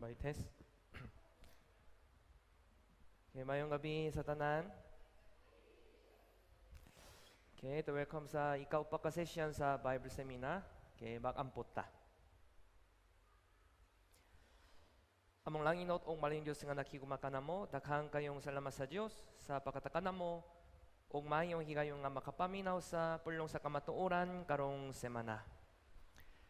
Mic test. Okay, maayong gabii sa tanan. Okay, to welcome sa ikaupa ka session sa Bible Seminar. Okay, mag-ampo ta. Among langinot ug malayong Dios nga naghigugma kanamo, daghan kayong salamat sa Dios sa pagkataka namo ug maayong higayon nga makapaminaw sa pulong sa kamatuoran karong semana.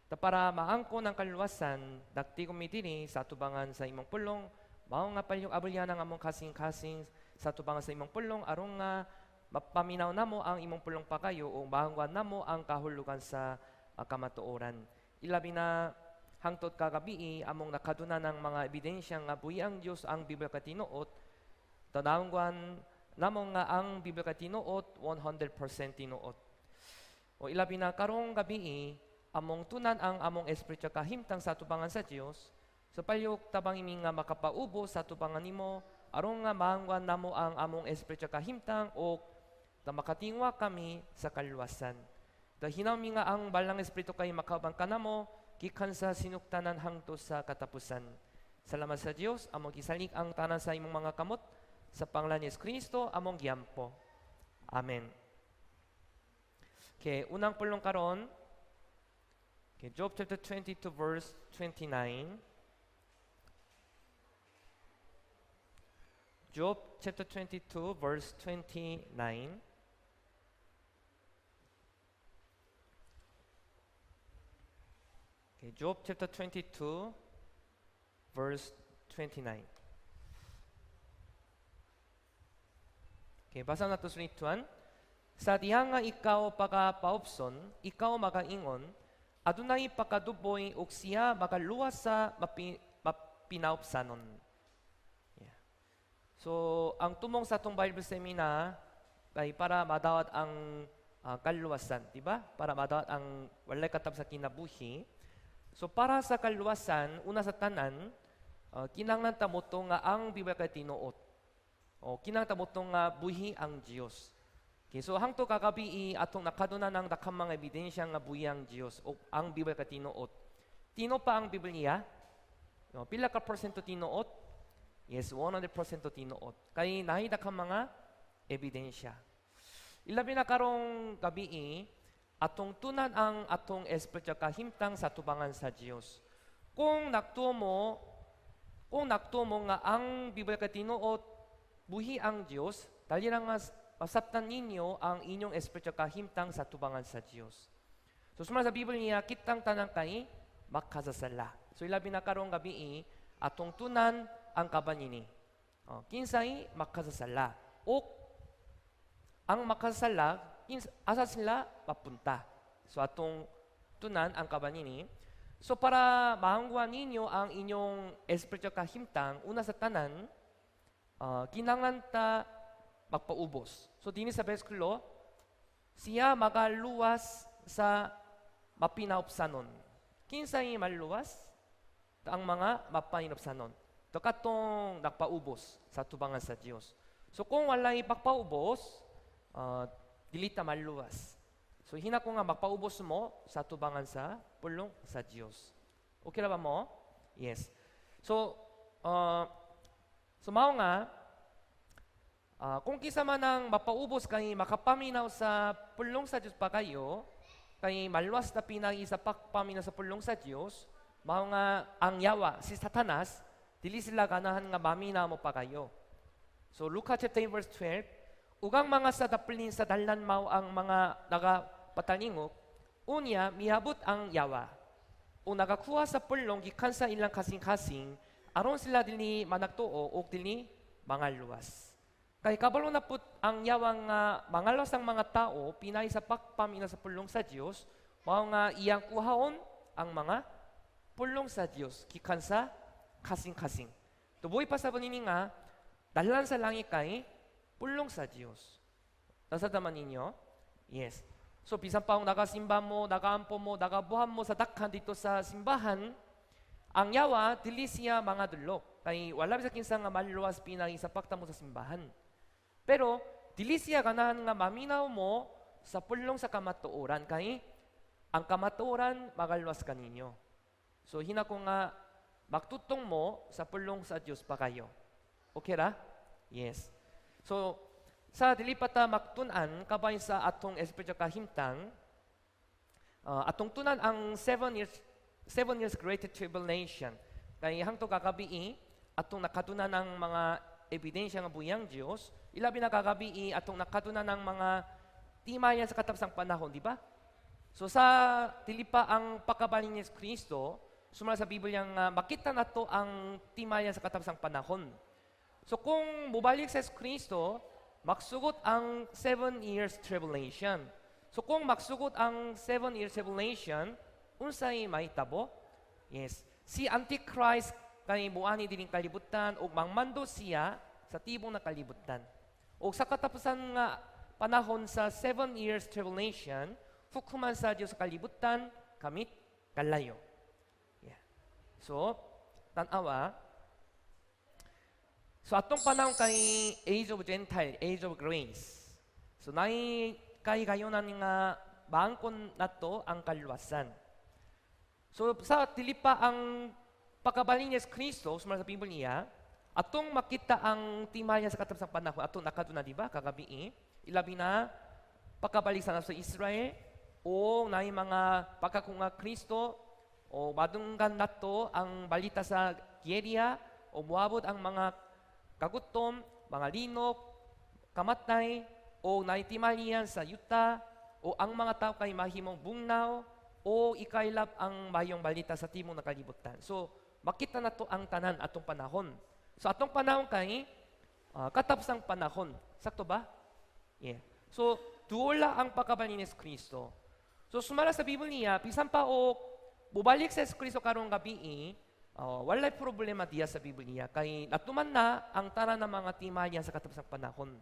Ta para maangkon ang kaluwasan, nagtigom mi diri sa atubangan sa imong pulong, mao nga palihog abulyan ang among kasing-kasing sa atubangan sa imong pulong aron nga mapaminaw namo ang imong pulong pakayo ug mahangwan namo ang kahulugan sa kamatuoran. Ilabi na hangtod kagabii among nakaduna ng mga ebidensya nga buhi ang Dios, ang Biblia ka tinuod, tanawangwan namo nga ang Biblia ka tinuod 100% tinuod. O ilabi na karong gabii among tunan ang among espiritu kahimtang sa atubangan sa Dios. So palihog tabang imi nga makapaubos sa atubangan nimo aron nga mahangwan namo ang among espiritu kahimtang o na makatingwa kami sa kaluwasan. Dahil hinawmi nga ang balang espiritu kay makauban kanamo gikan sa sinugtanan hangtod sa katapusan. Salamat sa Dios, among gisalig ang tanan sa imong mga kamot sa pangalan ni Kristo among giampo. Amen. Okay, unang pulong karon. Okay, Job chapter 22 verse 29. Job chapter 22 verse 29. Okay, Job chapter 22 verse 29. Okay, basa nato sa 1. Sa diha nga ikaw pagapaupson, ikaw magaingon, adunay pakaduboy ug siya magaluwas sa mapinaupsanon. Yeah. So, ang tumong sa atong Bible seminar ay para madawat ang kaluwasan, di ba? Para madawat ang walay katab sa kinabuhi. So, para sa kaluwasan, una sa tanan, kinahanglan ta moto nga ang Biblia kay tinuod. O kinahanglan ta moto nga buhi ang Dios. Okay, so hangtod kagabii atong nakaduna ng daghang mga ebidensya nga buhi ang Dios o ang Biblia kay tinuod. Tino pa ang Biblia? No, pila ka porsyento tinuod? Yes, 100% tinuod. Kay naay daghang mga ebidensya. Ilabi na karong gabii atong tunan ang atong espiritu kahimtang sa tubangan sa Dios. Kung nagtuo mo nga ang Biblia kay tinuod, buhi ang Dios, dali lang nga masabtan ninyo ang inyong espiritu kahimtang sa tubangan sa Dios. So sumala sa Biblia, kitang tanan kay makasasala. So ilabi na karong gabii atong tunan ang kaban ini. Oh, kinsay makasasala. O ang makasasala, asa sila mapunta. So atong tunan ang kaban ini. So para mahangguan ninyo ang inyong espiritu kahimtang, una sa tanan, kinahanglan ta magpaubos. So dini sa bersikulo, siya magaluwas sa mapinaupsanon. Kinsay maluwas? Ang mga mapainupsanon. To katong nagpaubos sa tubangan sa Dios. So kung walay pagpaubos, dili ta maluwas. So hinako nga magpaubos mo sa tubangan sa pulong sa Dios. Okay ra ba mo? Yes. So mao nga kung kinsa man ang mapaubos kay makapaminaw sa pulong sa Dios pa kayo, kay maluwas na pinagi sa pagpaminaw sa pulong sa Dios, mao nga ang yawa si Satanas dili sila ganahan nga maminaw mo pa kayo. So Luka chapter 8 verse 12, ugang mga sa daplin sa dalan mao ang mga nagapatalingog, unya miabot ang yawa. O nagakuha sa pulong gikan sa ilang kasing-kasing, aron sila dili managtuo og dili mangaluwas. Kay kabalo na pud ang yawang nga mangaluwas ang mga tao pinay sa pagpamina sa pulong sa Dios, mao nga iyang kuhaon ang mga pulong sa Dios gikan sa kasing-kasing. Tuboy pa sa nini nga dalan sa langit kay pulong sa Dios. Nasadaman ninyo? Yes. So bisan pa kung nagasimba mo, nagaampo mo, nagabuhat mo sa dakhan dito sa simbahan, ang yawa dili siya mga dulok. Kay wala bisa kinsa nga maluwas pinagi sa pagtamo sa simbahan. Pero dili siya ganahan nga maminaw mo sa pulong sa kamatuoran kay ang kamatuoran magaluwas kaninyo. So hinako nga Magtutong mo sa pulong sa Dios pa kayo. Okay ra? Yes. So, sa dili pa ta magtun-an kabay sa atong espiritual kahimtang, atong tun-an ang 7 years Great Tribulation. Kay hangtod kagabii, atong nakatun-an ang mga ebidensya nga buhi ang Dios, ilabi na kagabii atong nakatun-an ang mga timayan sa katapusang panahon, di ba? So sa dili pa ang pagkabalik ni Kristo, sumala sa Biblia nga makita nato ang timayan sa katapusang panahon. So kung mobalik sa Kristo, magsugot ang 7 years tribulation. So kung magsugot ang 7 years tribulation, unsay mahitabo? Yes. Si Antichrist kay muani dining kalibutan ug mangmando siya sa tibok na kalibutan. Ug sa katapusan nga panahon sa 7 years tribulation, hukuman sa Dios sa kalibutan gamit kalayo. Yeah. So, tanawa. So atong panahon kay Age of Gentile, Age of Grace. So naay kahigayonan nga maangkon nato ang kaluwasan. So sa dili pa ang pagkabalik ni Kristo, sumala sa Biblia, atong makita ang timaya sa katapusang panahon, atong nakatun-an, di ba, kagabii, ilabi na pagkabalik sa sa Israel, o naay mga pagkako nga Kristo, o madunggan nato ang balita sa giyera, o muabot ang mga kagutom, mga linok, kamatay, o naay timalian sa yuta, o ang mga tao kay mahimong bugnaw, o ikaylap ang mayong balita sa timog na kalibutan. So, makita nato ang tanan atong panahon. So, atong panahon kay katapusang panahon. Sakto ba? Yeah. So, duola ang pagkabalik ni Kristo. So, sumala sa Biblia, bisan pa o mobalik sa Kristo karong gabii, walay problema diya sa Biblia. Kay natuman na ang tanan ng mga timaya sa katapusang panahon.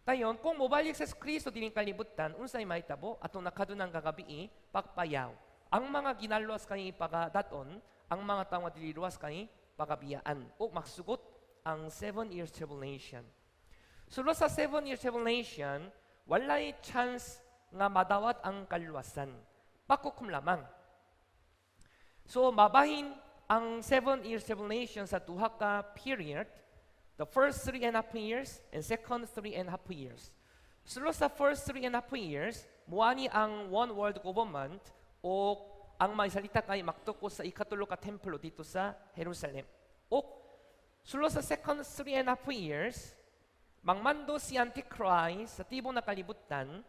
Dayon, kung mobalik sa Kristo dining kalibutan, unsay mahitabo? Atong nakatun-an kagabii, pagpayaw. Ang mga ginaluwas kay pagadaton, ang mga tawo nga dili luwas kay pagabiyaan. O magsugot ang 7 years tribulation. Sulod sa 7 years tribulation, walay chance nga madawat ang kaluwasan. Paghukom lamang. So mabahin ang 7 years tribulation sa duha ka period, the first 3.5 years and second 3.5 years. Sulod sa first 3.5 years, muani ang one world government o ang mga Israelita kay magtukos sa ikatulo ka templo dito sa Jerusalem. O sulod sa second 3.5 years, mangmando si Antichrist sa tibok na kalibutan,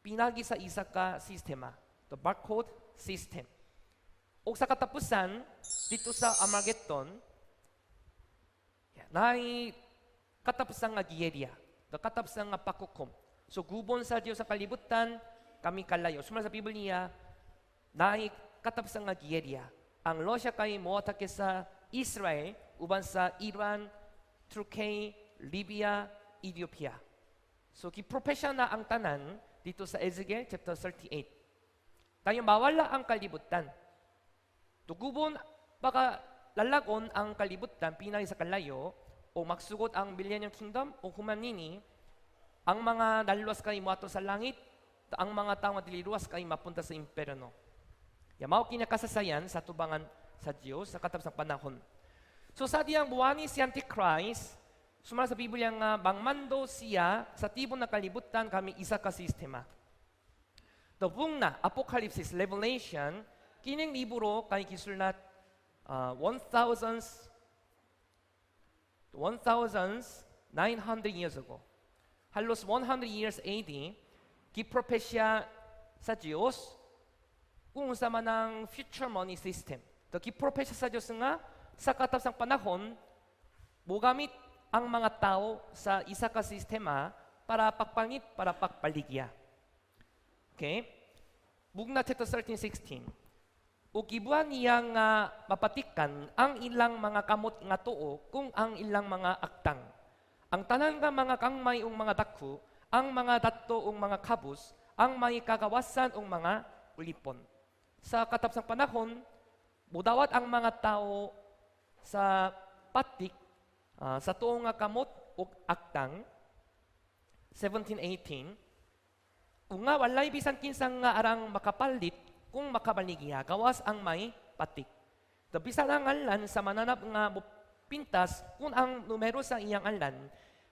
pinagi sa isa ka sistema, the barcode system. O sa katapusan, dito sa Armageddon, naay katapusan nga giyera, the katapusan nga paghukom. So gubon sa Dios sa kalibutan, kami kalayo. Sumala sa Biblia, naay katapusan nga giyera. Ang Russia kay moatake sa Israel, uban sa Iran, Turkey, Libya, Ethiopia. So giprofesya na ang tanan dito sa Ezekiel chapter 38. Dayon mawala ang kalibutan. Tugubon baka lalagon ang kalibutan pinagi sa kalayo o magsugot ang Millennium Kingdom o human nini ang mga naluwas kay moadto sa langit, ang mga tao nga dili luwas kay mapunta sa impyerno. Ya mao kini kasaysayan sa tubangan sa Dios sa katapusang panahon. So sa diyang muani si Antichrist, sumala sa Biblia nga mangmando siya sa tibok na kalibutan kami isa ka sistema. The na Apocalypse, Revelation, kining libro kay gisulat 1,000 1,900 years ago. Halos 100 years AD, gipropesya sa Diyos kung unsa man ang future money system. The gipropesya sa Diyos nga sa katapusang panahon, mogamit ang mga tao sa isa ka sistema para pagpangit, para pagbaligya. Okay? Mugna chapter 13:16. Ug gibuhat niya nga mapatikan ang ilang mga kamot nga tuo kung ang ilang mga agtang. Ang tanan nga mga gagmay ug mga dako, ang mga dato ug mga kabus, ang may kagawasan ug mga ulipon. Sa katapusang panahon, mudawat ang mga tao sa patik sa tuo nga kamot ug agtang. 17:18, ug nga walay bisan kinsa nga arang makapalit kung makabaligya gawas ang may patik. The bisan ang ngalan sa mananap nga mopintas kung ang numero sa iyang ngalan,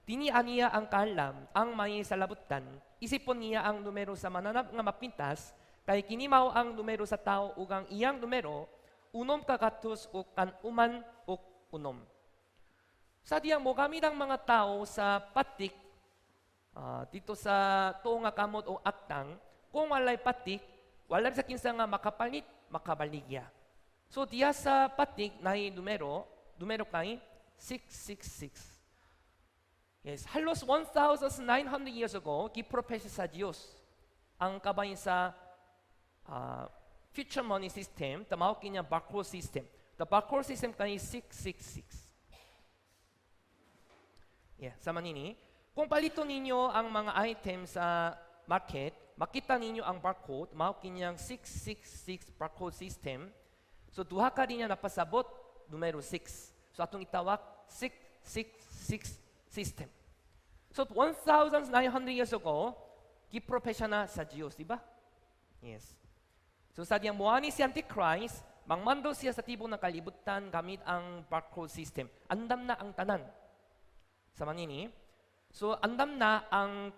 dini aniya ang kaalam ang may salabutan. Isipon niya ang numero sa mananap nga mapintas, kay kini mao ang numero sa tao ug ang iyang numero 996. Sa diyang mogamit ang mga tao sa patik dito sa tuo nga kamot o aktang, kung walay patik, wala sa kinsa nga makapalit, makabaligya. So diya sa patik naay numero, numero kay 666. Yes, halos 1,900 years ago, giprofesya sa Diyos ang kabahin sa future money system, the mao kini barcode system. The barcode system kay 666. Yeah, sama nini. Kung palito ninyo ang mga item sa market, makita ninyo ang barcode, mao kinyang 666 barcode system. So duha ka rin niya napasabot, numero 6. So atong itawag 666 system. So 1,900 years ago, giprofesya na sa Diyos, di ba? Yes. So sa diyang muani si Antichrist, mangmando siya sa tibuok ng kalibutan gamit ang barcode system. Andam na ang tanan. Sama nini. So andam na ang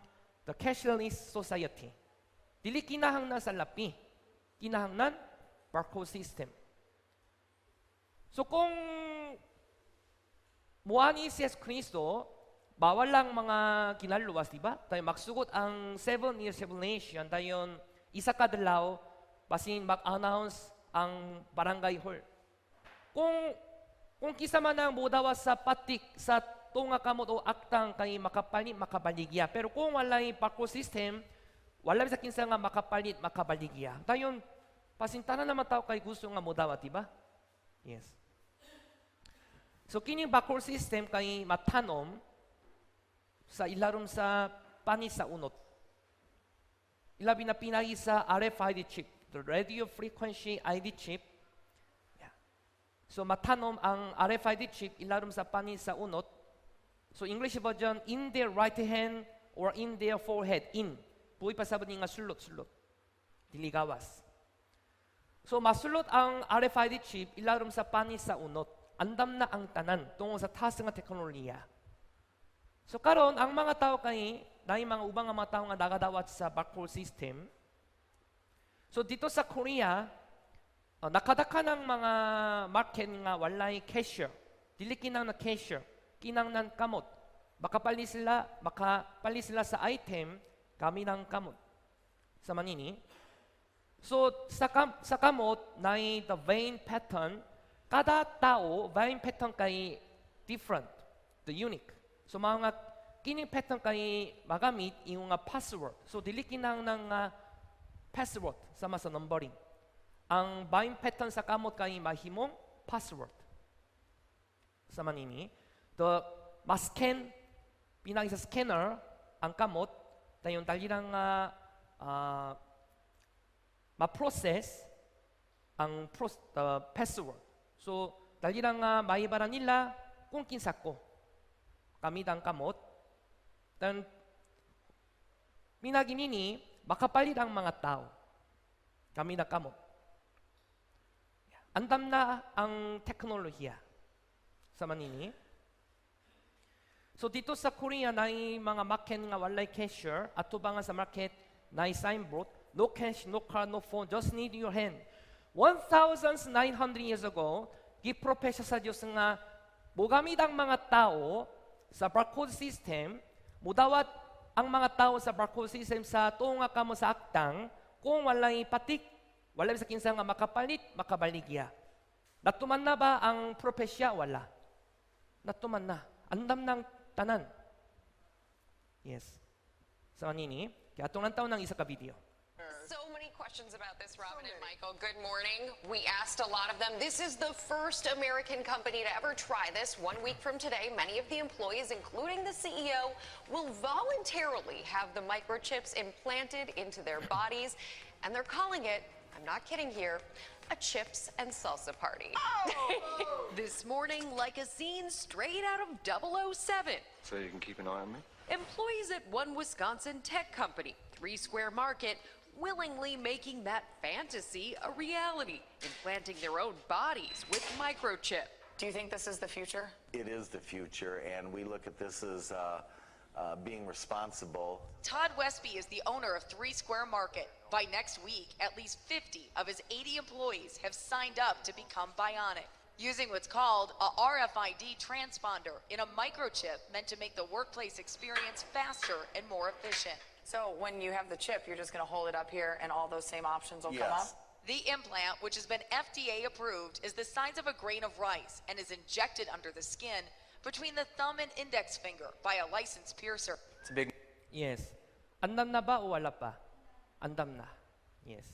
the cashless society. Dili kinahanglan sa lapi. Kinahanglan barcode system. So kung muani si Yesu Kristo, bawal lang mga kinaluwas, di ba? Tayo magsugot ang 7 years tribulation, dayon isa ka adlaw, basin mag-announce ang barangay hall. Kung kinsa man ang modawa sa patik sa tuo nga kamot o aktang kay makapalit, makabaligya. Pero kung walay barcode system, wala sa kinsa nga makapalit, makabaligya. Dayon basin tanan naman tao kay gusto nga modawat, di ba? Yes. So kining barcode system kay matanom sa ilarom sa panit sa unot. Ilabi na pinagi sa RFID chip, the radio frequency ID chip. Yeah. So matanom ang RFID chip ilarom sa panit sa unot. So English version, in their right hand or in their forehead, in. Buhi pasabot ni nga sulot, sulot. Dili gawas. So masulot ang RFID chip ilarom sa panit sa unot. Andam na ang tanan tungod sa taas nga teknolohiya. So karon ang mga tao kay naay mga ubang nga mga tao nga nagadawat sa barcode system. So dito sa Korea, nakadaghan ng mga market nga walay cashier. Dili kinahanglan cashier, kinahanglan kamot. Makapalit sila sa item gamit ang kamot. Sama nini. So sa kamot naay the vein pattern, kada tao vein pattern kay different, the unique. So mga kining pattern kay magamit yung nga password. So dili kinahanglan nga password sama sa numbering. Ang vein pattern sa kamot kay mahimong password. Sama nini, the ma-scan pinagi sa scanner ang kamot dayon dali lang ma-process ang the password. So dali lang mahibaw-an nila kung kinsa ko. Gamit ang kamot. Then minagi nini makapalit ang mga tao. Gamit ang kamot. Andam na ang teknolohiya sama nini. So dito sa Korea naay mga market nga walay cashier, atubangan sa market naay signboard, "No cash, no card, no phone, just need your hand." 1,900 years ago, giprofesya sa Diyos nga mogamit ang mga tao sa barcode system, mudawat ang mga tao sa barcode system sa tuo nga kamot sa aktang, kung walay patik, walay sa kinsa nga makapalit, makabaligya. Natuman na ba ang propesya? Wala. Natuman na. Andam ng tanan. Yes. Sa nini, kaya atong taon ng isa ka video. So many questions about this, Robin and Michael. Good morning. We asked a lot of them. This is the first American company to ever try this. One week from today, many of the employees, including the CEO, will voluntarily have the microchips implanted into their bodies. And they're calling it, I'm not kidding here, a chips and salsa party. This morning, like a scene straight out of 007. So you can keep an eye on me? Employees at one Wisconsin tech company, Three Square Market, Willingly making that fantasy a reality, implanting their own bodies with microchip. Do you think this is the future? It is the future, and we look at this as being responsible. Todd Westby is the owner of Three Square Market. By next week, at least 50 of his 80 employees have signed up to become bionic, using what's called a RFID transponder in a microchip meant to make the workplace experience faster and more efficient. So when you have the chip, you're just going to hold it up here and all those same options will come Yes. up? The implant, which has been FDA approved, is the size of a grain of rice and is injected under the skin between the thumb and index finger by a licensed piercer. It's a big Yes. Andam na ba o wala pa? Andam na. Yes.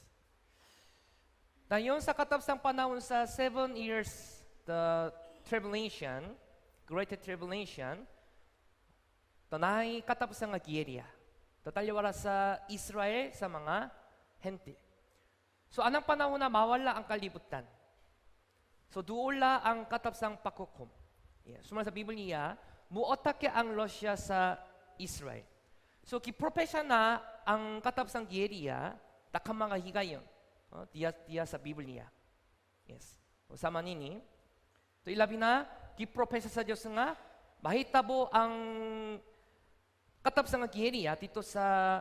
Dayon sa katapsang panahon sa 7 years the tribulation, great tribulation, tanay katapusang nga giyera. Tatalyawara sa Israel sa mga Hentil. So anang panahon na mawala ang kalibutan. So duula ang katapsang pakukom. Yeah. Sumala sa Biblia, muotake ang Russia sa Israel. So giprofesya na ang katapsang giyera, daghang mga higayon. Oh, diya, diya sa Biblia. Yes. O, sama nini. So ilabi na, giprofesya sa Dios nga, mahitabo ang katapsang giyera dito sa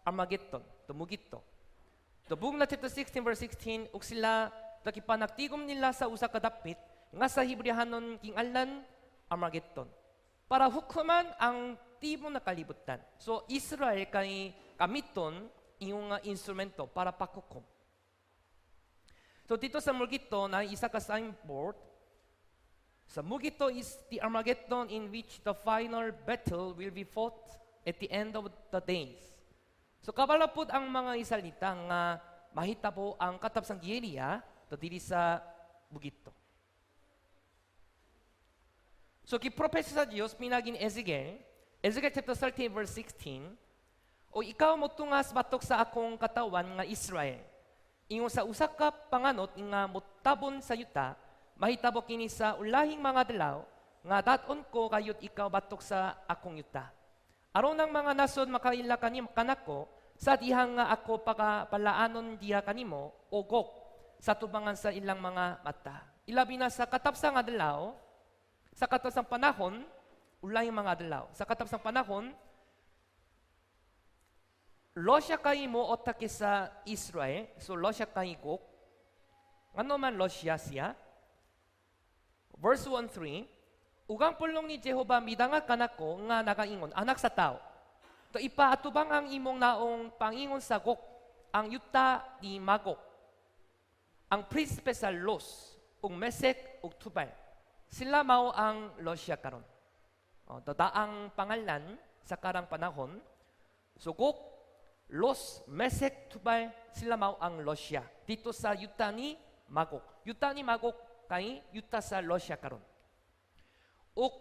Armageddon, to Megiddo. The book na chapter 16 verse 16, ug sila nakipanagtigom nila sa usa ka dapit nga sa Hebrehanon gingalan Armageddon. Para hukuman ang tibuok na kalibutan. So Israel kay gamiton iyong nga instrumento para pakukom. So dito sa Megiddo na isa ka signboard. Sa Megiddo is the Armageddon in which the final battle will be fought at the end of the days. So kabalo pud ang mga Israelita nga mahitabo ang katapsang giyera to diri sa Megiddo. So giprofesya sa Dios pinagin Ezekiel, Ezekiel chapter 13 verse 16, "O ikaw motungas batok sa akong katawan nga Israel. Ingon sa usa ka panganot nga motabon sa yuta, mahitabo kini sa ulahing mga adlaw nga dat-on ko kayod ikaw batok sa akong yuta. Aron ang mga nasod makaila kanim kanako sa dihang nga ako pagapalaanon diha kanimo, o Gog, sa tubangan sa ilang mga mata." Ilabi na sa katapsang adlaw, sa katapsang panahon, ulahing mga adlaw. Sa katapsang panahon, Russia kay mo atake sa Israel. So Russia kay Gog. Ano man Russia siya? Verse 1-3, Ug ang pulong ni Jehova midangag kanako nga nagaingon, "Anak sa tao, to ipaatubang ang imong naong pangingon sa Gog, ang yuta ni Magog, ang prinsipe sa Los, ug Mesec ug Tubal." Sila mao ang Russia karon. O, daang pangalan sa karang panahon. So Gog, Los, Mesec, Tubal, sila mao ang Russia. Dito sa yuta ni Magog. Yuta ni Magog kay yuta sa Russia karon. Ug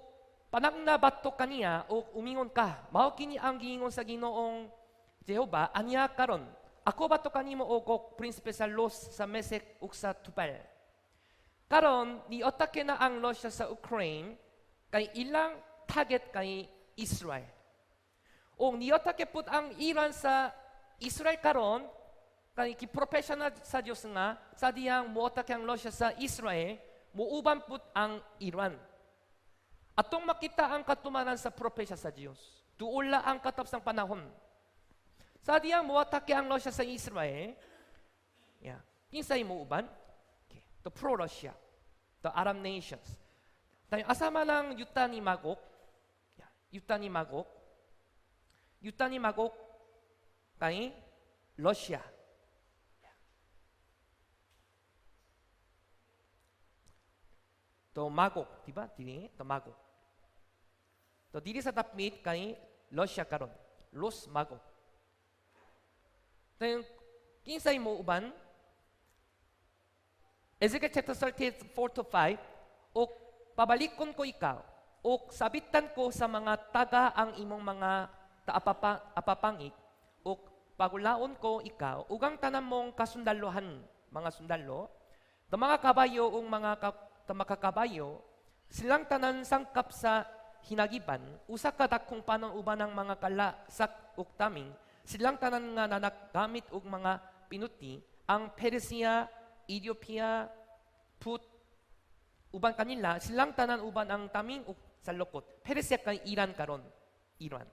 panagna batok kaniya ug umingon ka, "Mao kini ang giingon sa Ginoong Jehova anya karon. Ako batok kanimo, o Gog, prinsipe sa Los, sa Mesec ug sa Tubal." Karon ni atake na ang Russia sa Ukraine kay ilang target kay Israel. O ni-atake pud ang Iran sa Israel karon kay giprofesya sa Dios nga sa dihang moatake ang Russia sa Israel, muuban pud ang Iran. Atong makita ang katumaran sa propesya sa Dios. Duula ang katapsang panahon. Sa dihang moatake ang Russia sa Israel, yeah, kinsay muuban? Okay. The pro-Russia, the Arab nations. Tayo asa man ang yuta ni Magog, yeah, yuta ni Magog, yuta ni Magog kay Russia. Yeah. To Magog, di ba? Dili, to Magog. To dili sa dapit kay Russia karon. Los Magog. Then kinsay mo uban? Ezekiel chapter 30, 4 to 5, "Ug pabalikon ko ikaw, ug sabitan ko sa mga taga ang imong mga taapapangik, ug pagulaon ko ikaw, ug ang tanan mong kasundaluhan, mga sundalo, ta mga kabayo ug mga ta makakabayo, silang tanan sangkap sa hinagiban, usa ka dakong panon uban ang mga kalasak ug taming." Silang tanan nga nanagamit og mga pinuti, ang Persia, Ethiopia, Put, uban kanila, silang tanan uban ang taming ug salokot. Persia kay Iran karon, Iran.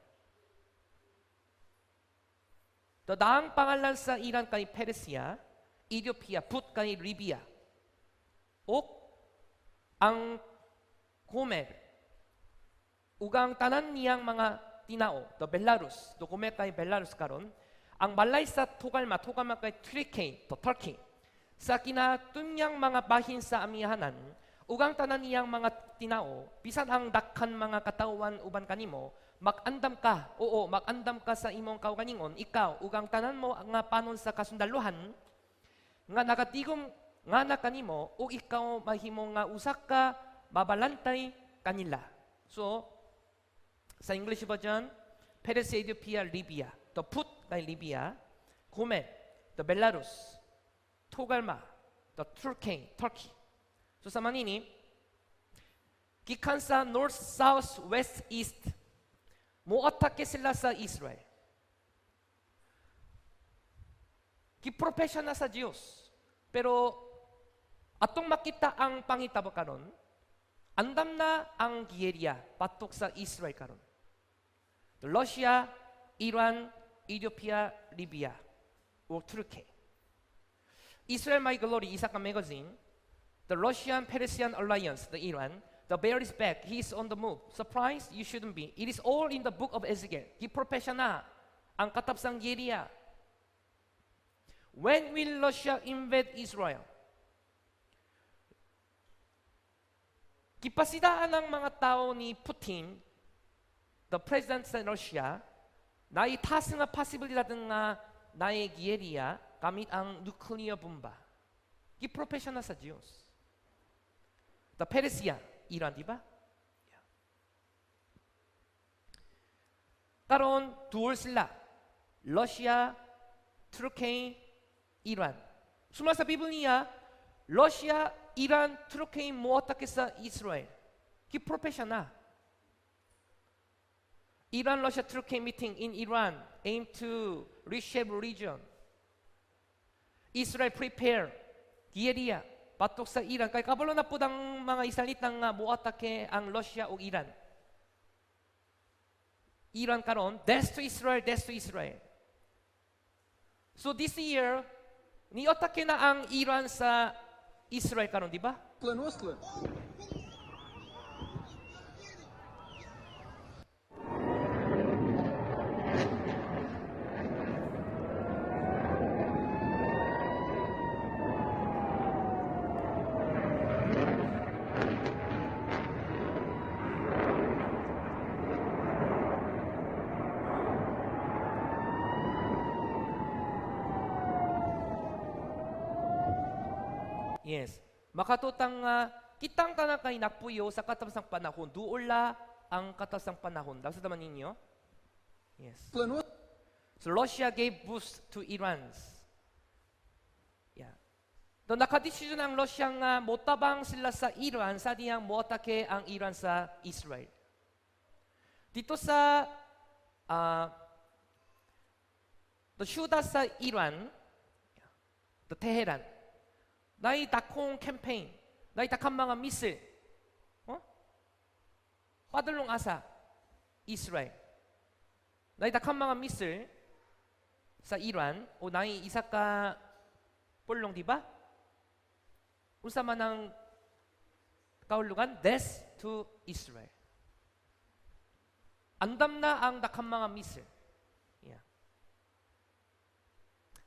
To daang pangalan sa Iran kay Persia, Ethiopia, Put kay Libya. Ok ang Gomer ug ang tanan niyang mga tinao, the Belarus, do Gomer kay Belarus karon, ang balay sa Togalma, Togalma kay Turkey, the Turkey. Sa kinatunyang mga bahin sa amihanan, ug ang tanan niyang mga tinao, bisan ang dakhan mga katawan uban kanimo, mag-andam ka, oo, mag-andam ka sa imong kaugalingon, ikaw, ug ang tanan mo nga panon sa kasundaluhan, nga nakatigom nga na kanimo, ug ikaw mahimo nga usa ka mabalantay kanila. So, sa English version, Persia, Ethiopia, Libya. The Put kay Libya, Gomer, the Belarus, Togarma, the Turkey, Turkey. So sa manini, gikan sa North, South, West, East, moatake sila sa Israel. Giprofesya na sa Dios. Pero atong makita ang pangitabo karon, andam na ang giyeriya batok sa Israel karon. Russia, Iran, Ethiopia, Libya, or Turkey. Israel My Glory, isa ka magazine, the Russian Persian Alliance, the Iran, the bear is back, he is on the move. Surprised? You shouldn't be. It is all in the book of Ezekiel. Giprofesya na ang katapsang giyeriya. When will Russia invade Israel? Gipasidaan ang mga tao ni Putin, the president sa Russia, naay taas nga posibilidad nga naay giyeriya gamit ang nuclear bomba. Giprofesya na sa Diyos. The Persia, Iran, di ba? Yeah. Karon duol sila. Russia, Turkey, Iran. Suma sa Biblia, Russia, Iran, Turkey moatake sa Israel. Giprofesya na. Iran, Russia, Turkey meeting in Iran aim to reshape region. Israel prepare giyeriya batok sa Iran. Kay kabalo na pud ang mga Israelita nga moatake ang Russia ug Iran. Iran karon, death to Israel, death to Israel. So this year, ni-atake na ang Iran sa Israel karon, di ba? Yes. Makatutang kitang tanan kay nagpuyo sa katapusang panahon. Duol ang katapusang panahon. Nasa naman ninyo? Yes. So Russia gave boost to Iran's. Yeah. So nakadesisyon ang Russia nga motabang sila sa Iran sa diyang moatake ang Iran sa Israel. Dito sa the syudad sa Iran, the Tehran, naay dakong campaign, naay dakang mga missile, padulong asa, Israel. Naay dakang mga missile sa Iran, o naay isa ka pulong, di ba? Unsa man ang kahulugan? Death to Israel. Andam na ang dakang mga missile. Yeah.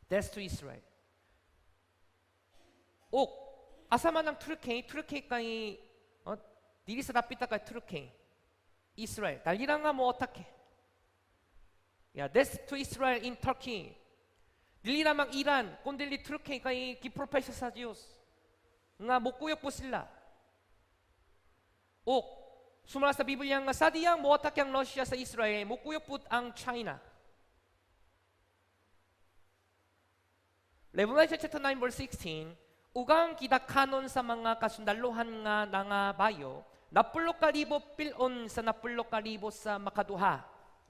Death to Israel. Ok, asa man ang Turkey, Turkey kay diri sa dapita kay Turkey, Israel. Dali lang nga mo atake. Yeah, death to Israel in Turkey. Dili lamang Iran, kundili Turkey kay giprofesya sa Dios nga mokuyok po sila. Ok, sumala sa Biblia nga sa diyang moatake ang Russia sa Israel, mokuyok pud ang China. Revelation chapter 9 verse 16, ugang gidakanon sa mga kasundaluhan nga nangabayo, napulo ka libo pilon sa napulo ka libo sa makaduha.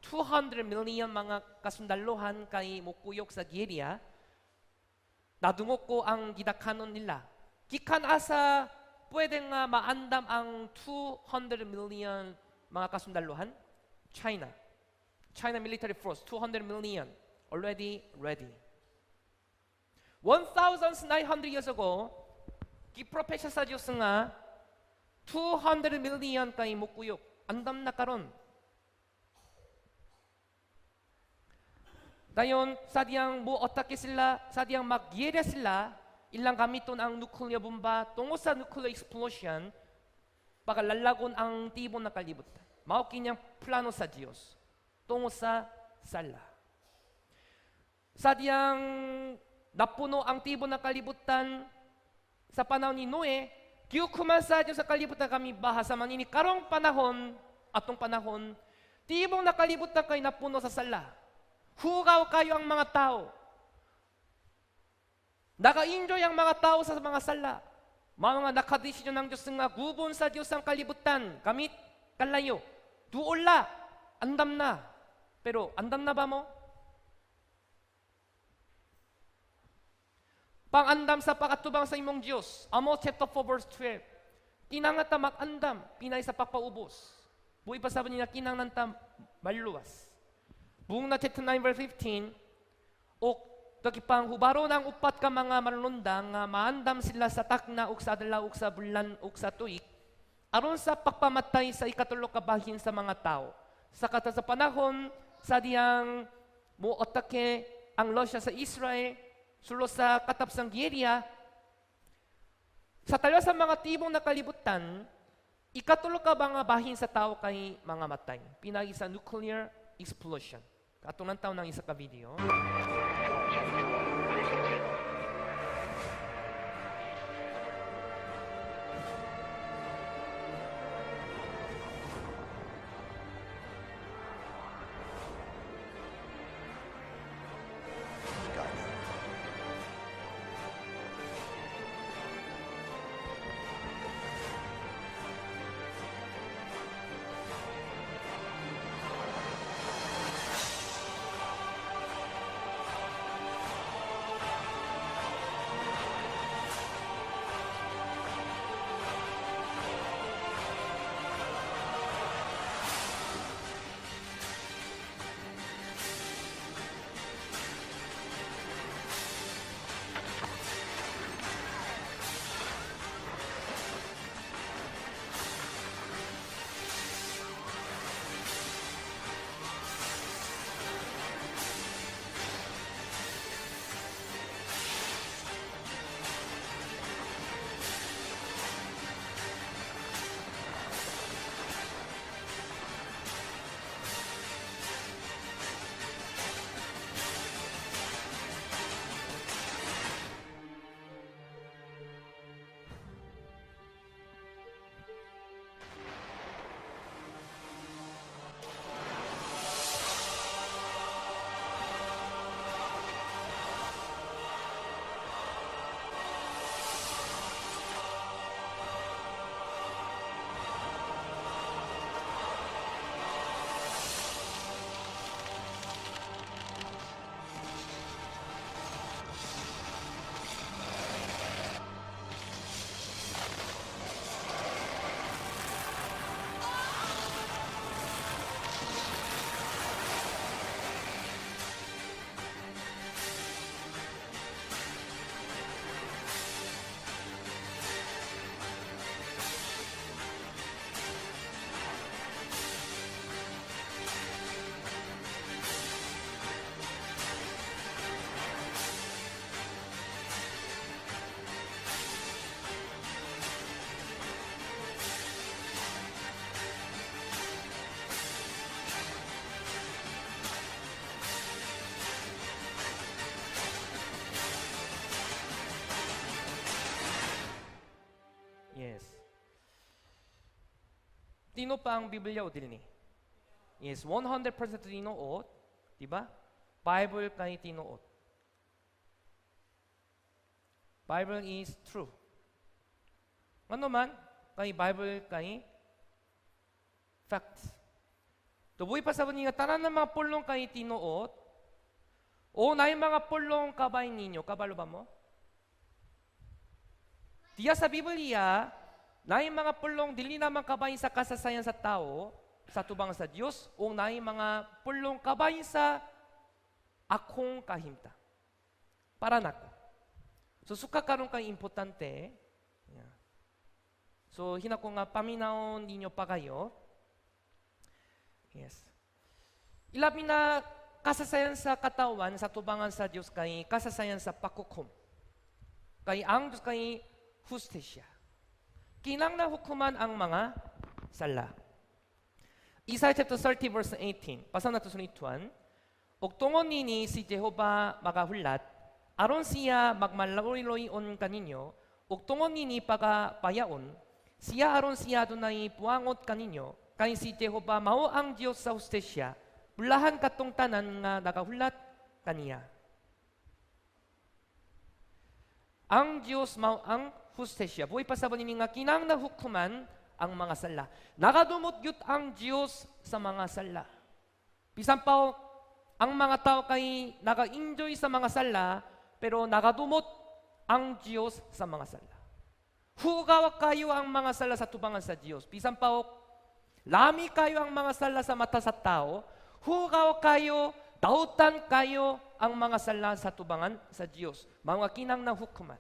200 million mga kasundaluhan kay mokuyog sa giyera. Nadungog ko ang gidakanon nila. Gikan asa pwede nga maandam ang 200 million mga kasundaluhan? China. China military force, 200 million already ready. 1,900 years ago, giprofesya sa Dios nga 200 million kay mokuyog. Andam na karon. Dayon sadyang mo atake sila, sadyang magyera sila, ilang gamiton ang nuclear bomba tungo sa nuclear explosion pakalalagon ang tibon na kalibutan. Mao kinyang plano sa Dios tungo sa sala. Sadyang napuno ang tibon ng kalibutan sa panahon ni Noe, gihukuman sa Diyos sa kalibutan kami baha sa manini karong panahon, atong panahon, tibong na kalibutan kay napuno sa sala. Hugaw kayo ang mga tao. Naka-enjoy ang mga tao sa mga sala. Mga nakadesisyon ng Diyos nga gubon sa Diyos ang kalibutan. Gamit kalayo. Duola. Andam na. Pero andam na ba mo? Pangandam sa pakatubang sa imong Diyos. Amos chapter 4 verse 12. Kinanglan ta mag-andam, pinay sa pagpaubos. Buhi pa sabi niya, kinanglan ta maluwas. Buong na chapter 9 verse 15, o pang hubaro ng upat ka mga manlundang nga maandam sila sa takna ug sa adlaw ug sa bulan ug sa tuig aron sa pagpamatay sa ikatulo ka bahin sa mga tao. Sa kata sa panahon sa diyang mo atake ang Russia sa Israel sulo sa katapsang giyerya sa talo sa mga tibong nakalibutan, ikatulo ka ba nga bahin sa tao kay mga matay pinagi sa nuclear explosion. Katong taon ng isa ka video. Yes. Tino pa ang Biblia o dili ni? Yes, 100% tinuod, di ba? Bible kay tinuod. Bible is true. Ano man, kay Bible kay fact. To buhi pa sa nga tanan ng mga pulong kay tinuod o naay mga pulong kabay ninyo, kabalo ba mo? Diya sa Biblia, naay mga pulong dili naman kabay sa kasasayan sa tao, sa tubang sa Dios, o naay mga pulong kabay sa akong kahimtang. Para nako. So suka karon kay importante. Yeah. So hinako nga paminawon ninyo pa kayo. Yes. Ilabi na kasasayan sa katawan sa tubangan sa Dios kay kasasayan sa pakukom. Kay ang Dios kay hustisya. Kinanglan hukuman ang mga sala. Isaiah chapter 30 verse 18. Basa nato sa ituan. Ug tungod nini si Jehova magahulat aron siya magmalauloy-on kaninyo ug tungod nini pagapayaon siya aron siya adunay buangot kaninyo, kay si Jehova mao ang Dios sa hustisya, bulahan katong tanan nga nagahulat kaniya. Ang Dios mao ang hustisya. Buhi pa sa ninyo nga kinahanglan hukuman ang mga sala. Nagadumot gyud ang Dios sa mga sala. Bisan pa ang mga tao kay naka-enjoy sa mga sala, pero nagadumot ang Dios sa mga sala. Hugaw kayo ang mga sala sa tubangan sa Dios. Bisan pa lami kayo ang mga sala sa mata sa tao, hugaw kayo, dautan kayo ang mga sala sa tubangan sa Dios. Mga kinahanglan hukuman.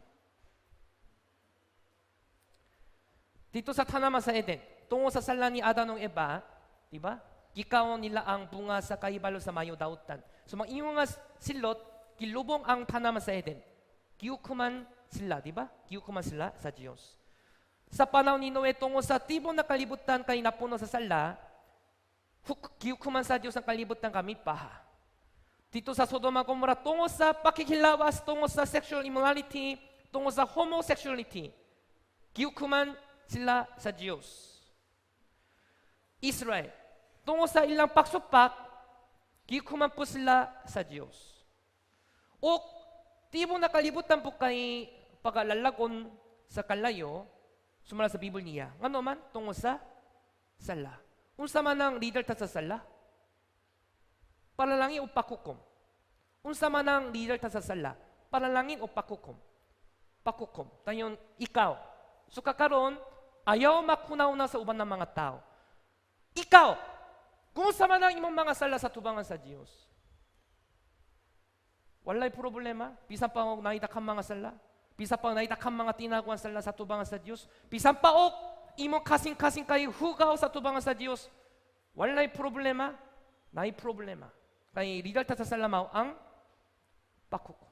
Dito sa tanaman sa Eden, tungo sa sala ni Adan ug Eva, di ba? Gikaon nila ang bunga sa kahibalo sa mayo dautan. So mga iyong nga silot, gilubong ang tanaman sa Eden. Gihukuman sila, di ba? Gihukuman sila sa Diyos. Sa panahon ni Noe, tungo sa tibok na kalibutan kay napuno sa sala, gihukuman sa Diyos ang kalibutan kami paha. Dito sa Sodoma Gomora, tungo sa pakikilawas, tungo sa sexual immorality, tungo sa homosexuality, gihukuman sila sa Diyos. Israel, tungo sa ilang pagsupak, gihukuman po sila sa Diyos. O tibo na kalibutan po kay pagalalagon sa kalayo, sumala sa Biblia. Ngano man, tungo sa sala. Unsa man ang resulta sa sala? Panalangin o pakukom? Unsa man ang resulta sa sala? Panalangin o pakukom? Pakukom. Tayon, ikaw. So kakaron, ayaw makuna-una sa uban ng mga tao. Ikaw, kung sa man ang imong mga sala sa tubangan sa Dios, walay problema, bisan pa og naitakan mga sala, bisan pa og naitakan mga tinaguan sala sa tubangan sa Dios, bisan pa og imong kasing-kasing kay hugaw sa tubangan sa Dios, walay problema, naay problema. Kay resulta sa sala mao ang pakuko.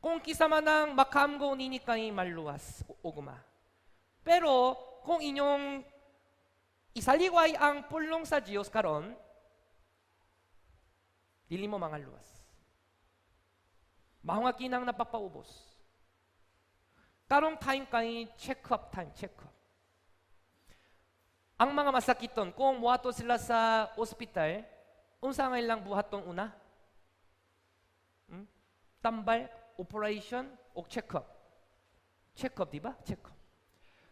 Kung kisa man ang makamgo nini kay maluwas ugma. Pero kung inyong isaliway ang pulong sa Dios karon, dili mo mga luwas. Mao nga kinang napapaubos. Karong time kay check up time, check up. Ang mga masakiton, kung muato sila sa ospital, unsa nga ilang buhaton una? Tambal, operation, o check up. Check up, di ba? Check up.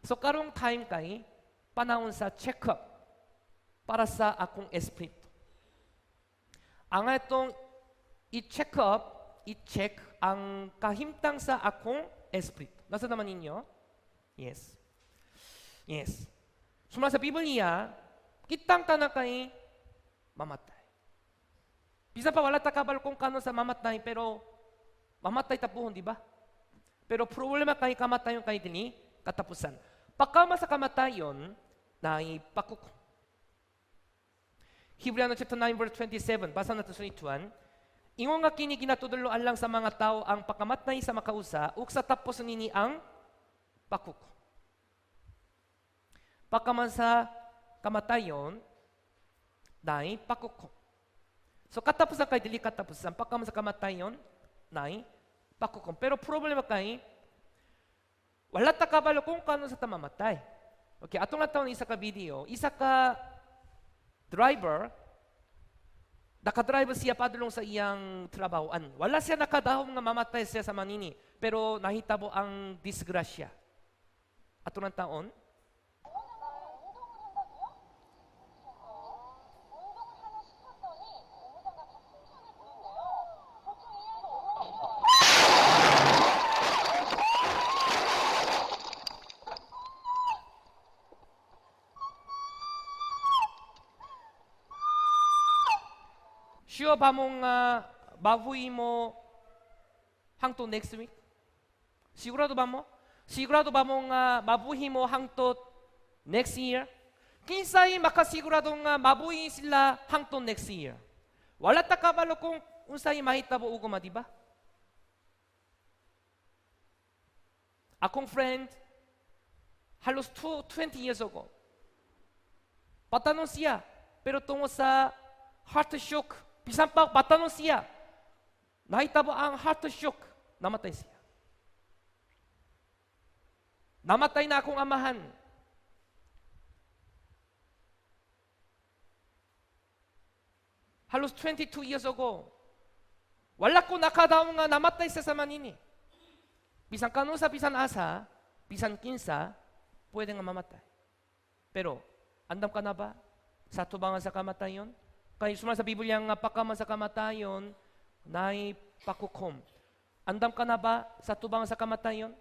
So karong time kay panahon sa check up para sa akong espiritu. Ang itong i-check up, i-check ang kahimtang sa akong espiritu. Nasa naman ninyo? Yes. Yes. Sumala sa Biblia, kitang tanan kay mamatay. Bisan pa wala ta kabalo kung kano sa mamatay, pero mamatay tapuhon, di ba? Pero problema kay kamatayon kay dini katapusan. Pagkama sa kamatayon, naay pakukom. Hebreano chapter 9 verse 27, basa nato sa ituan. Ingon nga kini ginatudlo alang sa mga tao ang pakamatay sa makausa ug sa tapos nini ang pakukom. Pagkaman sa kamatayon, naay pakukom. So katapusan kay dili katapusan, pagkaman sa kamatayon, naay pakukom. Pero problema kay wala ta kabalo kung kano sa ta mamatay. Okay, atong taon isa ka video, isa ka driver, nakadrive siya padulong sa iyang trabahoan. Wala siya nakadahom nga mamatay siya sa manini, pero nahitabo ang disgrasya. Ato ng taon, Sure ba mo nga mabuhi mo hangtod next week? Sigurado ba mo? Sigurado ba mo nga mabuhi mo hangtod next year? Kinsay makasigurado nga mabuhi sila hangtod next year? Wala ta kabalo kung unsay mahitabo ugma, di ba? Akong friend, halos 20 years ago, batanon siya, pero tungod sa heart shock, bisan pa batanon siya, nahitabo ang heart shock, namatay siya. Namatay na akong amahan. Halos 22 years ago, wala ko nakadaong nga namatay sa manini. Bisan kanusa, bisan asa, bisan kinsa, pwede nga mamatay. Pero, andam ka na ba sa tubangan sa kamatayon? Kaya sumala sa Biblia nga pakaman sa kamatayon, naay pakukom. Andam ka na ba sa tubangan sa kamatayon?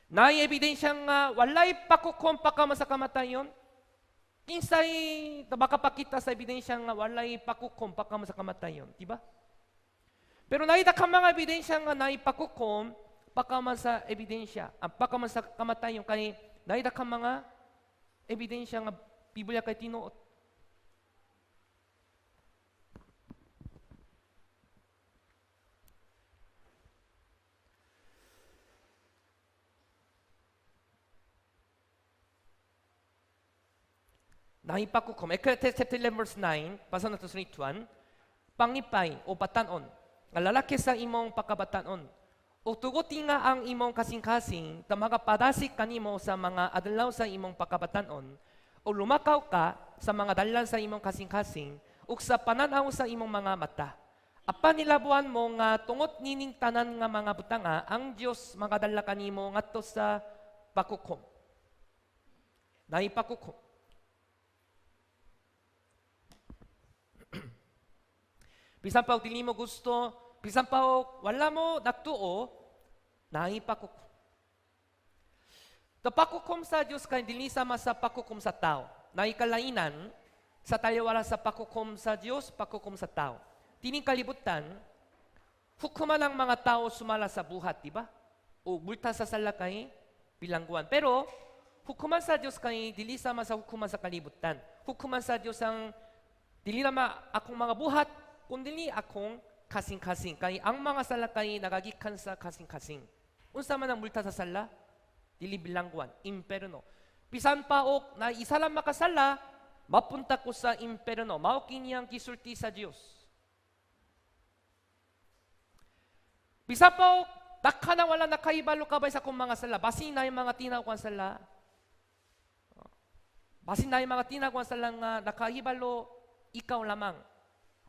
Naay ebidensya nga walay pakukom pakaman sa kamatayon? Kinsay makapakita sa ebidensya nga walay pakukom pakaman sa kamatayon, di ba? Pero naay ka mga ebidensya nga naay pakukom pakaman sa ebidensya, ang pakaman sa kamatayon kay naay ka mga ebidensya nga Biblia kay tinuod. Nahipakukom. Ecclesiastes chapter 11 verse 9, basa nato sa 1, panglipay o batanon, nga lalaki sa imong pagkabatanon, o tuguti nga ang imong kasing-kasing, ta magapadasik kanimo sa mga adlaw sa imong pagkabatanon, o lumakaw ka sa mga dalan sa imong kasing-kasing, ug sa pananaw sa imong mga mata. Apan nilabuan mo nga tungot nining tanan nga mga butanga, ang Dios magadala kanimo ngadto sa pakukom. Naipakukom. Bisan pa og dili mo gusto, bisan pa og wala mo natuo, naipakukom. The pakukom sa Dios kay dili sama sa pakukom sa tao. Naikalainan sa taliwala sa pakukom sa Dios, pakukom sa tao. Tining kalibutan, hukuman ang mga tao sumala sa buhat, di ba? O multa sa sala kay bilangguan. Pero hukuman sa Dios kay dili sama sa hukuman sa kalibutan. Hukuman sa Dios ang dili na akong mga buhat, kundi akong kasing-kasing. Kay ang mga sala kay nagagikan sa kasing-kasing. Unsa man ang multa sa sala? Dili bilangguan, imperno. Bisan pa og na isa lang makasala, mapunta ko sa imperno. Mao kini ang gisulti sa Dios. Bisan pa og daghan na wala nakahibalo kabay sa akong mga sala, basin na yung mga tinaw ang sala. Basin na yung mga tinaw ang sala nga nakahibalo ikaw lamang.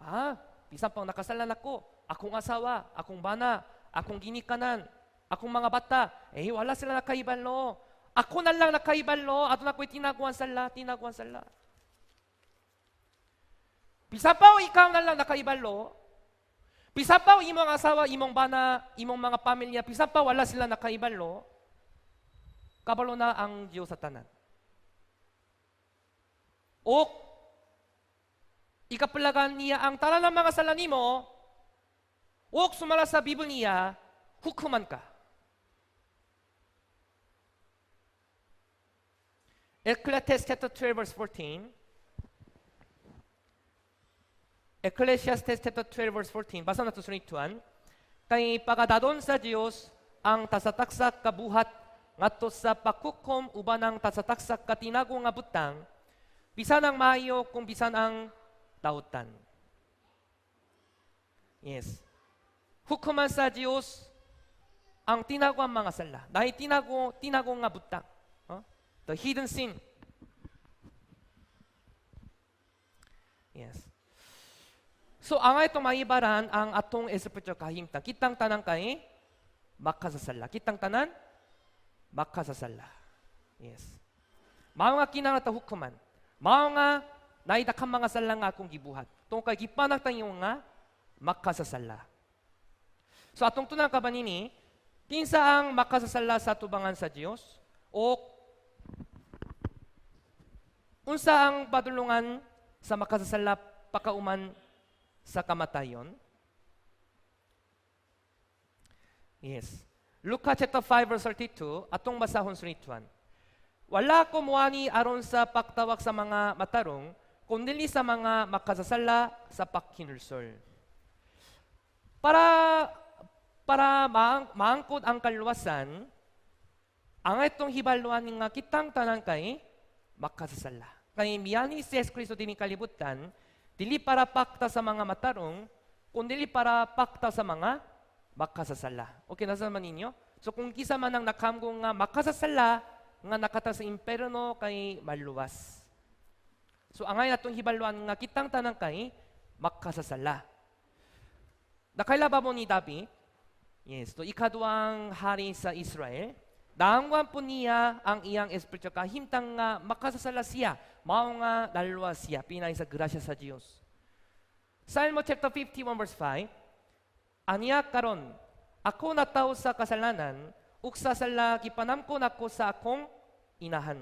Ah, bisan pang nakasala nako, akong asawa, akong bana, akong ginikanan, akong mga bata, eh wala sila nakahibalo. Ako na lang nakahibalo, ato na ko'y tinaguan sala, tinaguan sala. Bisan pa o ikaw na lang nakahibalo, bisan pa o imong asawa, imong bana, imong mga pamilya, bisan pa wala sila nakahibalo, kabalo na ang Diyos sa tanan. O ikapulagan niya ang tanan ng mga sala nimo, o sumala sa Biblia, hukuman ka. Ecclesiastes chapter 12 verse 14. Ecclesiastes chapter 12 verse 14. Basa nato sa 1. Kay pagadadon sa Dios ang tasataksak kabuhat ngadto sa pakukom uban ang tasataksak katinago nga butang, bisan ang maayo kung bisan ang dautan. Yes. Hukuman sa Dios ang tinago ang mga sala. Naay tinago, tinago nga butang. Huh? The hidden sin. Yes. So ang itong maibaran ang atong espiritu kahimtang. Kitang tanan kay makasasala. Kitang tanan makasasala. Yes. Mao nga kinahanglan ta hukuman. Mao nga naidakang mga sala nga akong gibuhat. Tungod kay gipanak tayo nga makasasala. So atong tunan ka ba nini, kinsa ang makasasala sa tubangan sa Dios o unsa ang padulungan sa makasasala pakauman Sa kamatayon? Yes. Luka chapter 5 verse 32, atong basahon sunituan. "Wala ko muani aron sa pagtawag sa mga matarong, kundili sa mga makasasala sa paghinulsol." Para maangkod ang kaluwasan, ang itong hibaluan nga kitang tanan kay makasasala. Kay miani si Jesu Kristo dinhi kalibutan, dili para pakta sa mga matarong, kundili para pakta sa mga makasasala. Okay, nasa naman ninyo? So kung kisa man ang nakamgo nga makasasala, nga nakata sa imperno kay maluwas. So angay natong hibaluan nga kitang tanan kay makasasala. Nakaila mo ni David? Yes, to ikaduang hari sa Israel. Naangwan po niya ang iyang espiritu kahimtang nga makasasala siya, mao nga naluwas siya, pinay sa grasya sa Dios. Salmo chapter 51 verse 5, "Aniya karon, ako natawo sa kasalanan, ug sa sala gipanamkon ako sa akong inahan."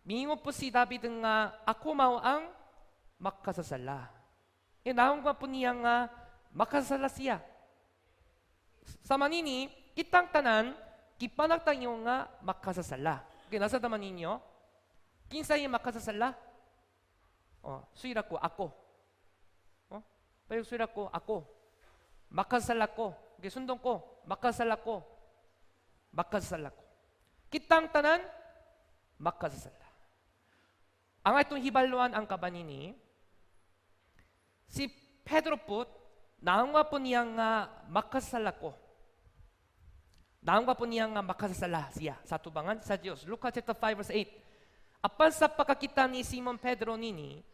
Miingon po si David nga ako mao ang makasasala. E naungwa po niya nga makasasala siya. Sa manini, kitang tanan, gipanagtayo nga makasasala. Okay, nasa taman ninyo? Kinsay makasasala? Oh, suira ko, ako. Oh, payo suira ko, ako. Makasala ko. Okay, sundong ko, makasala ko. Makasala ko. Kitang tanan, makasasala. Ang itong hibaluan ang kabanini, si Pedro put, naangwa po niya nga makasala ko. Naangwa po niya nga makasasala siya sa tubangan sa Dios. Luka chapter 5 verse 8. Apan sa pagkakita ni Simon Pedro nini,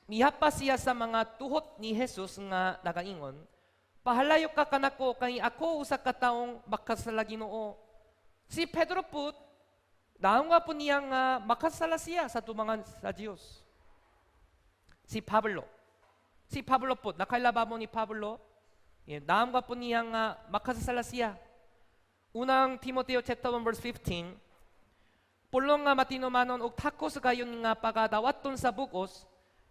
mihapa siya sa mga tuhot ni Jesus nga nagaingon, "Pahalayo ka kanako kay ako usa ka taong makasala, Ginoo." Si Pedro put, naangwa po niya nga makasala siya sa tubangan sa Dios. Si Pablo. Si Pablo po, nakailaba mo ni Pablo? 예, naangwa po niya nga makasasala siya. Unang Timoteo chapter 1 verse 15, "Pulong nga matinumanon ug takos gayon nga pagadawaton sa bugos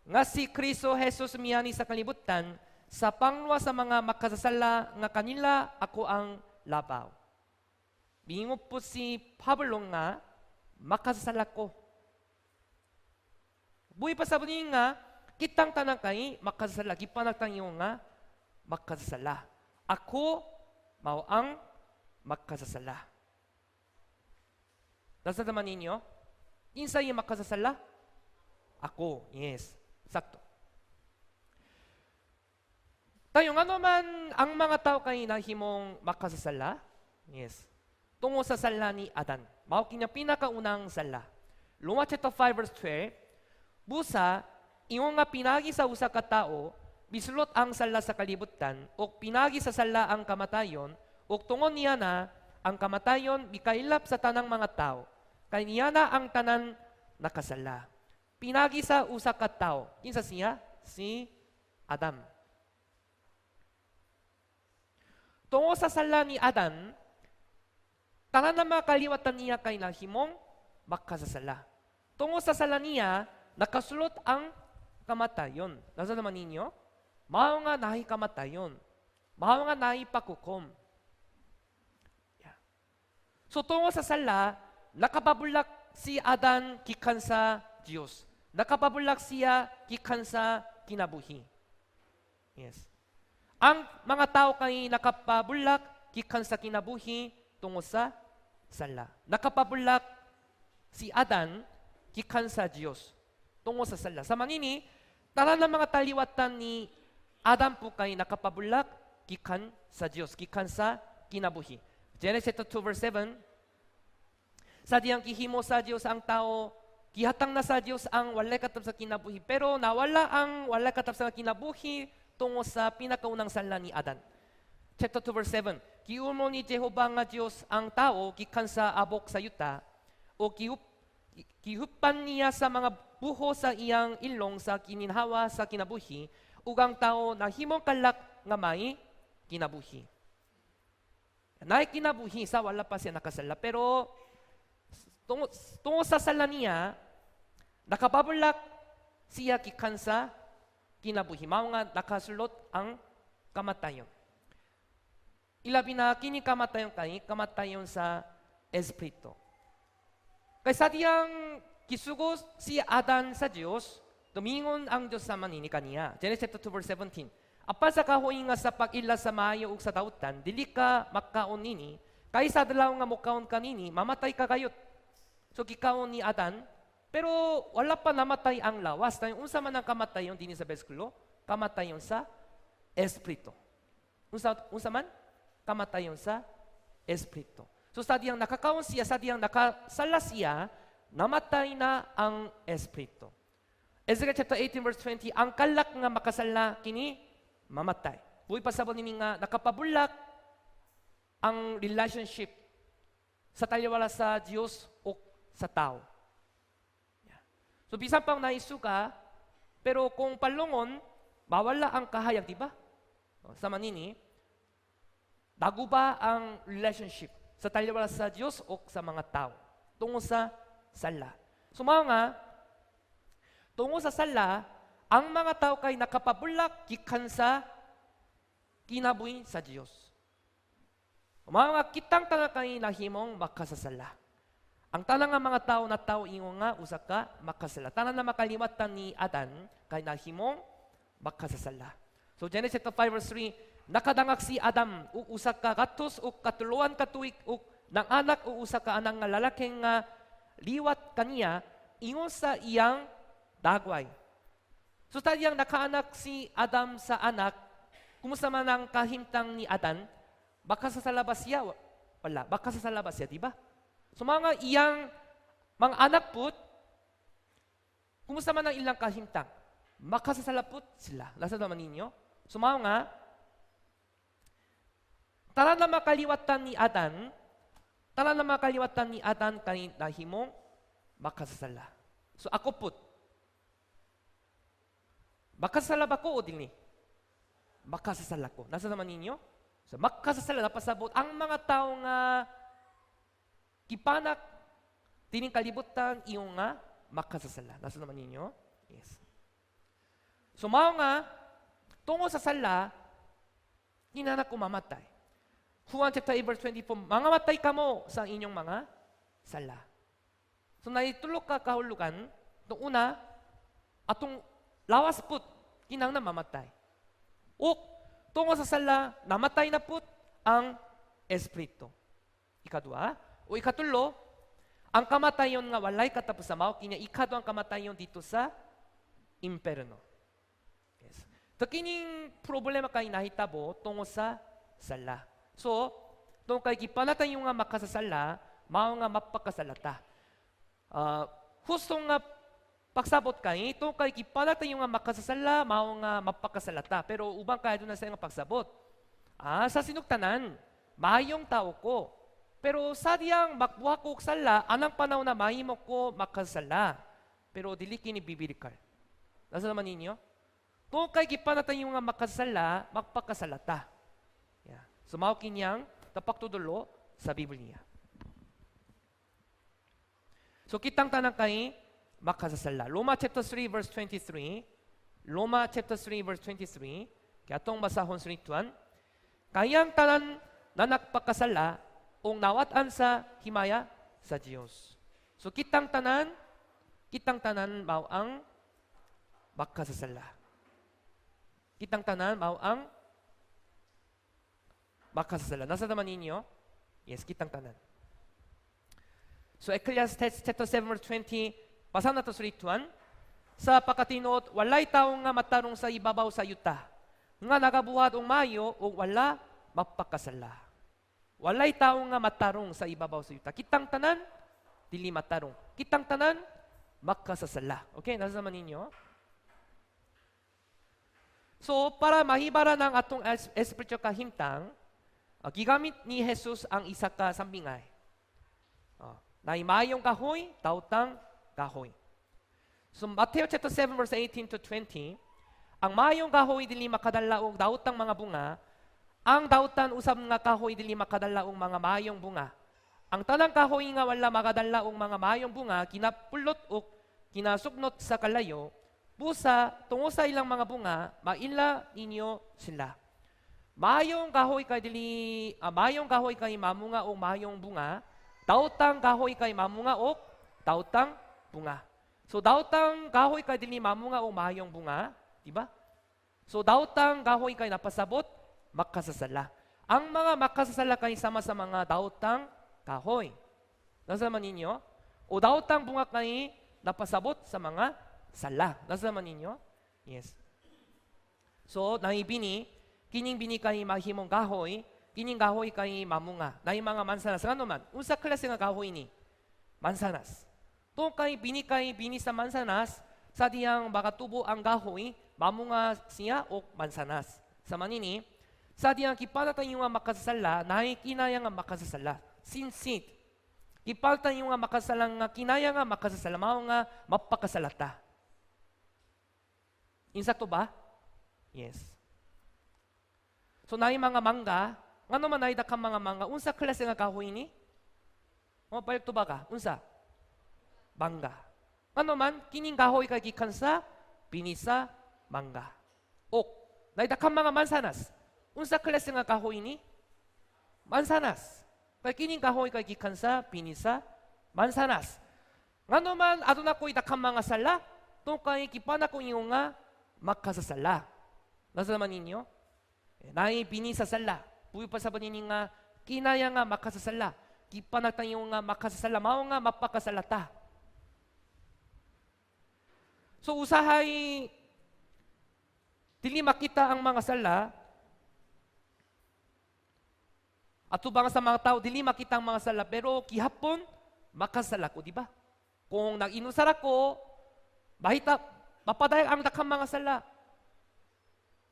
nga si Kristo Jesus miani sa kalibutan sa pangluwas sa mga makasasala nga kanila ako ang labaw." Miingon po si Pablo nga makasasala ko. Buhi pa sa nga kitang tanan kay makasasala, gipanagtangyo nga makasasala. Ako mao ang makasasala. Nasa naman ninyo? Kinsay makasasala? Ako, yes. Sakto. Tayo ano man ang mga tao kay nahimong makasasala? Yes. Tungo sa sala ni Adan. Mao kini pinakaunang sala. Roma chapter 5 verse 12. "Busa, ingon nga pinagi sa usa ka tawo, misulot ang sala sa kalibutan, ug pinagi sa sala ang kamatayon, ug tungod niya na ang kamatayon mikailap sa tanang mga tao, kay niya na ang tanan nakasala." Pinagi sa usa ka tawo. Kinsa siya? Si Adam. Tungo sa sala ni Adan, tanan na mga kaliwatan niya kay nahimong makasasala. Tungo sa sala niya, nakasulot ang kamatayon. Nasa naman ninyo? Mao nga nahi kamatayon. Mao nga nahi pakukom. Yeah. So tungo sa sala, nakapabulak si Adan gikan sa Dios. Nakapabulak siya gikan sa kinabuhi. Yes. Ang mga tao kay nakapabulak gikan sa kinabuhi tungo sa sala. Nakapabulak si Adan gikan sa Dios tungo sa sala. Sa manini, tanan ng mga taliwatan ni Adam po kay nakapabulak gikan sa Dios, gikan sa kinabuhi. Genesis 2 verse 7, sa diyang gihimo sa Dios ang tao, gihatang na sa Dios ang walay katapusang kinabuhi. Pero nawala ang walay katapusang kinabuhi tungo sa pinakaunang sala ni Adan. Chapter 2 verse 7, "Giulmo ni Jehova nga Dios ang tao gikan sa abok sa yuta o gihupan niya sa mga buho sa iyang ilong sa kininhawa sa kinabuhi ug ang tao nahimong kalak nga may kinabuhi." Naay kinabuhi sa wala pa siya nakasala, pero tungo sa sala niya nakababulak siya gikan sa Kinabuhi. Mao nga nakasulot ang kamatayon. Ilabi na kini kamatayon kay kamatayon sa espiritu. Kay sa diyang gisugo si Adan sa Dios, tumingon ang Dios sa manini kaniya. Genesis chapter 2 verse 17. "Apan sa kahoy nga sa pag-ila sa maayo ug sa dautan, dili ka makaon nini, kay sa adlaw nga mokaon kanini, mamatay ka gayot." So gikaon ni Adan, pero wala pa namatay ang lawas. Tayo unsa man ang kamatayon dinhi sa bersikulo? Kamatayon sa espiritu. Unsa man? Kamatayon sa espiritu. So sa diyang nakakaon siya, sa diyang nakasala siya, namatay na ang espiritu. Ezekiel chapter 18 verse 20, ang kalak nga makasala kini mamatay. Buhi pasabot nini nga nakapabulak ang relationship sa taliwala sa Dios o sa tao. Yeah. So bisan pang naisuga, pero kung palungon, mawala ang kahayag, di ba? Sa manini, naguba ang relationship sa taliwala sa Dios o sa mga tao tungo sa sala. So mao nga, tungo sa sala, ang mga tao kay nakapabulak gikan sa kinabuhi sa Dios. Mao nga kitang tanan kay nahimong makasasala. Ang tanan nga mga tao na tao ingon nga usa ka makasala. Tanan na makaliwatan ni Adan kay nahimong makasasala. So Genesis chapter 5 verse 3, nakadangag si Adam ug 139 ka tuig ug nang anak og usa ka anak nga lalaki nga liwat kaniya ingon sa iyang dagway. So tayang nakaanak si Adam sa anak, kumusta man ang kahimtang ni Adan, makasasala ba siya? Wala, makasasala ba siya, di ba? So mga iyang mga anak put, kumusta man ang ilang kahimtang? Makasasala put sila. Nasa naman ninyo? So mao nga, tanan na makaliwatan ni Adan, tanan na makaliwatan ni Adan kay nahimong makasasala. So ako put, makasasala ba ko o dili? Makasasala ko. Nasa naman ninyo? So makasasala, napasabot ang mga tao nga gipanak dining kalibutan iyong nga makasasala. Nasa naman ninyo? Yes. So mao nga tungo sa sala, kinahanglan ko mamatay. Juan chapter 8 verse 24, "Mga matay kamo sa inyong mga sala." So naitulo ka kahulugan, itong una, atong lawas put, kinahanglan mamatay. O tungo sa sala, namatay na put ang espiritu. Ikadua, o ikatulo, ang kamatayon nga walay katapos sa mao, kini ikaduhang kamatayon dito sa imperno. Yes. So kining problema kay nahitabo tungo sa sala. So, tungod kay gipanata yung nga makasasala, mao nga mapakasala ta. Husto nga pagsabot kay, tungod kay gipanata yung nga makasasala, mao nga mapakasala ta. Pero ubang kaya doon na sa nga pagsabot. Sa sinugtanan, mayong tao ko. Pero sa diyang magbuhat ko og sala, anang panahon na mahimo ko makasala. Pero dili kini biblical. Nasa naman ninyo? Tungod kay gipanata yung nga makasala, magpakasala ta. Yeah. So mao kinyang tapagtudulo sa Biblia. So kitang tanan kay makasasala. Roma chapter 3 verse 23. Roma chapter 3 verse 23. Kaya atong basahon sa rituan. Kayang tanan na nagpakasala ug nawat-an sa himaya sa Dios. So kitang tanan mao ang makasasala. Kitang tanan mao ang makasasala. Nasa naman ninyo? Yes, kitang tanan. So Ecclesiastes chapter 7 verse 20, basa nato sa rituan. Sa pagkatinuod, walay tawo nga matarong sa ibabaw sa yuta nga nagabuhat og maayo ug wala mapakasala. Walay tawo nga matarong sa ibabaw sa yuta. Kitang tanan, dili matarong. Kitang tanan, makasasala. Okay, nasa naman ninyo? So, para mahibara ng atong espiritual kahimtang, gigamit ni Jesus ang isa ka sambingay. Naay maayong kahoy, daotang kahoy. So Matthew chapter 7 verse 18 to 20, ang maayong kahoy dili makadala og daotang mga bunga, ang dautan usab nga kahoy dili makadala og mga maayong bunga. Ang tanang kahoy nga wala makadala og mga maayong bunga kinapulot og kinasugnot sa kalayo. Busa, tungo sa ilang mga bunga, maila ninyo sila. Maayong kahoy kay dili, maayong kahoy kay mamunga og maayong bunga, daotang kahoy kay mamunga og daotang bunga. So daotang kahoy kay dili mamunga og maayong bunga, di ba? So daotang kahoy kay napasabot makasasala. Ang mga makasasala kay sama sa mga daotang kahoy. Nasa man ninyo? O daotang bunga kay napasabot sa mga sala. Nasa man ninyo? Yes. So, naay bini, kining bini kay mahimong kahoy, kining kahoy kay mamunga. Naay mga mansanas. Ano man? Unsa klase nga kahoy ni? Mansanas. To kay bini kay bini sa mansanas, sa diyang makatubo ang kahoy, mamunga siya og mansanas. Sa manini, sa diyang gipanat yung nga makasasala, naay kinaya nga makasasala. Sin seed. Gipanat yung nga makasala nga kinaya nga makasasala, mao nga mapakasalata. Insakto ba? Yes. So naay mga mangga, ngano man naay daghang mga mangga, unsa klase nga kahoy ni? O palto ba ka? Unsa? Mangga. Ngano man kining kahoy kay gikan sa bini sa mangga. Ok, naay daghang mga mansanas. Unsa klase nga kahoy ni? Mansanas. Kay kining kahoy kay gikan sa bini sa mansanas. Ngano man aduna ko'y daghang mga sala, tungod kay gipanat ko ingon nga makasasala. Nasa naman ninyo? Eh, naay bini sa sala. Buyo pa sa ninyo nga kinaya nga makasasala. Gipanat tayo nga makasasala, mao nga mapakasalata. So usahay dili makita ang mga sala, atubang sa mga tao dili makita ang mga sala, pero gihapon makasala ko, di ba? Kung nag-inusar ako, mahita mapadayag ang daghang mga sala.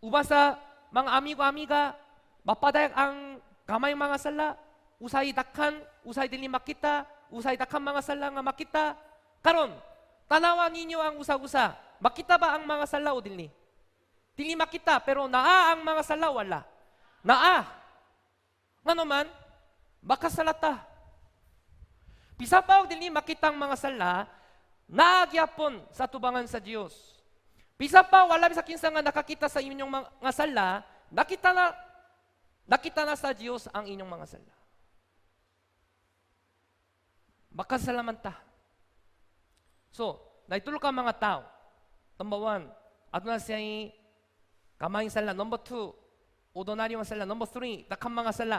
Uban sa mga amigo-amiga, mapadayag ang gamay mga sala. Usahay dakhan, usahay dili makita, usahay dakhan mga sala nga makita. Karon, tanawa ninyo ang usa-usa. Makita ba ang mga sala o dili? Dili makita, pero naa ang mga sala, wala. Naa. Ngano man, makasalata. Bisan pa og dili makita ang mga sala, naa gyapon sa tubangan sa Dios. Bisan pa wala sa kinsa nga nakakita sa inyong mga sala, nakita na sa Dios ang inyong mga sala. Makasalaman ta. So, naitulo ka mga tao. Number one, aduna siya kamayng sala. Number two, ordinaryong sala. Number three, daghang mga sala.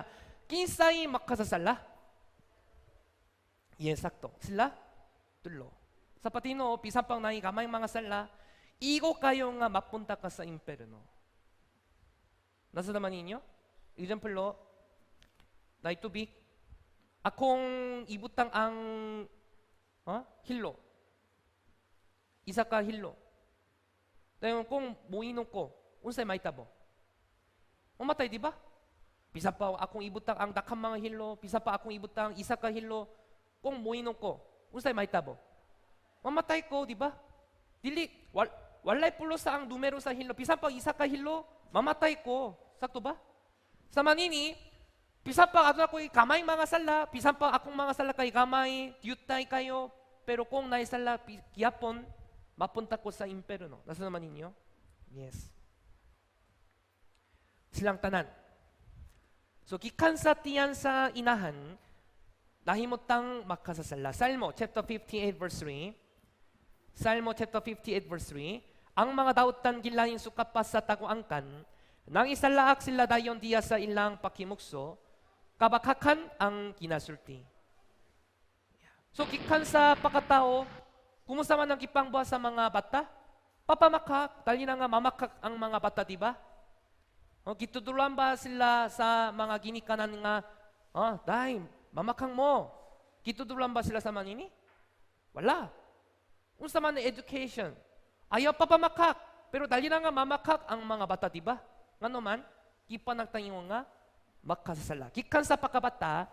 Kinsay makasasala? Yes, sakto. Sila? Tulo. Sa patino, bisan pang naay gamay mga sala, igo kayo nga mapunta ka sa imperno. Nasa naman ninyo? Example, naay tubig, akong ibutang ang hilo. Isa ka hilo. Dayon kung moinom ko, unsay mahitabo? Mamatay, di ba? Bisan pa akong ibutang ang daghang mga hilo, bisan pa akong ibutang isa ka hilo, kung moinom ko, unsay mahitabo? Mamatay ko, di ba? Dili walay pulos sa ang numero sa hilo. Bisan pa isa ka hilo, mamatay ko. Sakto ba? Sa manini, bisan pa aduna ko'y gamay mga sala, bisan pa akong mga sala kay gamay, diyutay kayo, pero kung naisala, gihapon, mapunta ko sa imperno. Nasa naman ninyo? Yes. Silang tanan. So, gikan sa tiyan sa inahan, nahimutang makasasala. Salmo chapter 58 verse 3. Salmo chapter 58 verse 3. Ang mga dautan gilain sukat pa sa taguangkan, nang isalaak sila dayon diya sa ilang pakimukso, kabakakan ang ginasulti. So gikan sa pagkatao, kumusta man ang gipangbuhat sa mga bata? Papamakak, dali na nga mamakak ang mga bata, di ba? O, gitudulan ba sila sa mga ginikanan nga, "Oh, dai, mamakang mo"? Gitudulan ba sila sa manini? Wala. Unsa man ang education? Ayaw papamakak. Pero dali na nga mamakak ang mga bata, di ba? Ngano man, gipanagtangingon nga makasasala. Gikan sa pagkabata,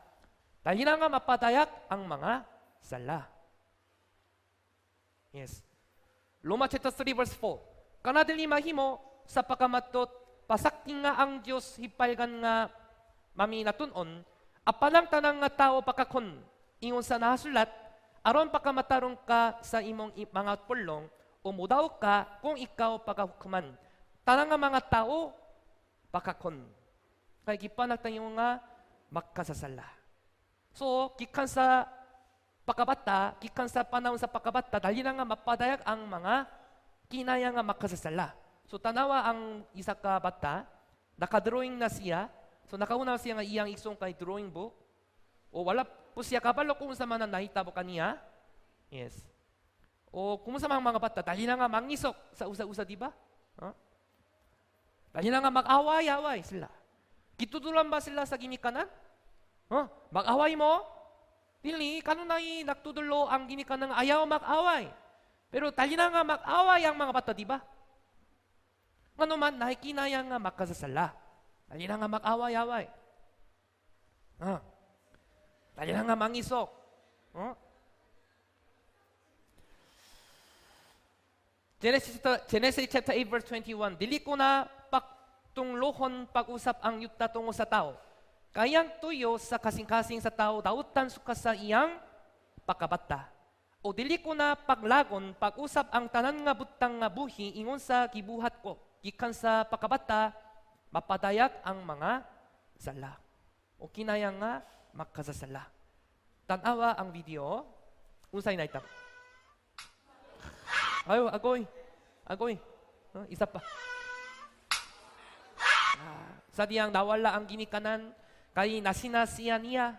dali na nga mapadayag ang mga sala. Yes. Roma chapter 3 verse 4. Kana dili mahimo sa pagkamatot pasakti nga ang Dios hipalgan nga maminatun-on apan ang tanang nga tao pakakon ingon sa nasulat aron pakamatarong ka sa imong mga pulong O modaot ka kung ikaw pagahukuman. Tanan nga mga tao bakakon. Kay gipanagtayo nga makasasala. So gikan sa pagkabata, gikan sa panahon sa pagkabata, dali na nga mapadayag ang mga kinaya nga makasasala. So tanawa ang isa ka bata, naka-drawing na siya. So nakauna siya nga iyang igsoon kay drawing book. O wala po siya kabalo kung unsa man ang nahitabo kaniya. Yes. O kung unsa man ang mga bata, dali na nga mangisok sa usa-usa, di ba? Huh? Dali na nga mag-away-away sila. Gitudulan ba sila sa ginikanan? Huh? Mag-away mo? Dili, kanunay nagtudlo ang ginikanan ayaw mag-away. Pero dali na nga mag-away ang mga bata, di ba? Ngano man, nahikinaya nga makasasala. Dali na nga mag-away-away. Ah. Dali na nga mangisok. Huh? Genesis chapter 8 verse 21, dili ko na pagtunglohon pag-usap ang yuta tungo sa tao. Kayang tuyo sa kasing-kasing sa tao, dautan suka sa iyang pagkabata. O dili ko na paglagon pag-usap ang tanan nga butang nga buhi ingon sa gibuhat ko. Gikan sa pagkabata, mapadayag ang mga sala. O kinaya nga makasasala. Tanawa ang video. Unsay naitabo? Ayo, agoy. Agoy. Huh? Isa pa. Sa diyang nawala ang ginikanan, kay nasinasiya niya.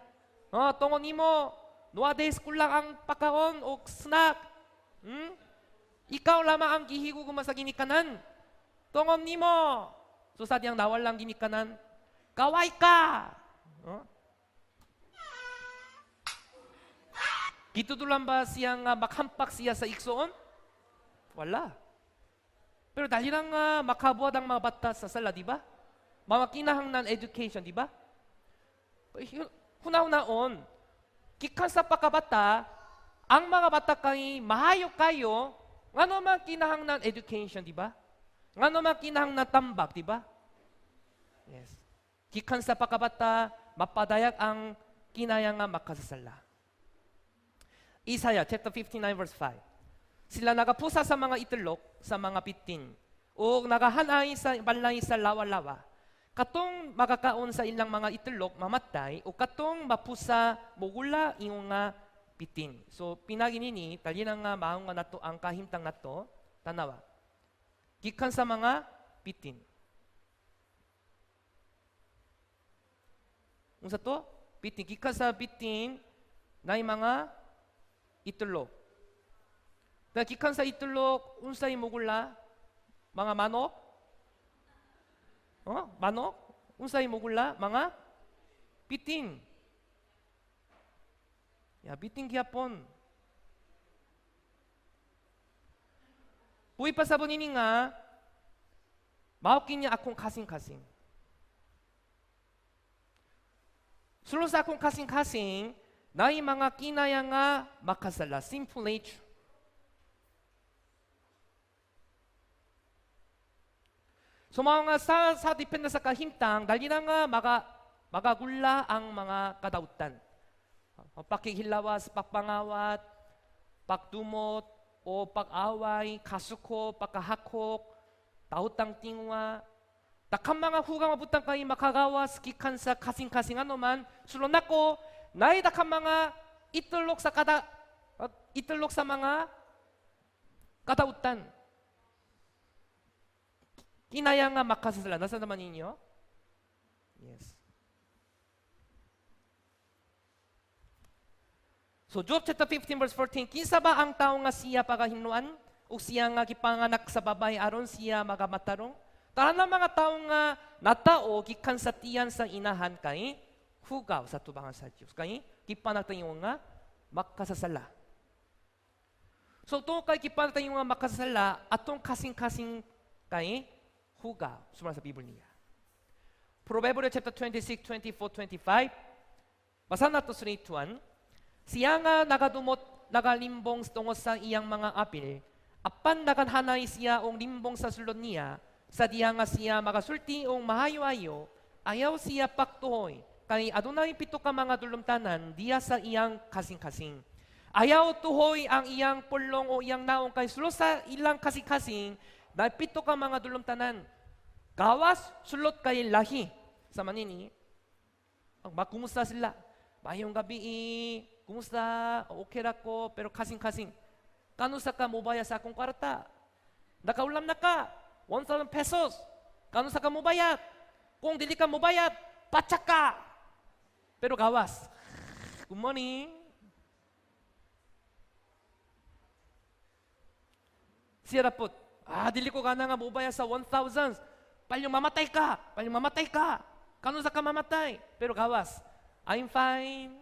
Oh, tungo nimo, nowadays kulang ang pakaon o snack. Ikaw lamang ang gihigugma sa ginikanan. Tungon nimo. So sa diyang nawala ang ginikanan, kaway ka. Oh? Gitudulan ba siya nga makhampak siya sa igsoon? Wala. Pero dahil lang makabuhat ang mga bata sa sala, di ba? Mga kinahanglan education, di ba? Hunaw-naon, gikan sa pagkabata, ang mga bata kay mahayo kayo, ngano man kinahanglan education, di ba? Ngano man kinahanglan tambak, di ba? Yes. Gikan sa pagkabata, mapadayag ang kinaya nga makasasala. Isaiah chapter 59 verse 5. Sila nagapusa sa mga itlog, sa mga bitin, o nagahanay sa balay sa lawa-lawa. Katong makakaon sa ilang mga itlog, mamatay, o katong mapusa, mogula iyong nga bitin. So, pinagi nini, dali na nga maong nga nato ang kahimtang nato, tanawa. Gikan sa mga bitin. Unsa to? Bitin. Gikan sa bitin, naay mga itlog. Na gikan sa itlog, unsay mogula? Mga manok? Oh, manok? Unsay mogula? Mga bitin. Ya, bitin gyapon. Buhi pa sa ini nga, mao kini akong kasing-kasing. Sulod sa akong kasing-kasing, naay mga kinaya nga makasala, sinful nature. So mga sa depende sa kahimtang, dali na nga magagula ang mga kadautan. Pakihilawas, pagpangawat, pagdumot, o pag-away, kasuko, pagkahakok, dautang tingwa. Dakang mga hugang mabutang kay makagawas, gikan sa kasing-kasing anuman, sulod nako, naay dakang mga itlog sa kada, itlog sa mga kadautan. Kinaya nga makasasala. Nasa naman ninyo? Yes. So Job chapter 15 verse 14, kinsa ba ang tao nga siya pagahinluan o siya nga gipanganak sa babae aron siya magamatarong? Tanan mga tao nga natao gikan sa tiyan sa inahan kay hugaw sa tubangan sa Dios. Kay gipanagtayo nga makasasala. So tungod kay gipanagtayo nga makasasala, atong kasing-kasing kay hugaw. Sumala sa Biblia. Proverbio chapter 26, 24, 25. Basa nato 3, 2, 1. Siya nga nagadumot, nagalimbong tungod sa iyang mga apil, apan naganhanay siya og limbong sa sulod niya, sa diha nga siya makasulti og mahayo-ayo, ayaw siya paktuhoy, kay adunay 7 ka mga dulumtanan diya sa iyang kasing-kasing. Ayaw tuhoy ang iyang pulong o iyang naong kay sulod sa ilang kasing-kasing na pito ka mga dulumtanan. Gawas sulot kay lahi. Sa manini, ang makumusta sila. Mayong gabi, kumusta? Okay ra ko, pero kasing-kasing. Kanusa ka mobaya sa akong kwarta? Nakaulam na ka, 1,000 pesos. Kanusa ka mobayad? Kung dili ka mobayad, patsak ka. Pero gawas. Good morning. Siya rapot. Ah, dili ko gana nga mobayad sa 1,000. Palyong mamatay ka. Palyong mamatay ka. Kanusa ka mamatay? Pero gawas. I'm fine.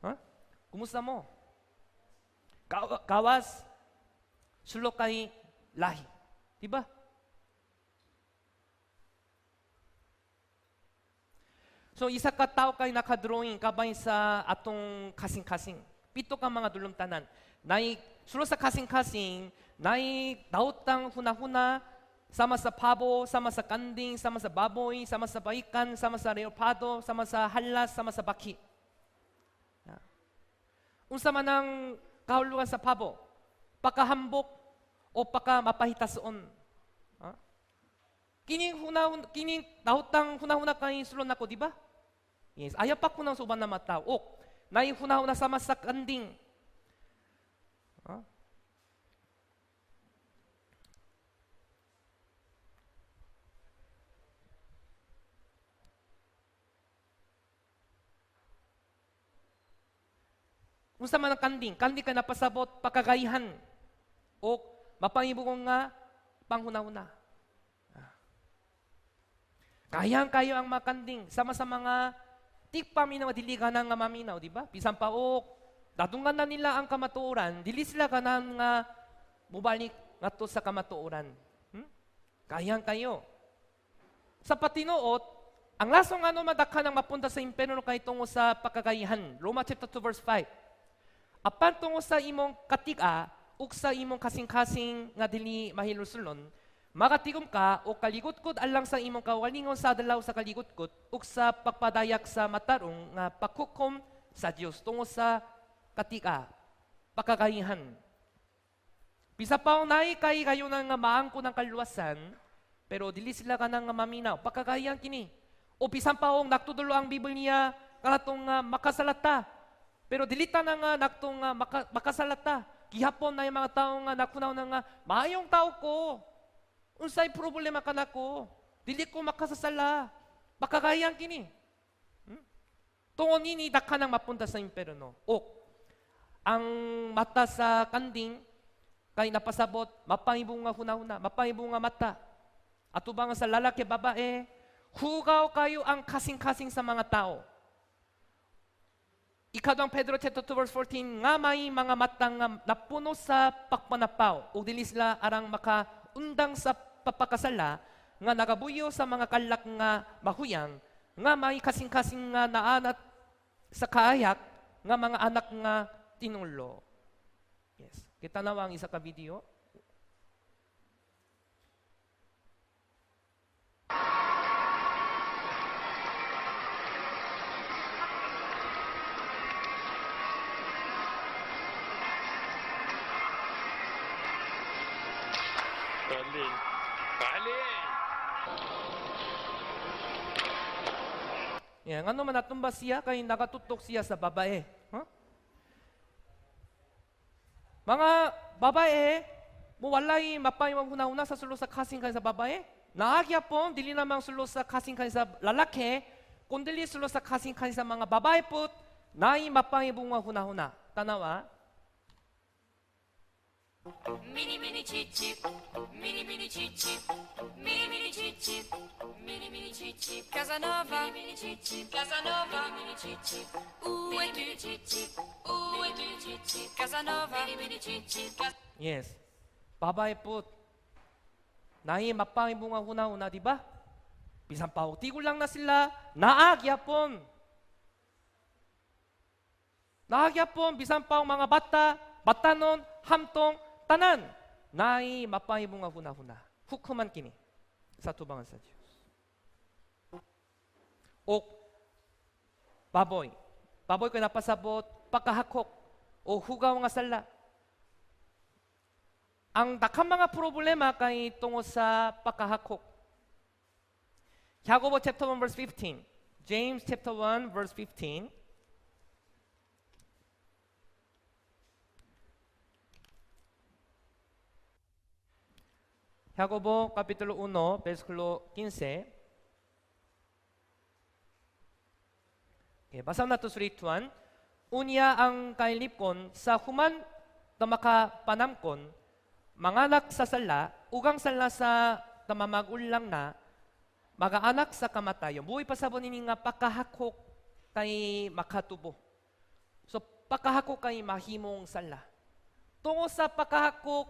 Huh? Kumusta mo? Gawas, sulok kay lahi. Diba? So isa ka tao kay nakadrawing kabay sa atong kasing-kasing. Pito ka mga dulumtanan. Nay sulod sa kasing-kasing, nay daotang huna-huna, sama sa pabo, sama sa kanding, sama sa baboy, sama sa baikan, sama sa leopardo, sama sa halas, sama sa baki. Unsa man ang kahulugan sa pabo? Pakahambok o paka mapahitason. Ha? Kining hunahun, kining daotang hunahuna kay sulod nako, di ba? Yes, ayaw pa ko nang suban na mata. Ok, nay hunahuna sama sa kanding. Ha? Unsa man ang kanding? Kanding ka napasabot pakagayihan o mapangibugong nga panghuna-huna. Kayang kayo ang mga kanding sama sa mga tigpaminaw dili ka na nga maminaw, di ba? Bisan pa ok, dadunggan na nila ang kamatuoran, dili sila ganahan nga mubalik ngadto sa kamatuoran. Kayang kayo. Sa patinuot, ang lasong ano madakhan ang mapunta sa impyerno kay tungo sa pakagayihan. Roma chapter 2 verse 5. Apan tungo sa imong katig-a ug sa imong kasing-kasing nga dili mahilusulon, makatigom ka o kaligutkud alang sa imong kaugalingon sa adlaw sa kaligutkud ug sa pagpadayak sa matarong nga paghukom sa Dios tungo sa katig-a, pakagayihan. Bisa pa naay kay kayo na nga maangko ng kaluwasan, pero dili sila kanang nga maminaw, pakagayihan kini. O bisan pa ong nagtudulo ang Biblia kanatong nga makasalata, pero dili ta na nga naktong nga makasalata. Gihapon na yung mga tao nga nakunaw na nga, maayong tao ko. Unsay problema ka nako? Dili ko makasasala. Makakayang kini. Tungo nini daghan ang mapunta sa impyerno. O ang mata sa kanding kay napasabot, mapangibong nga hunahuna, mapangibong nga mata. Atubang sa lalaki babae, hugaw kayo ang kasing-kasing sa mga tao. Ikaduhang Pedro chapter 2 verse 14, nga may mga mata nga napuno sa pagpanapaw ug dili sila arang makaundang sa papakasala nga nagabuyo sa mga kalak nga mahuyang nga may kasing-kasing nga naanat sa kaayak nga mga anak nga tinulo. Yes. Kita na ang isa ka video. Galing. Galing! Yeah, ngano man natumba siya kay nakatutok siya sa babae. Huh? Mga babae, mo walay mapay hunahuna sa sulo sa kasing kay sa babae. Naagyapon dili namang sulo sa kasing kay sa lalaki, kundili sulo sa kasing kay sa mga babae put naay mapay bunga hunahuna. Tanawa. Mini mini chip chip, mini mini chip chip, mini mini chip chip, mini mini chip chip. Casanova, mini mini chip chip, Casanova, mini mini chip chip. Où es-tu chip chip? Où es-tu chip chip? Casanova, mini mini chip chip. Yes. Babae put. Naay mapay bunga hunahuna, di ba? Bisan pa tigulang na sila, naagyapon. Naagyapon bisan pa mga bata, batanon, hamtong, tanan. Naay mapay bunga hunahuna. Hukuman kini sa tubangan sa Dios. Ok baboy. Baboy ko napasabot, Pakahakok o hugaw nga sala. Ang daghang mga problema kay tungod sa pakahakok. Jacobo chapter 1 verse 15. James chapter 1 verse 15. Jacobo kapitulo 1 versikulo 15. Okay, basa nato sa 3, 1. Unya ang kailipkon sa human na makapanamkon, manganak sa sala, ugang sala sa tamamagulang na, magaanak sa kamatayon. Buhi pa sa nini nga pakahakok kay makatubo. So pakahakok kay mahimong sala. Tungo sa pakahakok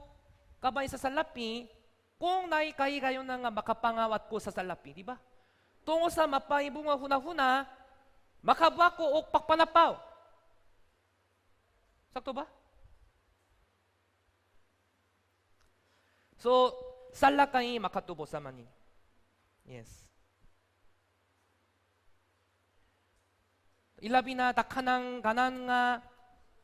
kabay sa salapi, kung naikay kayo na nga makapangawat ko sa salapi, di ba? Tungo sa mapaibong nga hunahuna, makabako o pakpanapaw. Sakto ba? So, sala kay makatubo sa manin. Yes. Ilabi na dakhanang ganan nga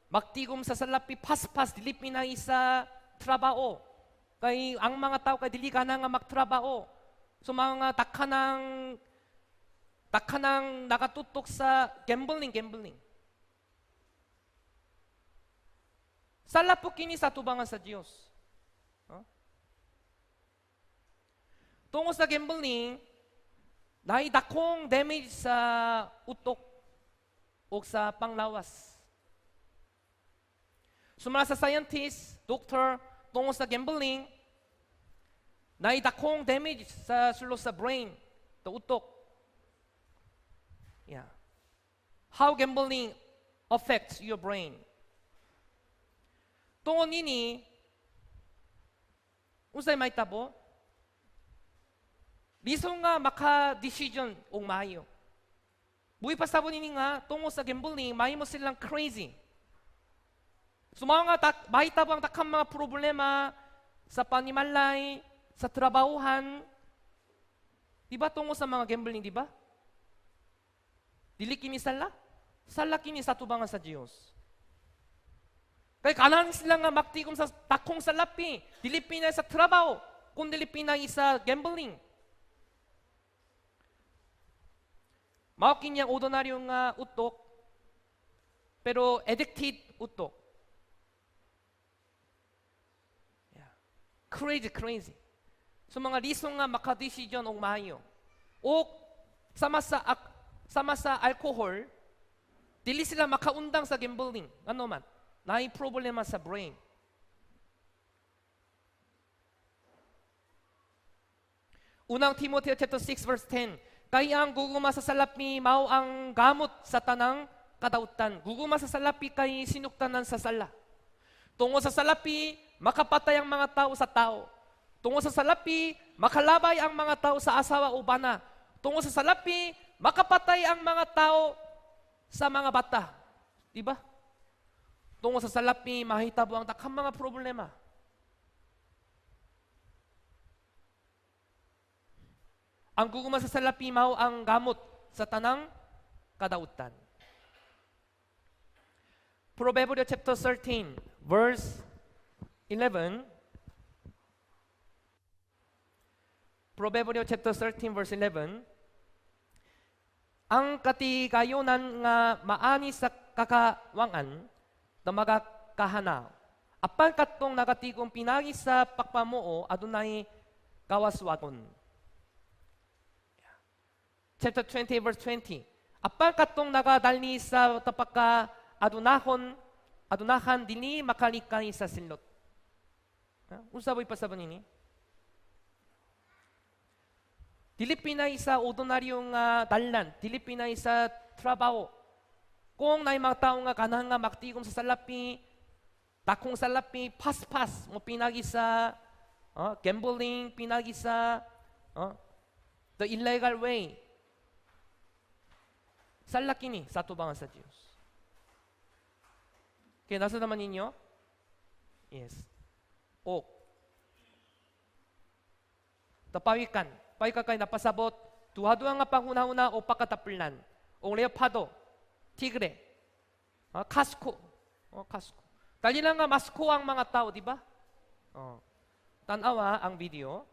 magtigom sa salapi paspas dili pinay sa trabaho. Kay ang mga tao kay dili kana nga magtrabaho. So mga dakhanang dakhanang nakatutok sa gambling. Sala po kini sa tubangan sa Dios. Huh? Tungo sa gambling, naay dakong damage sa utok o sa panglawas. Sumala sa scientist, doctor, tungo sa gambling, naay dakong damage sa sulod sa brain, sa utok. Yeah. How gambling affects your brain? Tungo nini, unsay mahitabo? Lisod nga maka-decision og maayo. Buhi pa sabon nini nga tungo sa gambling, mahimo silang crazy. So mga mahitabo ang daghang mga problema sa panimalay, sa trabahuhan. Di ba tungo sa mga gambling, di ba? Dili kini sala? Sala kini sa tubangan sa Dios. Kay kanan sila nga magtigom sa dakong salapi, dili pinay sa trabaho, kun dili pinay sa gambling. Mao kini ang ordinaryo nga utok, pero addicted utok. Yeah. Crazy, crazy. So mga lisod nga makadesisyon og maayo. O sama sa alcohol, dili sila makaundang sa gambling. Ano man? Naay problema sa brain. Unang Timoteo chapter 6 verse 10. Kaya ang gugma sa salapi mao ang gamot sa tanang kadautan. Gugma sa salapi kay sinuktanan sa sala. Tungo sa salapi, makapatay ang mga tao sa tao. Tungo sa salapi, makalabay ang mga tao sa asawa o bana. Tungo sa salapi, makapatay ang mga tao sa mga bata. Diba? Tungo sa salapi, mahitabo ang daghang mga problema. Ang gugma sa salapi mao ang gamot sa tanang kadautan. Proverbio chapter 13 verse 11. Proverbio chapter 13 verse 11. Ang katigayonan nga maani sa kakawangan na magakahanaw. Apan katong nagatigom pinagi sa pagpamuo adunay kawaswagon. Chapter 20 verse 20. Apan katong nagadalni sa tapaka adunahan dili makalikay sa silot. Unsa boy pasabon nini? Dili pinay sa ordinaryo nga dalan, dili pinay sa trabaho. Kung naay mga tao nga ganahan nga magtigom sa salapi, dakong salapi, paspas mo pinagi sa gambling, pinagi sa the illegal way. Sala kini sa tubangan sa Dios. Okay, nasa naman ninyo? Yes. O tapawikan, pawikan kay napasabot duha-duha nga panghuna-huna o pakataplan o leopardo, tigre. Kasko. Oh, kasko. Dali lang nga masko ang mga tao, di ba? Oh. Tanawa ang video.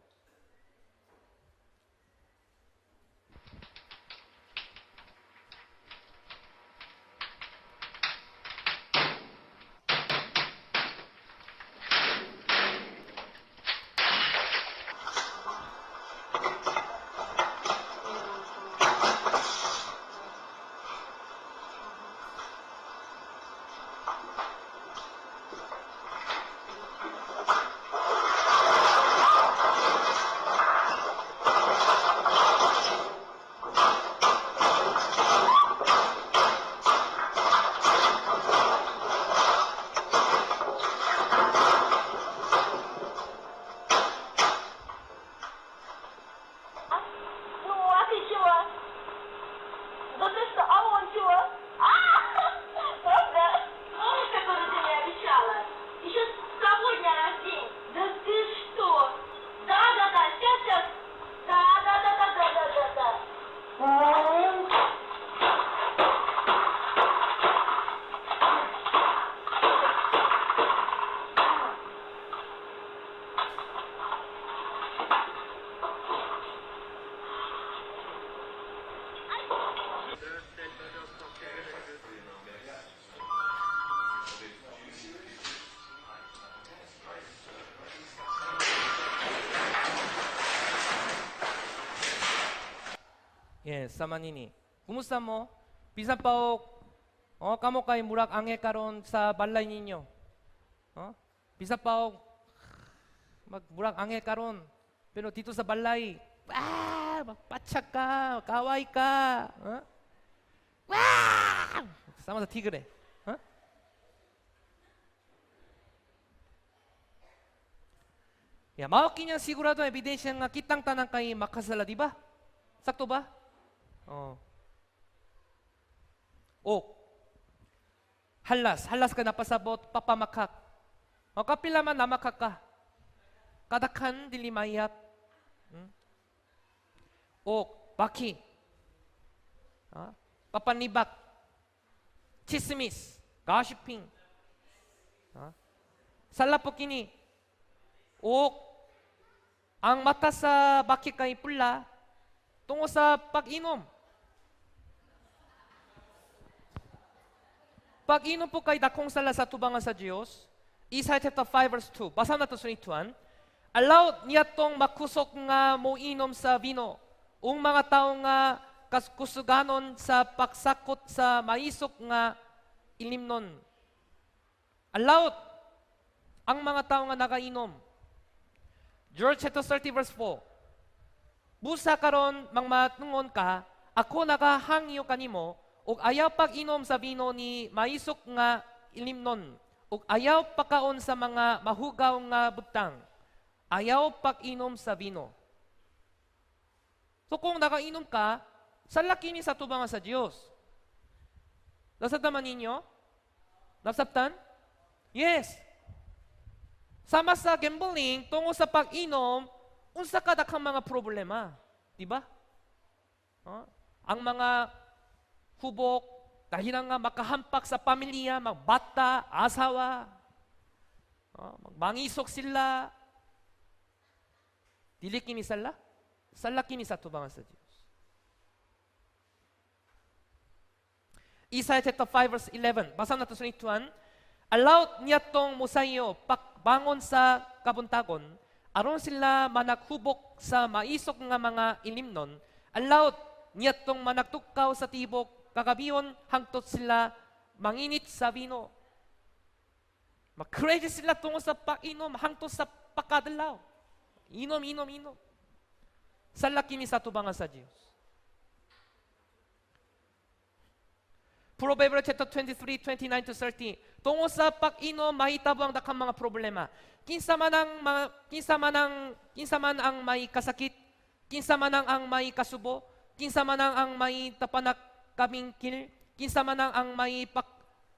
Ну, а ты чего? Да ты что, а он чего? А, правда? Помнишь, который ты мне обещала? Еще с того дня рождения. Да ты что? Да, да, да, сейчас, сейчас. Да, да, да, да, да, да, да, да. Ну, Yes, sama nini. Kumusta mo? Bisan pa og oh, kamo kay murag ange karon sa balay ninyo. Oh? Bisan pa og magmurag ange karon. Pero dito sa balay, ah, magpatsak ka, kaway ka. Huh? Wah! Sama sa tigre. Huh? Ya, mao kini ang sigurado ang ebidensya nga kitang tanan kay makasala, di ba? Sakto ba? Oh. O halas, halas ka napasabot, papamakak. O kapila man namakak ka. Kadakhan dili mayap. O baki. Ah, papanibak. Chismis, gossiping. Ah. Sala po kini. O ang mata sa baki kay pula tungo sa pag-inom. Pag-inom po kay dakong sala sa tubangan sa Diyos. Isaiah chapter 5 verse 2. Basa nato sa ituan. Allowed niya tong makusok nga moinom sa vino. Ung mga tao nga kaskusuganon sa pagsakot sa maisok nga ilimnon. Allowed ang mga tao nga nakainom. George chapter 30 verse 4. Busa karon mangmatungon ka, ako nakahangyo kanimo ug ayaw pag-inom sa vino ni maisok nga ilimnon ug ayaw pakaon sa mga mahugaw nga butang. Ayaw pag-inom sa vino. So kung nakainom ka, salaki ni sa tubangan sa Dios. Nasabtan man ninyo? Nasabtan? Yes. Sama sa gambling, tungo sa pag-inom, unsa ka dakhang mga problema, di ba? Oh? Ang mga hubok, dahil nga makahampak sa pamilya, mga bata, asawa, oh, mangisok sila. Dili kini sala? Sala kini sa tubangan sa Diyos. Isaiah chapter 5 verse 11. Basa nato sa ituan. Allowed niya tong mosayo pakbangon sa kabuntagon aron sila managhubok sa maisok nga mga ilimnon. Allowed niya tong managtukaw sa tibok kagabion hangtod sila manginit sa vino. Ma-crazy sila tungo sa painom hangtod sa pakadlaw. Inom, inom, inom. Sala kini sa tubangan sa Diyos. Proverbs chapter 23, 29 to 30. Tungo sa pag-inom, mahitabo ang dakhang mga problema. Kinsa man ang may kasakit, kinsa man ang may kasubo, kinsa man ang may tapanak kamingkil, kinsa man ang may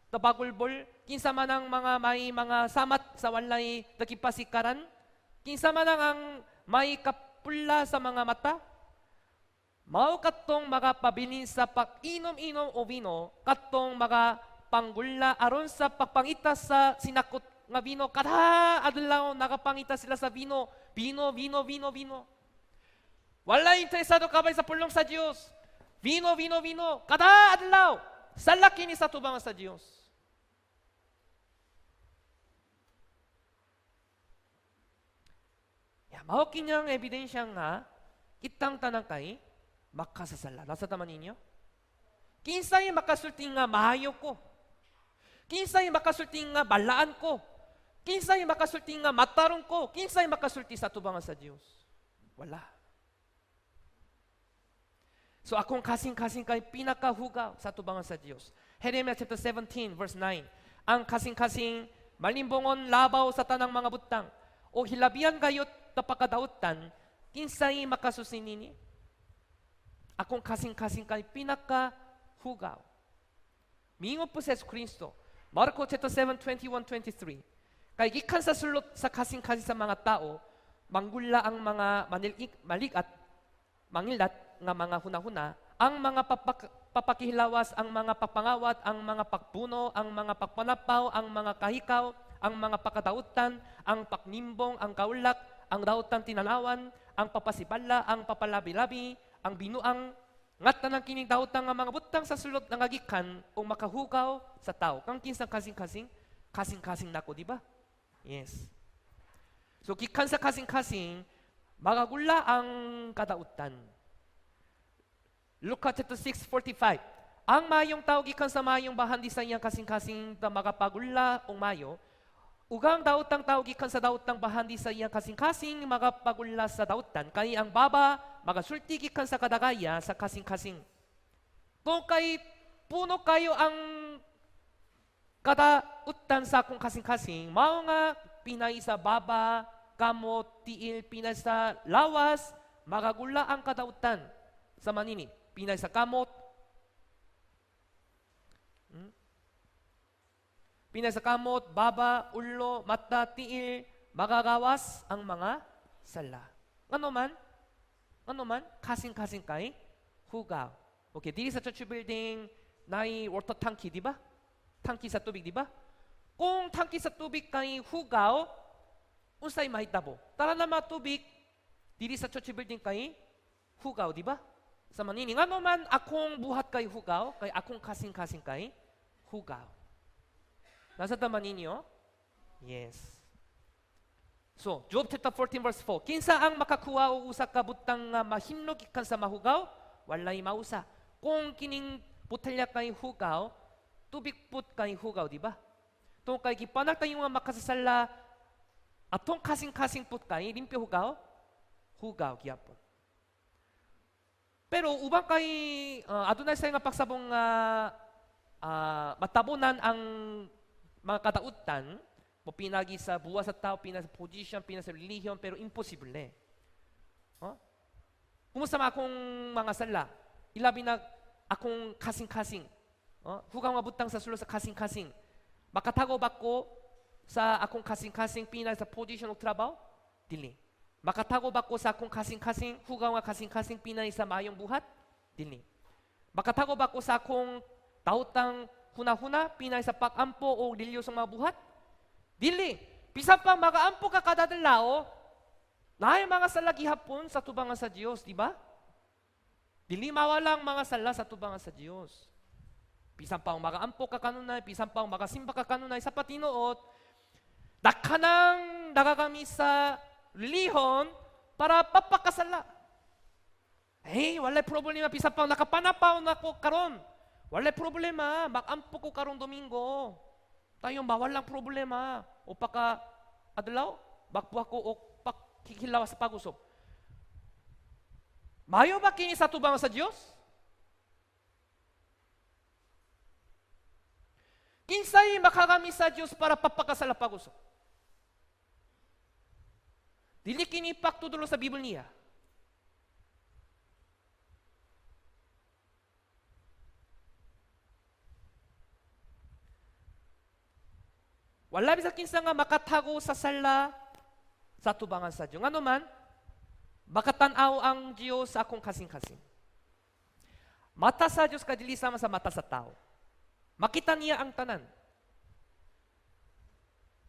tabagulbol, kinsa man ang mga may mga samat sa walay nakipasikaran, kinsa man ang may kapula sa mga mata, mao katong makapabilin sa pag-inom-inom o vino, katong maka panggula aron sa pagpangita sa sinakot nga vino. Kada adlaw nagapangita sila sa vino, vino, vino, vino, vino. Wala interesado kabay sa pulong sa Dios. Vino, vino, vino. Kada adlaw sala kini sa tubangan sa Dios. Ya, mao kinyang ebidensya nga kitang tanan kay makasasala. Nasa taman ninyo? Kinsay makasulti nga maayo ko? Kinsay makasulti nga balaan ko? Kinsay makasulti nga matarong ko? Kinsay makasulti sa tubangan sa Dios? Wala. So akong kasing-kasing kay pinakahugaw sa tubangan sa Dios. Jeremiah chapter 17 verse 9. Ang kasing-kasing malimbongon labaw sa tanang mga butang o hilabihan gayot tapakadautan, kinsay makasusi nini? Akong kasing-kasing kay pinakahugaw. Miingon po si Jesu Kristo. Marko chapter 7, 21, 23. Kay gikan sa sulot sa kasing-kasing sa mga tao, manggula ang mga malikat, mangilat nga mga hunahuna, ang mga papakihilawas, ang mga pagpangawat, ang mga pagpuno, ang mga pagpanapaw, ang mga kahikaw, ang mga pakadautan, ang paknimbong, ang kaulak, ang dautan tinanawan, ang papasibala, ang papalabi-labi, ang binuang, ngat tanang kining dautan nga mga butang sa sulot nga gikan o makahugaw sa tao. Kang kinsang kasing-kasing, kasing-kasing nako, di ba? Yes. So gikan sa kasing-kasing, magagula ang kadautan. Luka chapter 6:45. Ang mayong tao gikan sa mayong bahandi sa iyang kasing-kasing ta makapagula og mayo, ugang daotang tao gikan sa daotang bahandi sa iyang kasing-kasing makapagula sa dautan, kay ang baba magasulti gikan sa kadagaya sa kasing-kasing. Kung kay puno kayo ang kadautan sa akong kasing-kasing, mao nga pinay sa baba, kamot, tiil, pinay sa lawas, magagula ang kadautan sa manini. Pinay sa kamot, pinay sa kamot, baba, ulo, mata, tiil, magagawas ang mga sala. Ano man? Ano man? Kasing-kasing kay hugaw. Okay, diri sa church building, naay water tanki, di ba? Tangki sa tubig, di ba? Kung tangki sa tubig kay hugaw, unsay mahitabo? Tara na mga tubig, diri sa church building kay hugaw, di ba? Sa manini, ngano man akong buhat kay hugaw, kay akong kasing-kasing kay hugaw. Nasa tama ninyo? Yes. So, Job chapter 14 verse 4. Kinsa ang makakuha og usa ka butang nga mahimno gikan sa mahugaw? Walay mausa. Kung kining botelya kay hugaw, tubig put kay hugaw, di ba? Tungod kay gipanak tayo nga makasasala atong kasing-kasing put kay limpyo hugaw, hugaw gyapon. Pero ubang kay adunay sa nga pagsabong nga matabunan ang mga kadautan mo pinagi sa buwas sa tao, pinagi sa position, pinagi sa relihiyon, pero imposible. Huh? Kumusta man akong mga sala? Ilabi na akong kasing-kasing. Hugaw nga butang sa sulod sa kasing-kasing. Makatago ba ko sa akong kasing-kasing pinagi sa position o trabaho? Dili. Makatago ba ko sa akong kasing-kasing, hugaw nga kasing-kasing pinay sa mayong buhat? Dili. Makatago ba ko sa akong daotang huna-huna, pinay sa pag-ampo o reliyosong mga buhat? Dili. Bisan pa magaampo ka kada adlaw, naay mga sala gihapon sa tubangan sa Dios, di ba? Dili mawala ang mga sala sa tubangan sa Dios. Bisan pa magaampo ka kanunay, bisan pa magasimba ka kanunay sa patinuot, dakhanang nagagami sa relihiyon para papakasala. Hey, walay problema bisan pa nakapanapaw na ko karon. Walay problema, magampo ko karong Domingo. Tayo mawalang problema. O paka adlaw, magbuha ko o pakikilawas sa pag-usop. Mayo ba kini sa tubang sa Dios? Kinsay makagami sa Dios para papakasala pag-usop? Dili kini pagtudulo sa Biblia. Wala bisa kinsa nga makatago sa sala sa tubangan sa Dios. Ngano man, makatan-aw ang Dios sa akong kasing-kasing. Mata sa Dios kadili sama sa mata sa tao. Makita niya ang tanan.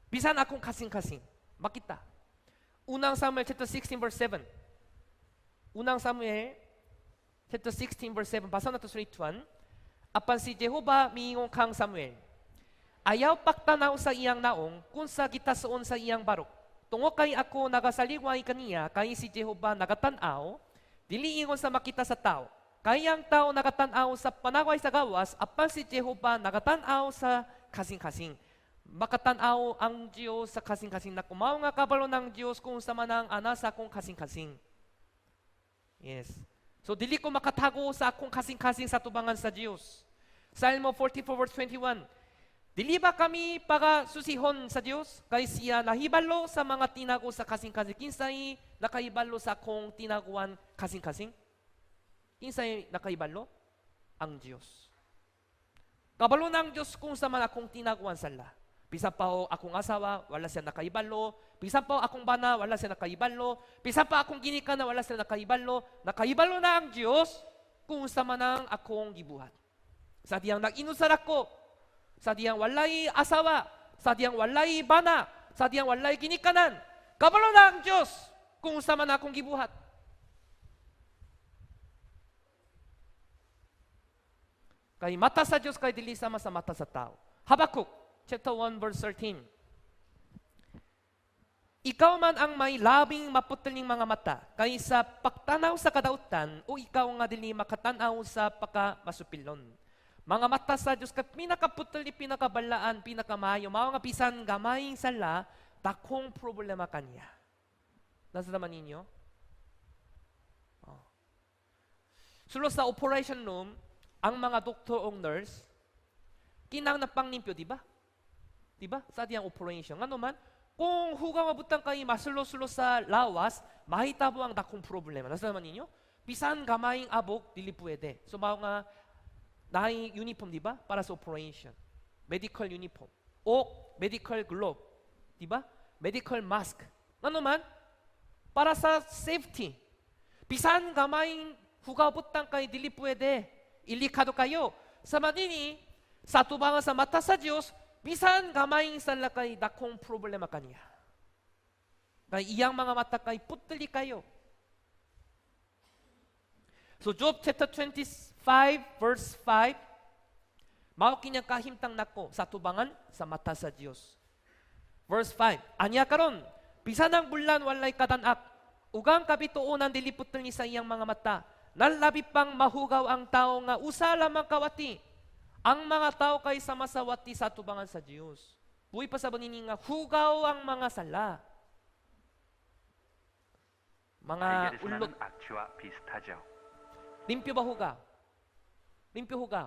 Bisan akong kasing-kasing, makita. Unang Samuel chapter 16 verse 7. Unang Samuel chapter 16 verse 7. Basa nato 3, 2, 1. Apan si Jehova miingon kang Samuel, "Ayaw pagtanaw sa iyang naong kung sa gitasoon sa iyang barok. Tungod kay ako nagasaliway kaniya, kay si Jehova nagatanaw, dili ingon sa makita sa tao. Kay ang tao nagatanaw sa panaway sa gawas, apan si Jehova nagatanaw sa kasing-kasing." Makatanaw ang Diyos sa kasing-kasing na mao nga kabalo ng Diyos kung unsa man ang ana sa akong kasing-kasing. Yes. So dili ko makatago sa akong kasing-kasing sa tubangan sa Diyos. Salmo 44 verse 21. Dili ba kami pagasusihon sa Dios? Kay siya nahibalo sa mga tinago sa kasing-kasing. Kinsay nakahibalo sa akong tinaguan kasing-kasing? Kinsay nakahibalo? Ang Dios. Kabalo ng Diyos kung unsa man akong tinaguan sala. Bisan pa ho akong asawa, wala siya nakahibalo. Bisan pa ho akong bana, wala siya nakahibalo. Bisan pa akong ginikanan, wala siya nakahibalo. Nakahibalo na ang Diyos kung unsa man ang akong gibuhat. Sa diyang nag-inusar ako, sa diyang walay asawa, sa diyang walay bana, sa diyang walay ginikanan. Kabalo na ang Diyos kung unsa man akong gibuhat. Kay mata sa Diyos kay dili sama sa mata sa tao. Habakuk chapter 1 verse 13. Ikaw man ang may labing maputling mga mata kaysa pagtanaw sa kadautan o ikaw nga dili makatanaw sa pakamasupilon. Mga mata sa Diyos kat pinakaputol ni pinakabalaan, pinakamayo, mao nga bisan gamayng sala, dakong problema kanya. Nasa naman ninyo? Oh. Sulod sa operation room, ang mga doktor o nurse, kinahanglan panglimpyo, di ba? Di ba? Sa diyang operation. Ngano man, kung hugaw mabutang kay masulo-sulo sa lawas, mahitabo ang dakong problema. Nasa naman ninyo? Bisan gamayng abog, dili pwede. So mao nga naay uniform, di ba? Para sa operation. Medical uniform. O medical glove. Di ba? Medical mask. Ano man? Para sa safety. Bisan gamayng hugaw butang kay dili pwede. Ilikado kayo. Sama dini, sa tubangan sa mata sa Diyos, bisan gamayng sala kay dakong problema kaniya. Kay iyang mga mata kay putli kayo. So Job chapter 25 verse 5, mao kinyang kahimtang nako sa tubangan sa mata sa Dios. Verse 5, anya karon, bisan ang bulan walay kadanak, ug ang kabituonan dili putol ni sa iyang mga mata, nalabi pang mahugaw ang tao nga usa lamang kawati. Ang mga tao kay sama sa wati sa tubangan sa Dios. Buhi pa sa nini nga hugaw ang mga sala. Mga 달걀에서 ulot. 나는 악취와 비슷하죠. Limpyo ba hugaw? Limpyo hugaw.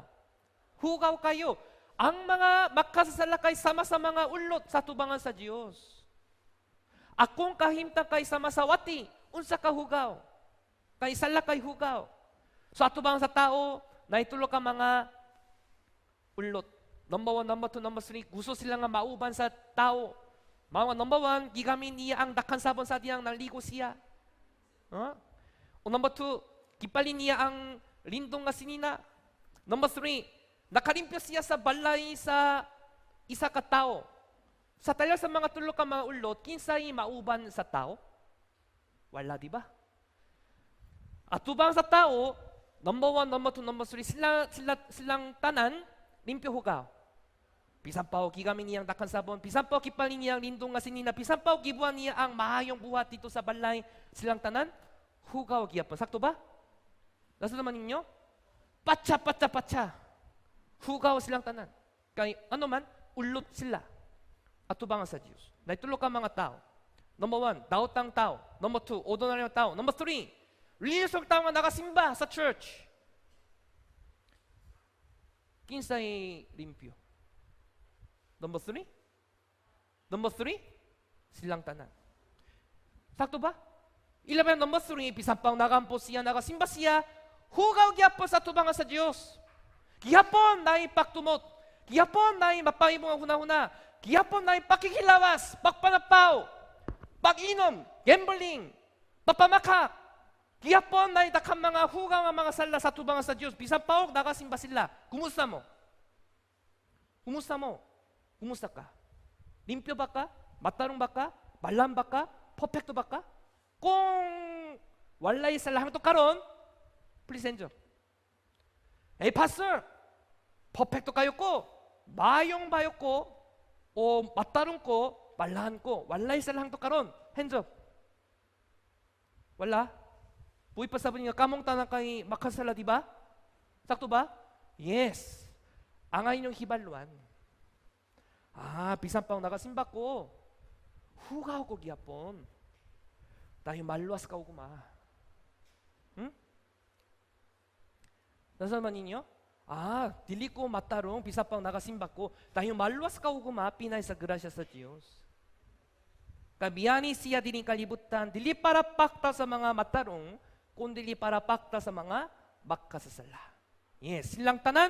Hugaw kayo. Ang mga makasasala kay sama sa mga ulot sa tubangan sa Dios. Akong kahimtang kay sama sa wati, unsa ka hugaw? Kay sala kay hugaw. So atubang sa tao, naitulo ka mga ulot. Number 1, number 2, number 3, gusto sila nga mauban sa tao. Mga number 1, gigamit niya ang dakhan sabon sa diyang naligo siya. Huh? O number 2, gipalit niya ang lindong nga sinina. Number 3, nakalimpyo siya sa balay sa isa ka tao. Sa talyo sa mga tulo ka mga ulot, kinsay mauban sa tao? Wala, di ba? Atubang sa tao, number 1, number 2, number 3, silang tanan, limpyo hugaw. Bisan pa gigamit niyang dakhan sabon, bisan pa gipalit niyang lindong nga sinina, bisan pa gibuhat niya ang maayong buhat dito sa balay, silang tanan, hugaw gihapon. Sakto ba? Nasa naman ninyo? Patsa, patsa, patsa. Hugaw silang tanan. Kay ano man, ulot sila. Atubangan sa Diyos. Naitulo ka mga tao. Number 1, daotang tao. Number 2, ordinary tao. Number 3, religious tao nga nakasimba sa church. Kinsay limpyo? Number 3? Number 3? Silang tanan. Sakto ba? Ilaban number 3, bisan pang nagampo siya, nagasimba siya, hugaw gihapon sa tubangan sa Dios. Gihapon naay pagtumot. Gihapon naay mapahimo nga hunahuna. Gihapon naay pakikilawas, pagpanapaw, pag-inom, gambling, papamakak. Gihapon naay daghang mga hugaw nga mga sala sa tubangan sa Dios. Bisan pa og nagasimba sila. Kumusta mo? Kumusta mo? Kumusta ka? Limpyo ba ka? Matarong ba ka? Balaan ba ka? Perpekto ba ka? Kung walay sala hangtod karon, please hands up. Hey, pastor, perpekto kaayo ko, maayong bayo ko, o matarong ko, balaan ko, walay sala hangtod karon. Hands up. Wala? Buhi pa sabi niya, kamong tanan kay makasala, di ba? Sakto ba? Yes. Ang inyong hibaluan. Ah, bisan pa nagasimba ko. Hugaw ko gyapon. Dayon maluwas ka ugma. 응? Nasa ninyo? Ah, dili ko matarong bisan pa nagasimba ko. Dayon maluwas ka ugma pinay sa grasya sa Dios. Kay siya dining kalibutan, dili para pakta sa mga matarong, kundi para pakta sa mga makasasala. Yes, silang tanan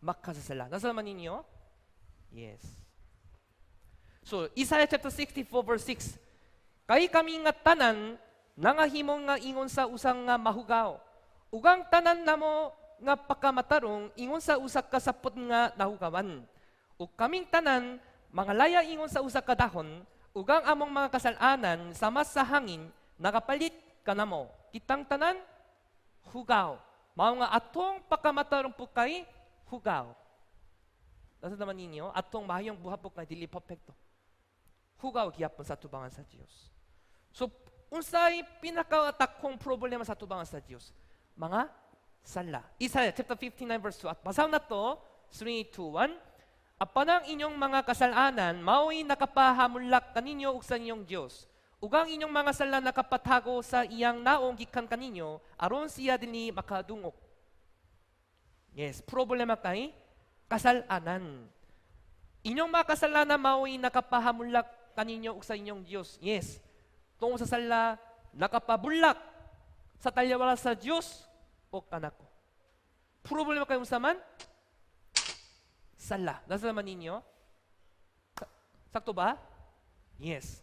makasasala. Nasa naman ninyo? Yes. So, Isaiah chapter 64 verse 6. Kay kami nga tanan nangahimo nga ingon sa usang nga mahugaw. Ug ang tanan namo nga pakamatarong ingon sa usa ka sapot nga nahugawan. Ug kaming tanan mga laya ingon sa usa ka dahon, ug ang among mga kasalanan sama sa hangin nakapalit kanamo. Kitang tanan hugaw. Mao nga atong pakamatarong po kay hugaw. Nasa naman ninyo, atong mahayong buhat po kay dili perpekto. Hugaw gihapon sa tubangan sa Dios. So, unsay pinakatakong problema sa tubangan sa Dios? Mga sala. Isaiah chapter 59 verse 2. At basahon na to, 3, 2, 1. Apan ang inyong mga kasalanan, mao'y nakapahamulak kaninyo ug sa inyong Dios. Ug ang inyong mga sala nakapatago sa iyang naong gikan kaninyo, aron siya dili makadungog. Yes, problema kay kasalanan. Inyong mga kasalanan mao'y nakapahamulak kaninyo ug sa inyong Dios. Yes. Tungod sa sala, nakapabulak sa talyawala sa Dios o kanako. Problema kay unsa man? Sala. Nasa naman ninyo? Sakto ba? Yes.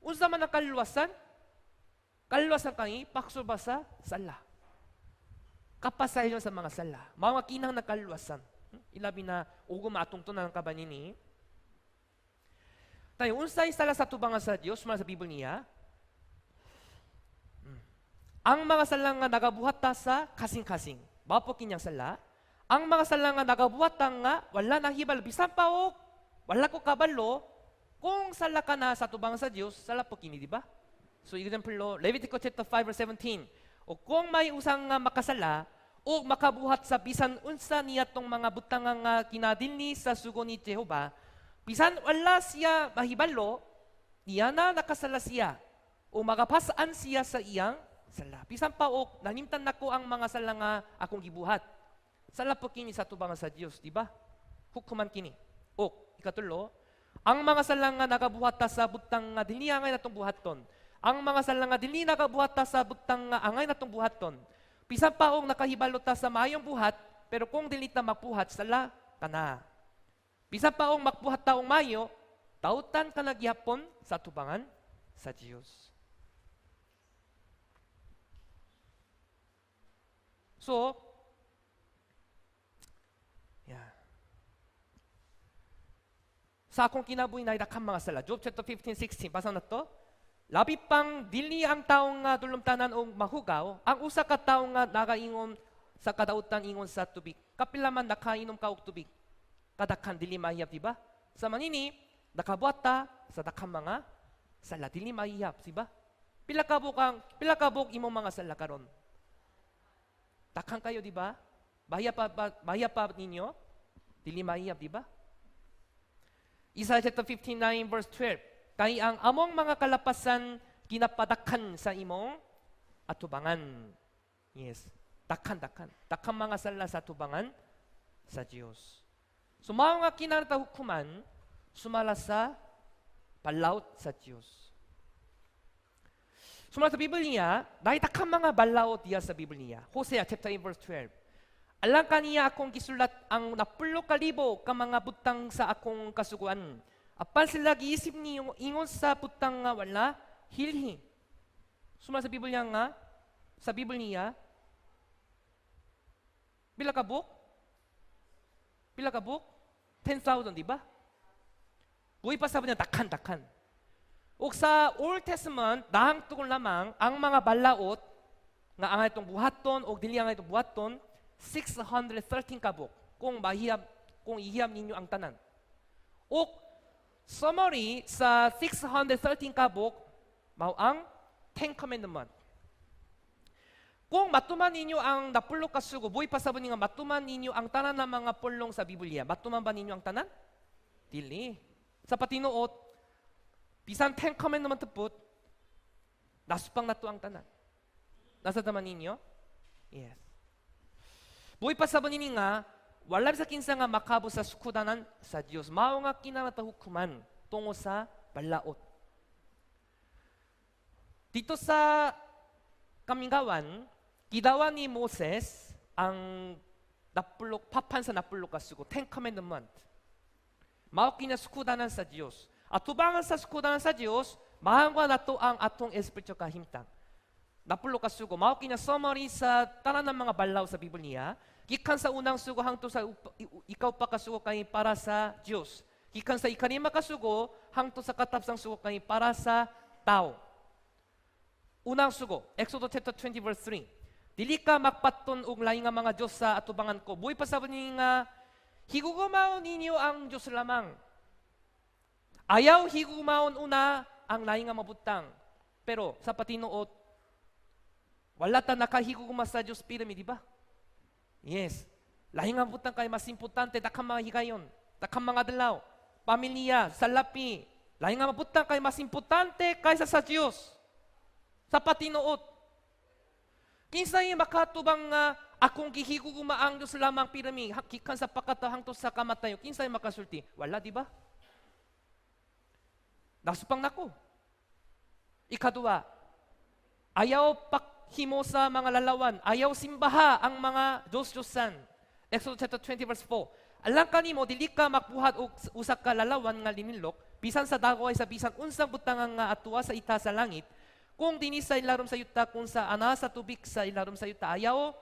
Unsa man ang kaluwasan? Kaluwasan kay paksulba sa sala. Kapasayon sa mga sala. Mga kinang na kaluwasan. Ilabi na ugma atong tunan ang kabanini. Tayo, unsay sala sa tubangan sa Dios sa Biblia? Ang mga sala nga nagabuhat ta sa kasing-kasing. Mao po kinyang sala. Ang mga sala nga nagabuhat ta nga wala nahibalo bisan pa og wala ko kabalo kung sala ka na sa tubangan sa Dios, sala po kini, di ba? So example, Leviticus chapter 5 verse 17. O kung may usang nga makasala o makabuhat sa bisan unsa niya tong mga butang nga kinadilni sa sugo ni Jehova, bisan wala siya mahibalo, niya na nakasala siya o makapasaan siya sa iyang sala. Bisan pa og nanimtan nako ang mga sala nga akong gibuhat. Sala po kini sa tubangan sa Dios, di ba? Hukuman kini. O ikatulo, ang mga sala nga nagabuhat ta sa butang nga dili angay natong buhaton. Ang mga sala nga dili nagabuhat ta sa butang nga angay natong buhaton. Bisan pa og nakahibalo ta sa maayong buhat, pero kung dili ta magbuhat, sala kana. Bisan pa og magbuhat ta og maayo, dautan ka na gihapon sa tubangan sa Dios. So, yeah. Sa akong kinabuhi na dakang mga sala. Job chapter 15, 16. Basa na to. Labi pang dili ang taong nga dulumtanan og mahugaw, ang usa ka tawo nga nagaingon sa kadautan ingon sa tubig. Kapila man nakainom ka og tubig. Kadakhan dili mahiyap, di ba? Sa manini, nakabuhat ta sa daghang mga sala, dili mahiyap, di ba? Pila ka buok imong mga sala karon? Dakhan kayo, di ba? Mahiyap pa ninyo? Dili mahiyap, di ba? Isaiah chapter 59 verse 12. Kay ang among mga kalapasan ginapadakhan sa imong atubangan. Yes. Dakhan, dakhan. Dakhan mga sala sa atubangan sa Dios. So mao nga kinahanglan hukuman sumala sa balaod sa Dios. Sumala sa Biblia, naay dakhan mga balaod diya sa Biblia. Hosea chapter 8 verse 12. Alang kaniya akong gisulat ang 10,000 ka mga butang sa akong kasuguan. Apan sila giisip niyo ingon sa butang nga wala hilhi. Sumala sa Biblia nga, sa Biblia, pila ka book? Pila ka book? 10,000, di ba? Buhi pa sa niya dakhan dakhan. Ug sa Old Testament, nahangtugon lamang ang mga balaot nga ang itong buhaton o dili ang itong buhaton, 613 kabuk kung ihiyab ninyo ang tanan. Ug summary sa 613 kabuk mao ang Ten Commandment. Kung matuman ninyo ang napulo ka sugo, buhi pa sa nga matuman ninyo ang tanan ng mga pulong sa Biblia. Matuman ba ninyo ang tanan? Dili. Sa patinuot, bisan Ten Commandment pud, nasupang nato ang tanan. Nasabtan man ninyo? Yes. Buhi pa sa ninyo nga, wala sa kinsa nga makaabot sa sukudanan sa Dios. Mao nga kinahanglan ta hukuman tungo sa balaot. Dito sa kamingawan, gidawa ni Moses ang napulo, papan sa napulo ka sugo, Ten Commandment. Mao kina sukudanan sa Dios. Atubangan sa sukudanan sa Dios, mahangwa nato ang atong espiritu kahimtang. Napulo ka sugo, mao kina summary sa tanan ng mga balaod sa Biblia. Gikan sa unang sugo hangtod sa ikaupa ka sugo kay para sa Dios. Gikan sa ikalima ka sugo hangtod sa katapusang sugo kay para sa tao. Unang sugo, Exodus chapter 20 verse 3. Dili ka magpaton og laing nga mga Dios sa atubangan ko. Buhi pa sa nga higugumaon ninyo ang Dios lamang. Ayaw higumaon una ang laing nga mabutang. Pero sa patinuot, wala ta nakahigugma sa Dios pirmi, di ba? Yes. Laing nga butang kay mas importante, daghang mga higayon, daghang mga adlaw, pamilya, salapi. Laing nga mabutang kay mas importante kaysa sa Dios. Sa patinuot. Kinsay makatubang nga akong gihigugma ang Dios lamang pirmi, gikan sa pagkatawo hangtod sa kamatayon? Kinsay makasulti? Wala, di ba? Nasupang nako. Ikaduha, ayaw paghimo sa mga lalawan, ayaw simbaha ang mga Diyos-Diyosan. Exodus chapter 20 verse 4. Alang kanimo, dili ka magbuhat og usa ka lalawan nga linilok, bisan sa dagway sa bisan unsang butangan nga atua sa itaas sa langit, kung dinhi sa ilarom sa yuta, kung sa ana sa tubig sa ilarom sa yuta. Ayaw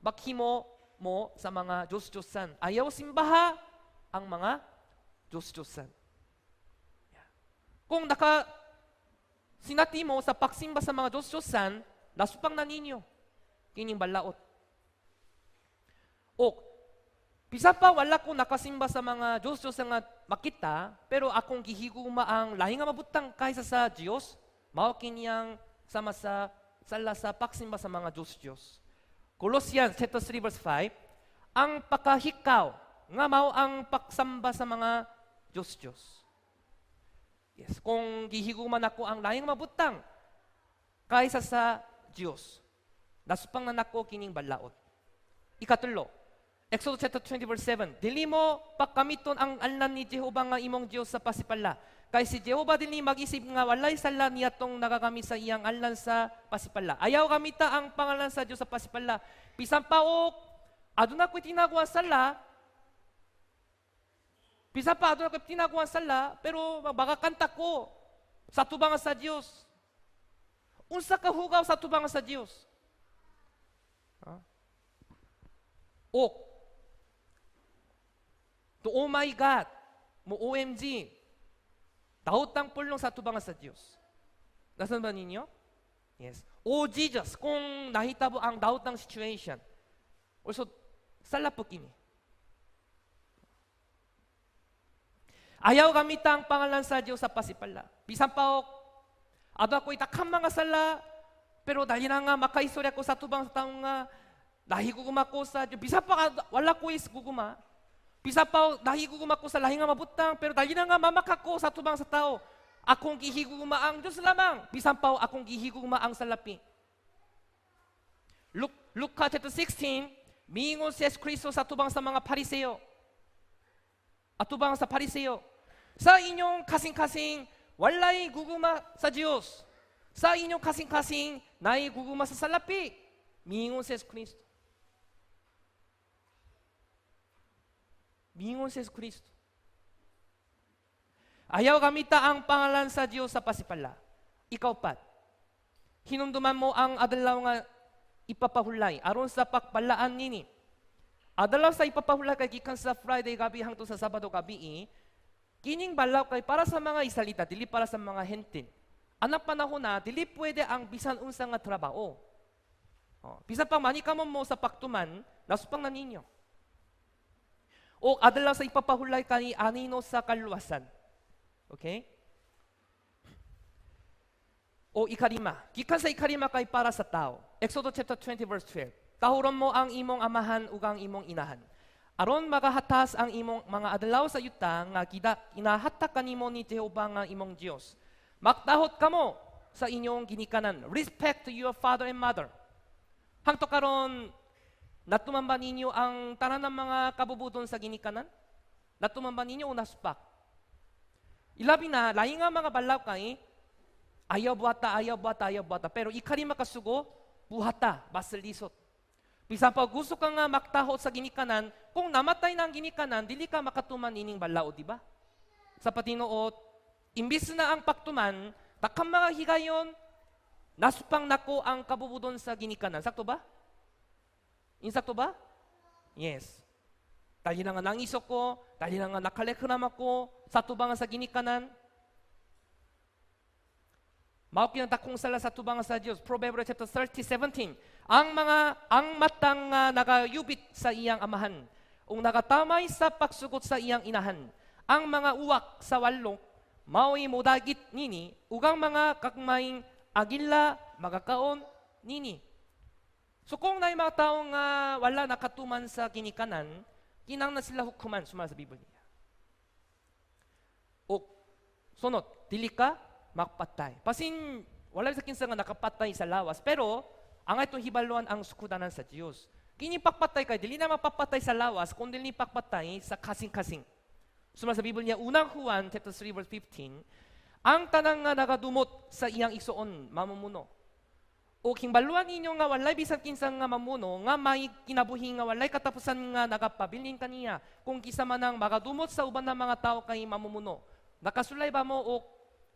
maghimo mo sa mga Diyos-Diyosan. Ayaw simbaha ang mga Diyos-Diyosan. Yeah. Kung naka sinati mo sa pagsimba sa mga Diyos-Diyosan, nasupang na ninyo kining balaot. O, bisan pa wala ko nakasimba sa mga Diyos-Diyos nga makita, pero akong gihigugma ang lahi nga mabutang kaysa sa Diyos, mao kiniyang sama sa sala sa pagsimba sa mga Diyos-Diyos. Colossians chapter 3 verse 5, ang pakahikaw nga mao ang pagsamba sa mga Diyos-Diyos. Yes, kung gihigugma nako ang laing mabutang kaysa sa Dios, nasupang na nako kining balaod. Ikatulo, Exodus chapter 20 verse 7, dili mo pagkamiton ang anlan ni Jehova nga imong Dios sa pasipala. Kay si Jehova dili mag-isip nga walay sala niya tong nagagamit sa iyang anlan sa pasipala. Ayaw gamita ang pangalan sa Dios sa pasipala. Bisan pa og aduna ko'y tinaguan sala, bisan pa aduna ko'y tinaguan sala, pero makakanta ko sa tubangan sa Dios. Unsa ka hugaw sa tubangan sa Dios? Ha? O, to "Oh my God," mo "OMG," daotang pulong sa tubangan sa Dios. Nasabtan ba ninyo? Yes. "Oh Jesus," kung nahitabo ang daotang situation. Also, sala po kini. Ayaw gamita ang pangalan sa Dios sa pasipala. Bisan pa og aduna ko'y daghang mga sala, pero dali na nga makaistorya ko sa tubang sa taong nga nahigugma ko sa Dios. Bisan pa wala ko is gugma. Bisan pa nahigugma ko sa lahi nga mabutang, pero dali na nga mamaka ko sa tubang sa tao. Akong gihigugma ang Dios lamang. Bisan pa akong gihigugma ang salapi. Luka chapter 16, miingon si Yesu Kristo sa tubang sa mga Pariseo. Atubang sa Pariseo. Sa inyong kasing-kasing walay gugma sa Dios. Sa inyong kasing-kasing naay gugma sa salapi. Miingon si Yesu Kristo. Miingon si Yesu Kristo. Ayaw gamita ang pangalan sa Dios sa pasipala. Ikaupat, hinumduman mo ang adlaw nga ipapahulay aron sa pagpalaan nini. Adlaw sa ipapahulay kay gikan sa Friday gabi hangtod sa Sabado gabi. Kining balaw kay para sa mga Israelita, dili para sa mga Hentil. Anang panahon na dili pwede ang bisan unsa nga trabaho. Oh, bisan pang manikamon mo sa pagtuman, nasupang na ninyo. O adlaw sa ipapahulay kay anino sa kaluwasan. Okay? O ikalima. Gikan sa ikalima kay para sa tao. Exodus chapter 20 verse 12. "Tahuron mo ang imong amahan ug ang imong inahan. Aron magahatas ang imong mga adlaw sa yuta nga ginahatag kanimo ni Jehova nga imong Dios. Magtahod kamo sa inyong ginikanan." Respect your father and mother. Hangtod karon, natuman ba ninyo ang tanan ng mga kabubuton sa ginikanan? Natuman ba ninyo o nasupak? Ilabi na, lahi nga mga balaw kay ayaw buhata, ayaw buhata, ayaw buhata. Pero ikalima ka sugo, buhata, mas lisod. Bisan pa gusto ka nga magtahod sa ginikanan, kung namatay na ang ginikanan, dili ka makatuman ining balao, di ba? Sa patinuot, imbis na ang pagtuman, daghang mga higayon, nasupang nako ang kabubudon sa ginikanan. Sakto ba? Insakto ba? Yes. Dali na nga nangisok ko, dali na nga nakalekrama ko sa tubangan sa ginikanan. Mao kini ang dakong sala sa tubangan sa Dios. Proverbs chapter 30, 17. Ang matang nga nagayubit sa iyang amahan, ug nagatamay sa pagsugot sa iyang inahan, ang mga uwak sa walok, mao'y modagit nini, ug ang mga gagmayng agila magakaon nini. So kung naay mga tao nga wala nakatuman sa ginikanan, kinahanglan sila hukuman sumala sa Biblia. O sunod, dili ka magpatay. Basin wala sa kinsa nga nakapatay sa lawas, pero ang itong hibaluan ang sukudanan sa Dios. Kini pagpatay kay dili na mapapatay sa lawas, kundi ni pagpatay sa kasing-kasing. Sumala sa Biblia, Unang Juan chapter 3 verse 15, ang tanang nga nagadumot sa iyang igsoon mamumuno. O himbaluan ninyo nga walay bisan kinsa nga mamuno nga may kinabuhi nga walay katapusan nga nagapabilin kaniya. Kung kinsa man ang magadumot sa uban ng mga tao kay mamumuno. Nakasulay ba mo o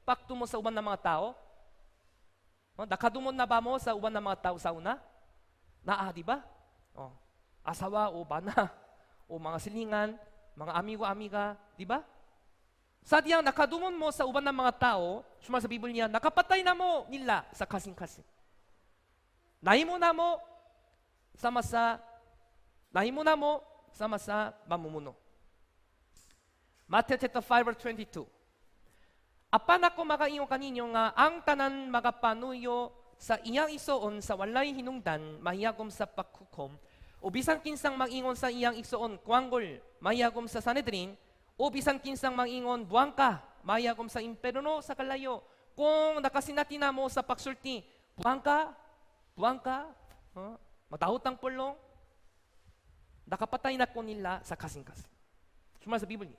pagtumot sa uban ng mga tao? Oh, nakadumot na ba mo sa uban ng mga tao sa una? Naa, di ba? Oh, asawa o bana o mga silingan, mga amigo-amiga, di ba? Sa diyang nakadumot mo sa uban ng mga tao, sumala sa Biblia, nakapatay na mo nila sa kasing-kasing. Nahimo na mo sama sa nahimo na mo sama sa mamumuno. Matthew chapter 5 verse 22. "Apan ako makaingon kaninyo nga ang tanan magapanuyo sa iyang igsoon sa walay hinungdan mahiyagom sa paghukom, o bisan kinsang mangingon sa iyang igsoon, 'Kuanggol,' mahiyagom sa Sanhedrin, o bisan kinsang mangingon, 'Buang ka,' mahiyagom sa impierno sa kalayo." Kung nakasinati na mo sa pagsulti, "Buang ka, buang ka," huh? Madawot ang pulong, nakapatay na ko nila sa kasing-kasing. Sumala sa Biblia.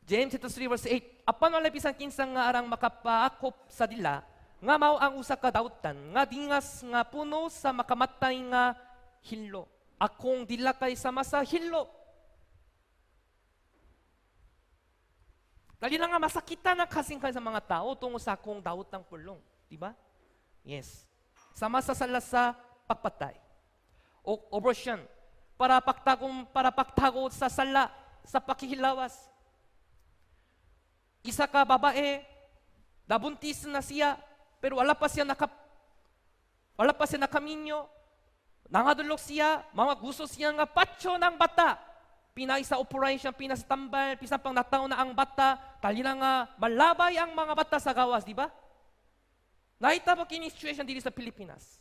James chapter 3 verse 8, "Apan walay bisan kinsa nga arang makapaakop sa dila, nga mao ang usa ka dautan, nga dingas nga puno sa makamatay nga hilo." Akong dila kay sama sa hilo. Dali na nga masakitan ang kasing sa mga tao tungo sa akong dawot ng pulong. Di ba? Yes. Sama sa sala sa pagpatay. O abortion. Para pagtago sa sala sa pakihilawas. Isa ka babae, nabuntis na siya, pero wala pa siya nakaminyo. Nangadulok siya, mga gusto siya nga patyo ng bata. Pinay sa operation, pina sa tambal, bisan pang nataon na ang bata, dali na nga malabay ang mga bata sa gawas, di ba? Nahitabo kini situation diri sa Pilipinas.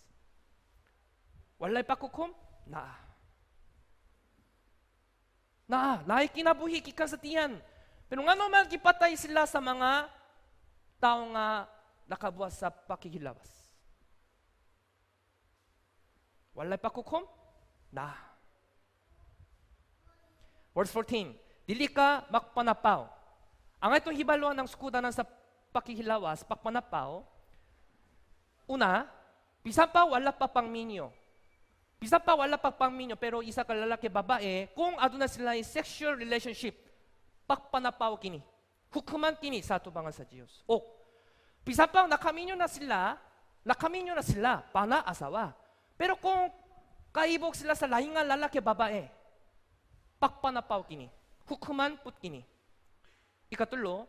Walay pakukom? Naa. Naa, naay kinabuhi gikan sa tiyan. Pero ngano man gipatay sila sa mga tao nga nakabuhat sa pakihilawas? Walay pakukom? Na. Verse 14, dili ka magpanapaw. Ang itong hibaluan ng sukudanan sa pakihilawas, pagpanapaw, una, bisan pa wala pa pangminyo. Bisan pa wala pa pangminyo, pero isa ka lalaki babae, kung aduna sila sexual relationship, pagpanapaw kini. Hukuman kini sa atubangan sa Diyos. O, bisan pa nakaminyo na sila, bana asawa. Pero kung Kaibok sila sa lahi nga lalaki, babae. Pagpanapaw kini. Hukuman pud kini. Ikatulo,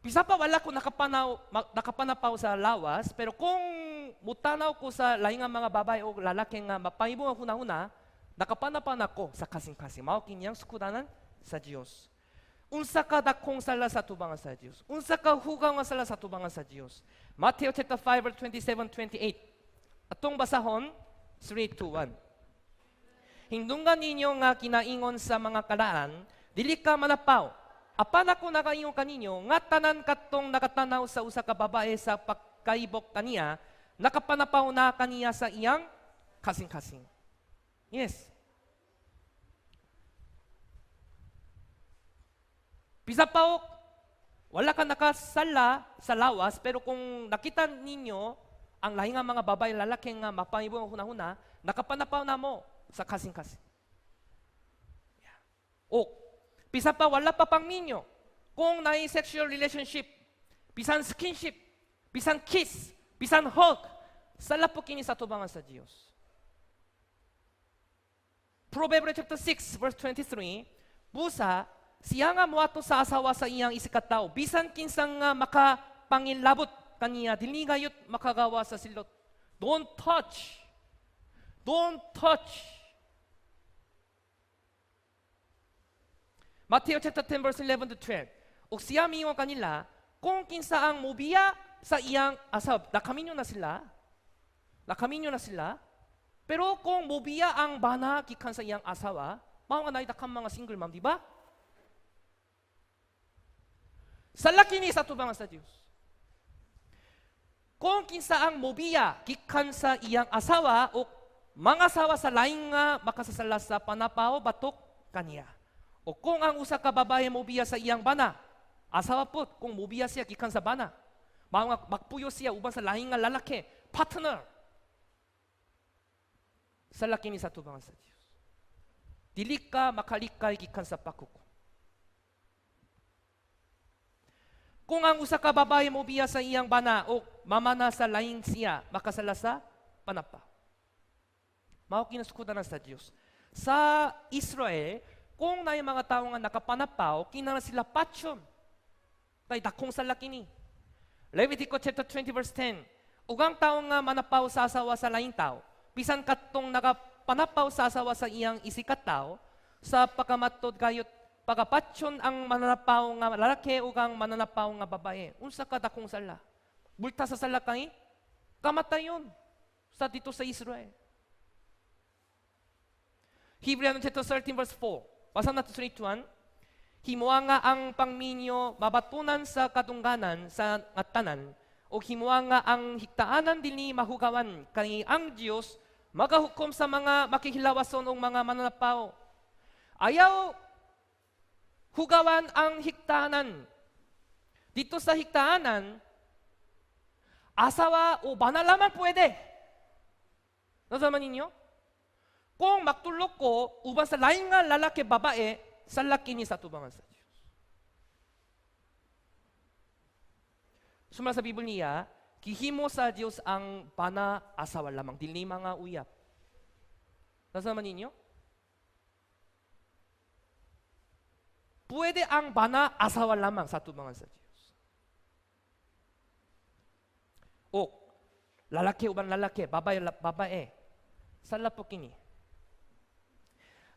bisa pa wala ko nakapanapaw sa lawas, pero kung mutanaw ko sa lahi nga mga babae o lalaki nga mapangibong ang hunahuna, nakapanapaw na ko sa kasing-kasing. Mao kini ang sukuranan sa Dios. Unsa ka dakong sala sa tubangan sa Dios? Unsa ka hugaw nga sala sa tubangan sa Dios? Matthew chapter 5 verse 27 28. Atong basahon, 3 2 1. "Hinungdan ninyo nga ginaingon sa mga kalaan, 'Dili ka manapaw. Apan ako nagaingon kaninyo nga tanan katong nakatanaw sa usa ka babae sa pagkaibok kaniya, nakapanapaw na kaniya sa iyang kasing-kasing." Yes. Bisa pa og wala ka nakasala sa lawas, pero kung nakita ninyo ang lahi nga mga babae, lalaki nga mapangibong ang hunahuna, nakapanapaw na mo sa kasing-kasing. Yeah. O, bisa pa wala pa pang minyo, kung naay sexual relationship, bisan skinship, bisan kiss, bisan hug, sala po kini sa tubangan sa Dios. Proverbs chapter 6 verse 23, busa siya nga moadto sa asawa sa iyang isigkatawo, bisan kinsa nga makapangilabot kaniya, dili gayud makagawa sa silot. Don't touch. Don't touch. Matthew chapter 10 verse 11 to 12. Ug siya miingon kanila, kung kinsa ang mobiya sa iyang asawa, nakaminyo na sila. Nakaminyo na sila. Pero kung mobiya ang bana gikan sa iyang asawa, mao nga naay daghang mga single mom, di ba? Sala kini sa tubangan sa Dios. Kung kinsa ang mobiya gikan sa iyang asawa o mangasawa sa laing nga makasasala sa panapaw batok kaniya. O kung ang usa ka babae mobiya sa iyang bana, asawa pud, kung mobiya siya gikan sa bana, mao nga magpuyo siya uban sa laing nga lalaki, partner. Sala kini sa tubangan sa Dios. Dili ka makalikay gikan sa paghukom. Kung ang usa ka babae mobiya sa iyang bana o mamana sa laing siya, makasala sa panapaw. Mao kinasukutanan sa Dios. Sa Israel, kung naay mga tawo nga nakapanapaw, kinahanglan sila patyon. Kay dakong sala kini. Leviticus chapter 20 verse 10. Ug ang tawo nga manapaw sa asawa sa laing tawo, bisan katong nakapanapaw sa asawa sa iyang isigkatawo, sa pagkamatod gayud pagapatyon ang mananapaw nga lalaki ug ang mananapaw nga babae. Unsa ka dakong sala? Multa sa sala kay kamatayon sa dito sa Israel. Hebrew chapter 13 verse 4. Basa nato 3 to 1. Himoa nga ang pangminyo mabatunan sa kadungganan sa ngatanan o himoa nga ang higtaanan dinhi mahugawan kay ang Dios magahukom sa mga makihilawason og mga mananapaw. Ayaw hugawan ang higtaanan. Dito sa higtaanan, asawa o bana lamang pwede. Nasama ninyo? Kung magtulog ko, uban sa laing nga lalaki babae, sala kini sa tubangan sa Diyos. Sumala sa Biblia, gihimo sa Diyos ang bana asawa lamang, dili mga uyab. Nasama ninyo? Pwede ang bana asawa lamang sa tubangan sa Diyos. O, lalaki uban lalaki, babae babae. Sala po kini.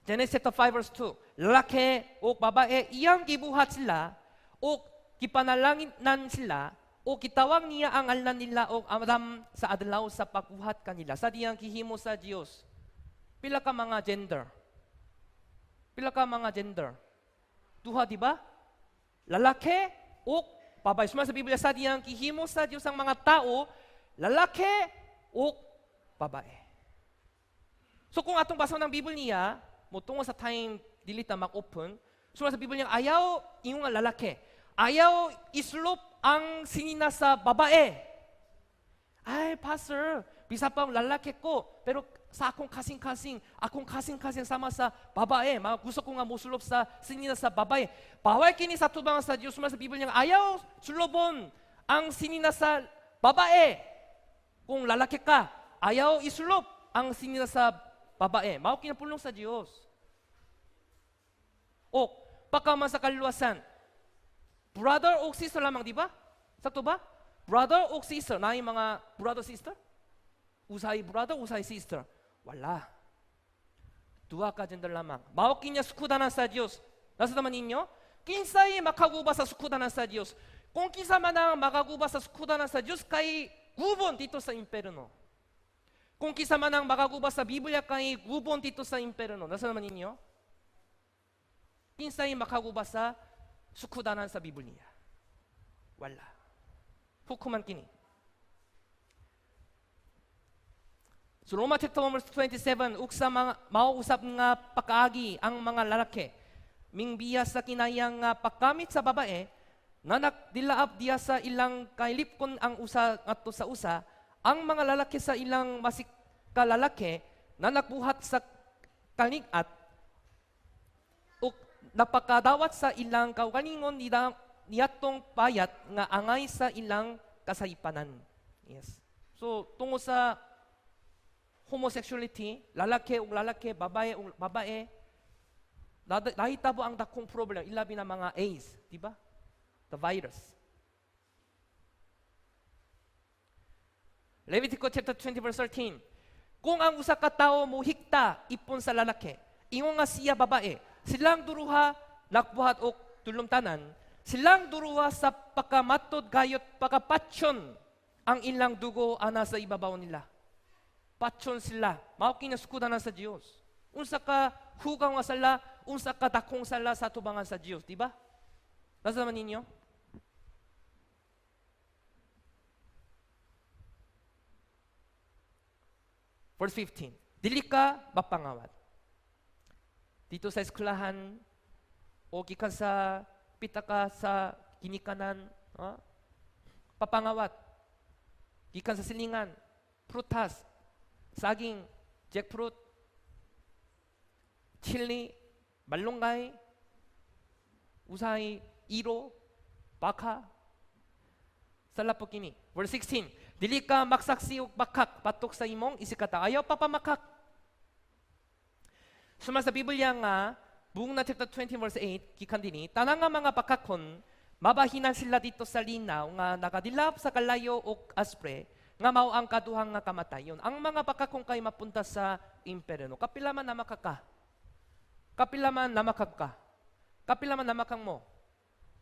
Genesis chapter 5 verse 2. Lalaki o babae iyang gibuhat sila o gipanalanginan sila o gitawag niya ang ngalan nila og Adam sa adlaw sa pagbuhat kanila. Sa diyang gihimo sa Dios. Pila ka mga gender? Pila ka mga gender? Duha, di ba? Lalaki o babae. Sumala sa Biblia, sa diyang gihimo sa Dios ang mga tao, lalaki o babae. So kung atong basa ng Biblia, mo tungo sa time dili ta mag-open, sumala sa Biblia, ayaw ingon nga lalaki. Ayaw isulop ang sinina sa babae. Ay, pastor, bisa pa ang lalaki ko, pero sa akong kasing-kasing, akong kasing-kasing sama sa babae. Mga gusto ko nga musulop sa sinina sa babae. Bawal kini sa tubang sa Diyos. Sumala sa Biblia, ayaw sulobon ang sinina sa babae. Kung lalaki ka, ayaw isulop. ang sinila sa babae. Mao kinapulong sa Dios. O pagkaman sa kaluwasan, brother o sister lamang, di ba? Sakto ba? Brother o sister, naay mga brother sister? Usahay brother, usahay sister. Wala. Duha ka gender lamang. Mao kinya sukudanan sa Dios. Nasa naman ninyo? Kinsay makaguba sa sukudanan sa Dios? Kung kinsa man ang makaguba sa sukudanan sa Dios kay gubon dito sa imperno. Kung kinsa man ang makaguba sa Biblia kay gubon dito sa imperno. Nasa naman ninyo? Kinsay makaguba sa sukudanan sa Biblia? Wala. Hukuman kini. So Roma chapter 1 verse 27, ug sa mga mao usab nga pakaagi ang mga lalaki mingbiya sa kinayang nga pagkamit sa babae nga nagdilaab diya sa ilang kailipkon ang usa ngadto sa usa, ang mga lalaki sa ilang masikalalaki na nagbuhat sa kanig-at ug napakadawat sa ilang kaugalingon niadtong payat nga angay sa ilang kasaypanan. Yes. So tungod sa homosexuality, lalaki ug lalaki, babae ug babae, nahitabo ang dakong problem, ilabi na mga AIDS, di ba? The virus. Leviticus chapter 20 verse 13. Kung ang usa ka tawo mohikta ipon sa lalaki, ingon nga siya babae, silang duruha nagbuhat og tulumtanan, silang duruha sa pakamatod gayot pakapatsyon ang ilang dugo ana sa ibabaw nila. Patsyon sila. Mao kinaskudanan sa Dios. Unsa ka hugaw nga sala, unsa ka dakong sala sa tubangan sa Dios, di ba? Nasa naman ninyo? Verse 15. Dili ka mapangawat. Dito sa eskwelahan o gikan sa pitaka sa ginikanan, papangawat. Gikan sa silingan, prutas, saging, jackfruit, chili, malunggay, usahay, iro, baka, salapok kini. Verse 16. Dili ka magsaksi og bakak batok sa imong isikata. Ayaw papamakak. Suma sa Biblia nga buong na chapter 20 verse 8 gikan dinhi, tanan nga mga bakakon mabahinan sila dito sa linaw nga nakadilap sa kalayo og aspre nga mao ang kaduhang nga kamatayon. Ang mga bakakon kay mapunta sa imperno. Kapila man namakaka. Kapila man namakag ka. Kapila man namakang mo.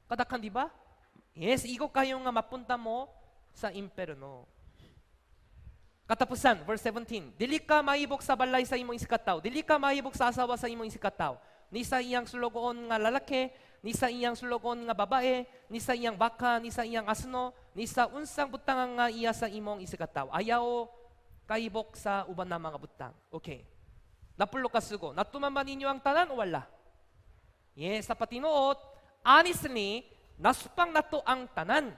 Kadakan, di ba? Yes, igo kayo nga mapunta mo sa imperno. Katapusan, verse 17. Dili ka maibok sa balay sa imong isikataw. Dili ka maibok sa asawa sa imong isikataw. Ni sa iyang sulogon nga lalaki, ni sa iyang sulogon nga babae, ni sa iyang baka, ni sa iyang asno, ni sa unsang butang nga iya sa imong isikataw. Ayaw kaibok sa uban na mga butang. Okay. Napulo ka sugo. Natuman ba ninyo ang tanan o wala? Yes, sa patinuot, honestly, nasupang nato ang tanan.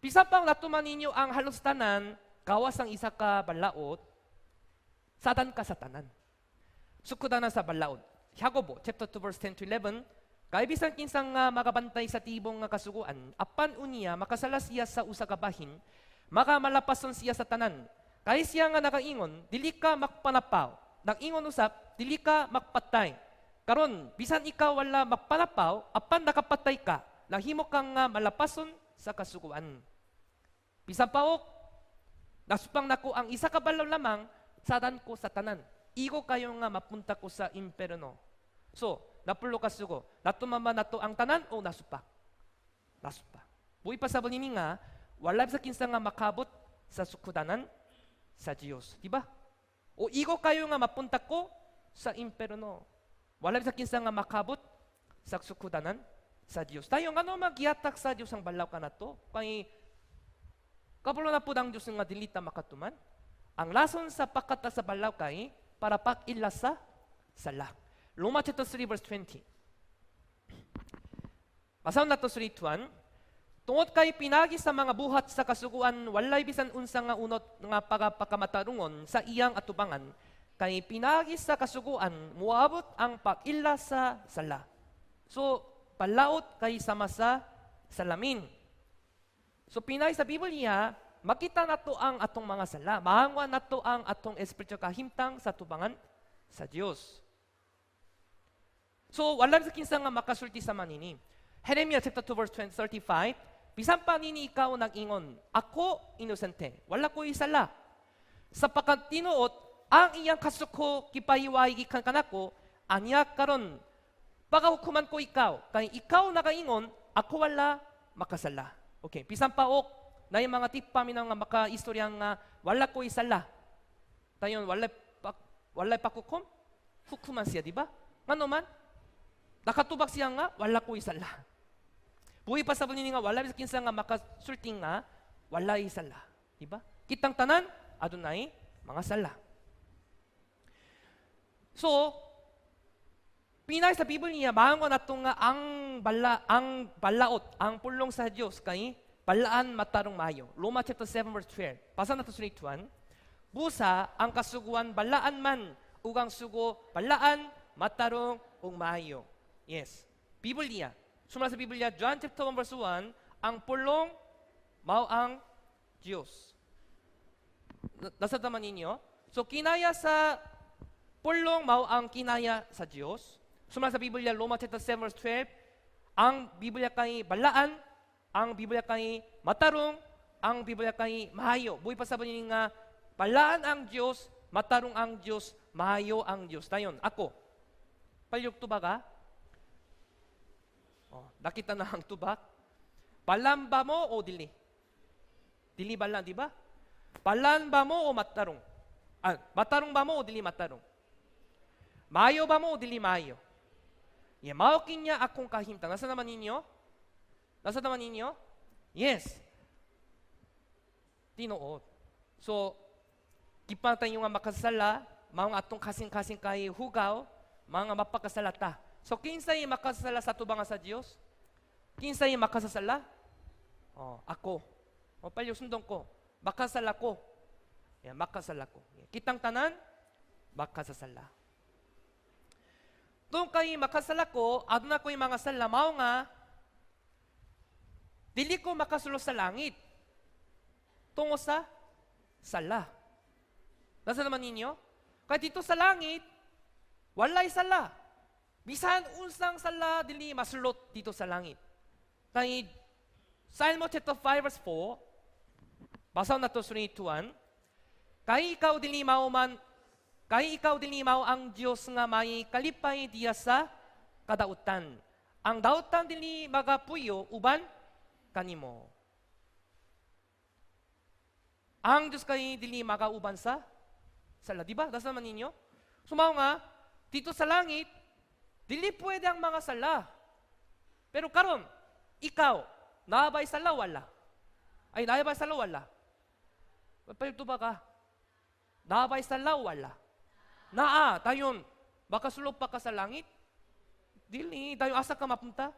Bisan pang natuman ninyo ang halos tanan, gawas ang isa ka balaod, sadan ka sa tanan. Sukudanan sa balaod. Jacobo, chapter 2, verse 10 to 11, kay bisan kinsang nga makabantay sa tibong nga kasuguan, apan unya makasala siya sa usa ka bahin, makamalapason siya sa tanan. Kay siya nga nakaingon, dili ka magpanapaw. Nag-ingon usap, dili ka magpatay. Karon, bisan ikaw wala magpanapaw, apan nakapatay ka, nahimo kang nga malapason sa kasuguan. Bisan paok, nasupang nako ang isa ka balaw lamang, sadan ko sa tanan. Igo kayo nga mapunta ko sa imperno. So, napulo ka sugo. Natumama nato ang tanan o nasupa? Nasupa. Buhi pa sa nini nga, wala sa kinsa nga makabot sa sukudanan sa Dios. Di ba? O igo kayo nga mapunta ko sa imperno. Wala sa kinsa nga makabot sa sukudanan sa Dios. Tayo nga no magyatak sa Dios ang balaw ka na to. Kay kapulo na pud ang Dios nga dili ta makatuman. Ang lason sa pakata sa balaw kay para pakila sa sala. Roma chapter 3 verse 20. Basahon nato 3:1. Tungod kay pinagi sa mga buhat sa kasuguan, walay bisan unsa nga unot nga pagpakamatarungon sa iyang atubangan, kay pinagi sa kasuguan moabot ang pag-ila sa sala. So, palaot kay sama sa salamin. So, pinagi sa Biblia, Makita nato ang atong mga sala. Maangwa nato ang atong espiritual kahimtang sa tubangan sa Dios. So wala sa kinsa nga makasulti sa manini. Jeremiah chapter 2 verse 20, 35, "Bisan pa nini ikaw nag-ingon, 'Ako inosente, wala ko isala.' Sa pagkatinuod, ang iyang kasuko gipahiway gikan kanako, anya karon pagahukuman ko ikaw, kay ikaw nakaingon, 'Ako wala makasala.'" Okay, bisan pa og na yung mga tipaminaw nga makaistorya nga wala ko isala. Dayon wala pa, wala pakukom? Hukuman siya, di ba? Ngano man? Nakatubag siya nga wala ko isala. Buhi pa sa nga wala kinsa nga makasulti nga wala isala, di ba? Kitang tanan adunay mga sala. So, pinay sa Biblia maangon nato nga ang balaot, ang pulong sa Dios kay balaan, matarong, maayo. Roma chapter 7 verse 12. Basa nato 3 2. "Busa ang kasuguan balaan man ug ang sugo balaan, matarong ug maayo." Yes. Biblia. Sumala sa Biblia, John chapter 1 verse 1, ang pulong mao ang Dios. Nasa taman ninyo? So kinaya sa pulong mao ang kinaya sa Dios. Sumala sa Biblia, Roma chapter 7 verse 12, ang Biblia kay balaan, ang Biblia kay matarong, ang Biblia kay maayo. Buhi pa sa ninyo nga balaan ang Dios, matarong ang Dios, maayo ang Dios. Dayon, ako. Palihog tubag ka? Oh, nakita na ang tubak. Balaan ba mo o dili? Dili balaan, di ba? Balaan ba mo o matarong? Ah, matarong ba mo o dili matarong? Maayo ba mo o dili maayo? Yeah, mao kinya akong kahimtang. Nasa naman ninyo? Nasa naman ninyo? Yes. Tinuod. So, gipantay nga makasala, mga atong kasing-kasing kay hugaw, mga mapakasala ta. So, kinsay makasala sa tubangan sa Dios? Kinsay makasasala? Oh, ako. O, palihog sundon ko. Makasala ko. Yeah, makasala ko. Yeah. Kitang tanan, makasasala. Tung kay makasala ko, aduna ko yung mga sala, mao nga, dili ko makasulod sa langit. Tungo sa sala. Nasa naman ninyo? Kaya dito sa langit, walay sala. Bisan unsang sala, dili masulot dito sa langit. Kay Salmo chapter 5 verse 4, basaw na to 3 2 1, Kay ikaw dili mao ang Dios nga may kalipay diya sa kadautan. Ang dautan dili magapuyo uban kanimo." Ang Diyos kay dili magauban sa sala, di ba? Nasa naman ninyo? So mao nga, dito sa langit, dili pwede ang mga sala. Pero karon, ikaw, naa bay sala wala? Ay, naa bay sala wala? Palihog tubag ka? Naa bay sala wala? Naa, dayon, makasulod pa ka sa langit? Dili, dayon asa ka mapunta?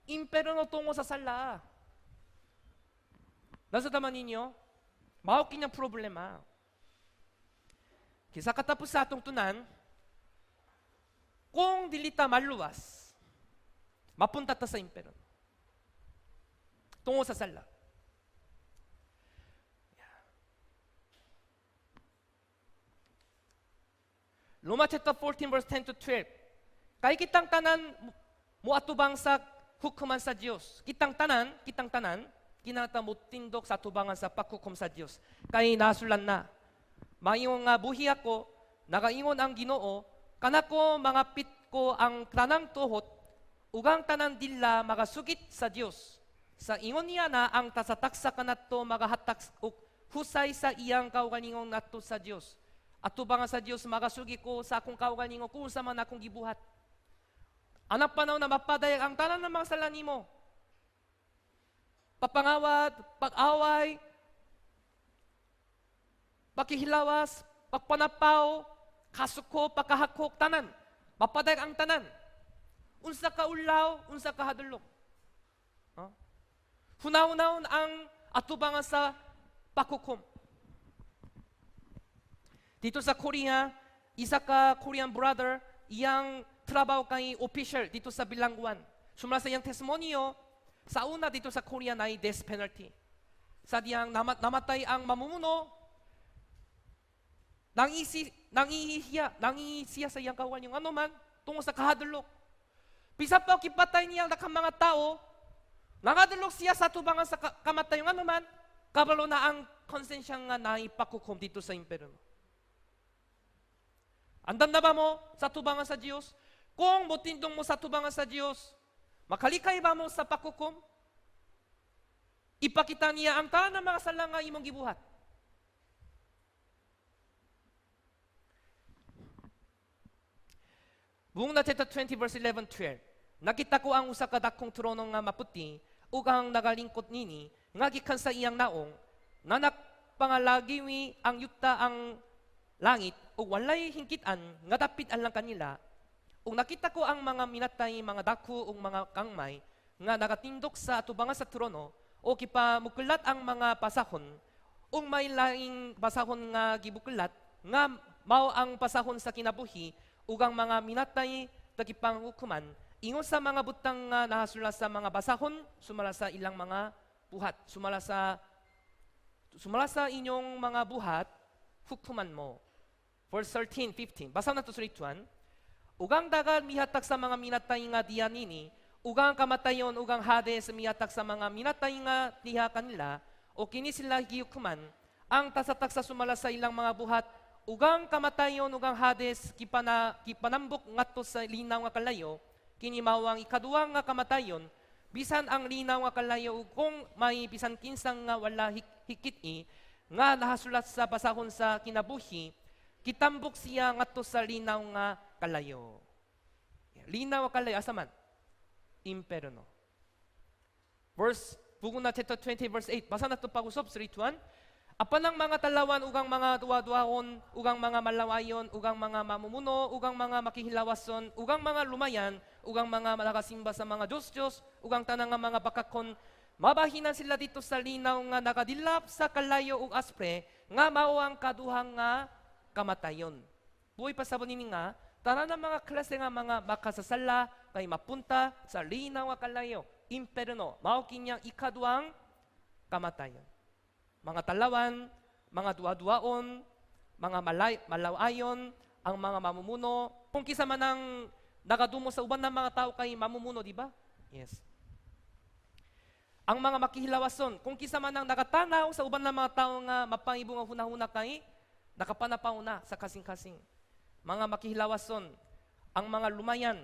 Imperno tungo sa sala. Nasa tama ninyo? Mao kinyang problema. Kisa katapos sa atong tunan, kung dili ta maluwas, mapunta ta sa imperno. Tungo sa sala. Yeah. Roma chapter 14 verse 10 to 12. Kay kitang tanan moatubang sa hukuman sa Dios. Kitang tanan kinata motindog sa tubangan sa paghukom sa Dios. Kay nasulan na. "Maayong nga buhi ako, nagaingon ang Ginoo, kanako mangapit ko ang tanang tuhot ug ang tanang dila magasugit sa Dios. Sa ingon niya na ang tasataksa kanato magahatak og husay sa iyang kaugalingon ngadto sa Dios. Atubangan sa Dios magasugi ko sa akong kaugalingon kung unsa man akong gibuhat." Anang panahon na mapadayag ang tanan ng mga sala nimo. Papangawat, pag-away, pakihilawas, pagpanapaw, kasuko, pagkahakok, tanan. Mapadayag ang tanan. Unsa ka ulaw, unsa ka hadulok. Huh? Hunaw-hunahon ang atubangan sa paghukom. Dito sa Korea, isa ka Korean brother, iyang trabaho kay official dito sa bilangguan. Sumala sa iyang testimonyo, sa una dito sa Korea na death penalty. Sa diyang namatay ang mamumuno, nangisi, nangihiya, nangihisiya sa iyang kawan yung ano man, tungo sa kahadlok. Bisan pa gipatay niya ang daghang mga tao, nangadlok siya sa tubangan sa kamatayon, ano man, kabalo na ang konsensya nga naipaghukom dito sa impyerno. Andam na ba mo sa tubangan sa Diyos? Kung motindog mo sa tubangan sa Diyos, makalikay ba mo sa paghukom? Ipakita niya ang tanan mga sala nga imong gibuhat. Buong na chapter 20 verse 11, 12. Nakita ko ang usa ka dakong trono nga maputi ug ang nagalingkod nini nga gikan sa iyang naong nanakpangalagiwi ang yuta ang langit ug walay hingkitan nga dapit alang kanila. Ug nakita ko ang mga minatay, mga dako ug mga kangmay nga nagatindog sa atubangan sa trono o gipamukulat ang mga pasahon, ug may laing pasahon nga gibukulat nga mao ang pasahon sa kinabuhi, ug ang mga minatay dagipanghukuman ingon sa mga butang nga nahasulat sa mga basahon sumala sa ilang mga buhat. Sumala sa inyong mga buhat, hukuman mo. Verse 13, 15. Basa na to sa 1. Ug ang dagat mihatag sa mga minatay nga diya nini, ug ang kamatayon ug ang Hades mihatag sa mga minatay nga diha kanila, o kini sila gihukuman ang tasa-tagsa sumala sa ilang mga buhat, ug ang kamatayon ug ang Hades gipanambok ngadto sa linaw nga kalayo, kini mao ang ikaduha nga kamatayon. Bisan ang linaw nga kalayo ug kung may bisan kinsang nga wala hikit-i nga nahasulat sa basahon sa kinabuhi, gitambok siya ngadto sa linaw nga kalayo. Linaw nga kalayo, asa man? Imperno. Verse Buguna chapter 20 verse 8. Basa na ito pag-usop, 3, 2, 1. Apan ang mga talawan ug ang mga duwa-duwaon ug ang mga malawayon ug ang mga mamumuno ug ang mga makihilawason ug ang mga lumayan ug ang mga nagasimba sa mga Diyos-Diyos ug ang tanang nga mga bakakon, mabahinan sila dito sa linaw nga nagadilap sa kalayo ug aspre nga mao ang kaduhang nga kamatayon. Buhi pa sa nini nga tanan ng mga klase nga mga makasasala kay mapunta sa linaw nga kalayo, imperno, mao kinyang ikaduhang kamatayon. Mga talawan, mga duwa-duwaon, mga malawayon, ang mga mamumuno. Kung kisa man ang nagadumo sa uban ng mga tao kay mamumuno, di ba? Yes. Ang mga makihilawason, kung kisa man ang nagatanaw sa uban ng mga tao nga mapangibong ang hunahuna kay nakapanapaw na sa kasing-kasing. Mga makihilawason, ang mga lumayan,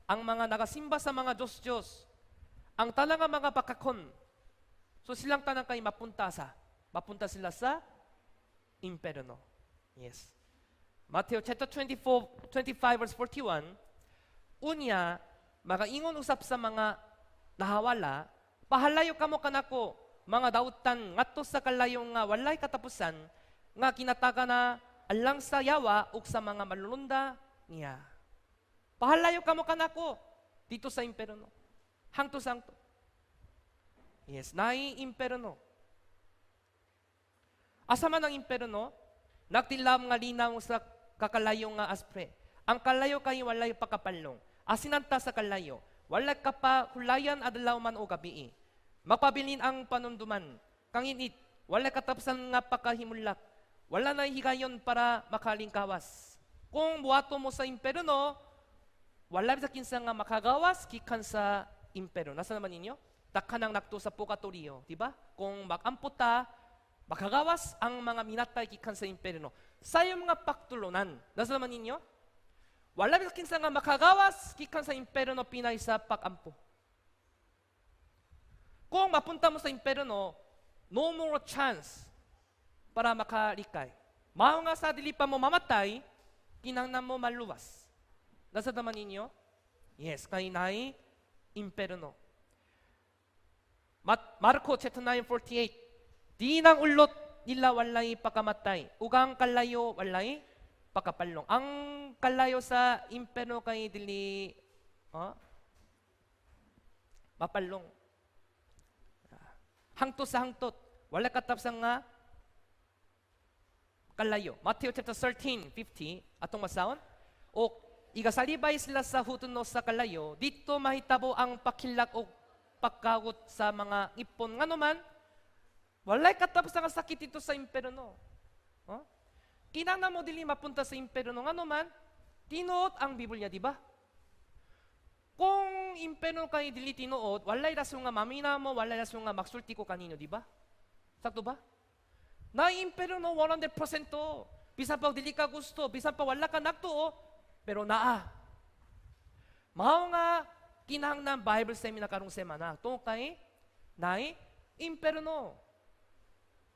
ang mga nagasimba sa mga Diyos-Diyos, ang talang nga mga bakakon. So silang tanang kay mapunta sila sa imperno. Yes. Matthew chapter 24, 25 verse 41, unya, makaingon usab sa mga nahawala, "Pahalayo kamo kanako, mga dautan, ngadto sa kalayo nga walay katapusan, nga ginataga na alang sa yawa ug sa mga manlulunda niya." Pahalayo kamo kanako dito sa imperno. Hangto sa hangto. Yes, naay imperno. Asa man ang imperno? Nagtilam nga linaw sa kakalayo nga aspre. Ang kalayo kay walay pakapalong. Asinanta sa kalayo. Wala ka pa hulayan adlaw man o gabi. Mapabilin ang panunduman. Kanginit, wala katapusan nga pakahimulak. Wala na higayon para makalingkawas. Kung buhato mo sa imperno, wala sa kinsa nga makagawas gikan sa imperno. Nasa naman ninyo? Daghan ang nagtuo sa purgatorio, di ba? Kung mag-ampo ta, makagawas ang mga minatay gikan sa imperno. Sa iyong mga pagtulunan, nasa naman ninyo? Wala sa kinsa nga makagawas gikan sa imperno pinay sa pag-ampo. Kung mapunta mo sa imperno, no more chance para makalikay. Mao nga sa dili pa mo mamatay, kinahanglan mo maluwas. Nasa naman ninyo? Yes, kay naay imperno. Marco chapter 9:48. Di nang ulot nila walay pakamatay, ug ang kalayo walay pakapalong. Ang kalayo sa imperno kay dili mapalong. Hangto sa hangtot, wala katapsan nga kalayo. Matthew chapter 13:50 atong masahon. O igasalibay sila sa hutuno sa kalayo, dito mahitabo ang paghilak o pagkagot sa mga ngipon. Ngano man, Walay katapos nga sakit dito sa imperno. Oh? Kinahanglan mo dili mapunta sa imperno. Ngano man, tinuod ang Biblia, di ba? Kung imperno kay dili tinuod, walay rason nga mamina mo, walay rason nga magsulti ko kanino, di ba? Sakto ba? Na imperno 100%. Bisan pa dili ka gusto, bisan pa wala ka nagtuo, pero naa. Mao nga kinahanglan Bible seminar karong semana. Tungod kay naay imperno.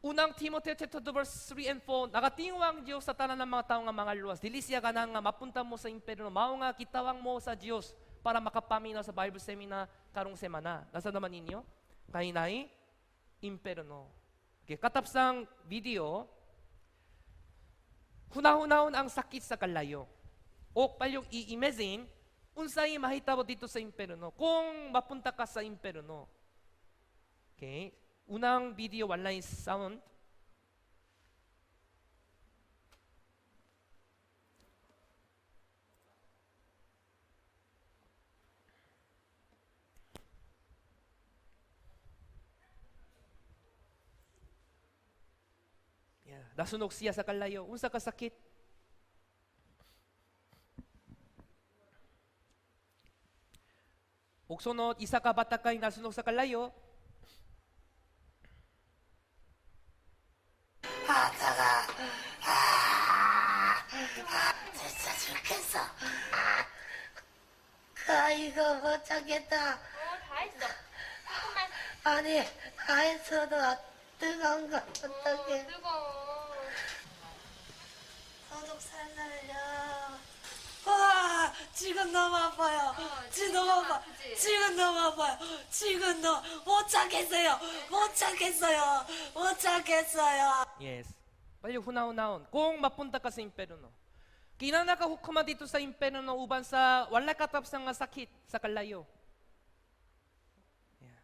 Unang Timoteo chapter 2 verse 3 and 4, nagatinguha ang Dios sa tanan ng mga tao nga mga luwas. Dili siya ganahan nga mapunta mo sa imperno. Mao nga gitawag mo sa Dios para makapaminaw sa Bible seminar karong semana. Nasabtan ninyo? Kay naay imperno. Okay, katapsang video, hunahunahon ang sakit sa kalayo. O palihog i-imagine, unsay mahitabo dito sa imperno kung mapunta ka sa imperno. Okay? Unang video, walay sound. Yeah. Nasunog siya sa kalayo. Unsa ka sakit? Ug sunod, isa ka bata kay nasunog sa kalayo. 아, 따가. 아, 진짜 죽겠어. 아, 이거 못 참겠다. 어, 다 했어. 조금만. 아니, 다 했어도 뜨거운 거 어떡해. 뜨거워. 소독 살살려. 와, 지금 너무 아파요. 지금 너무 아파. 지금 너무 아파요. 지금 너무 못 참겠어요. 못 참겠어요. 못 참겠어요. Yes. Palihog hunahunahon. Kung mapunta ka sa imperno. Kinahanglan ka hukuman dito sa imperno uban sa wala katapusang nga sakit sa kalayo. Yeah.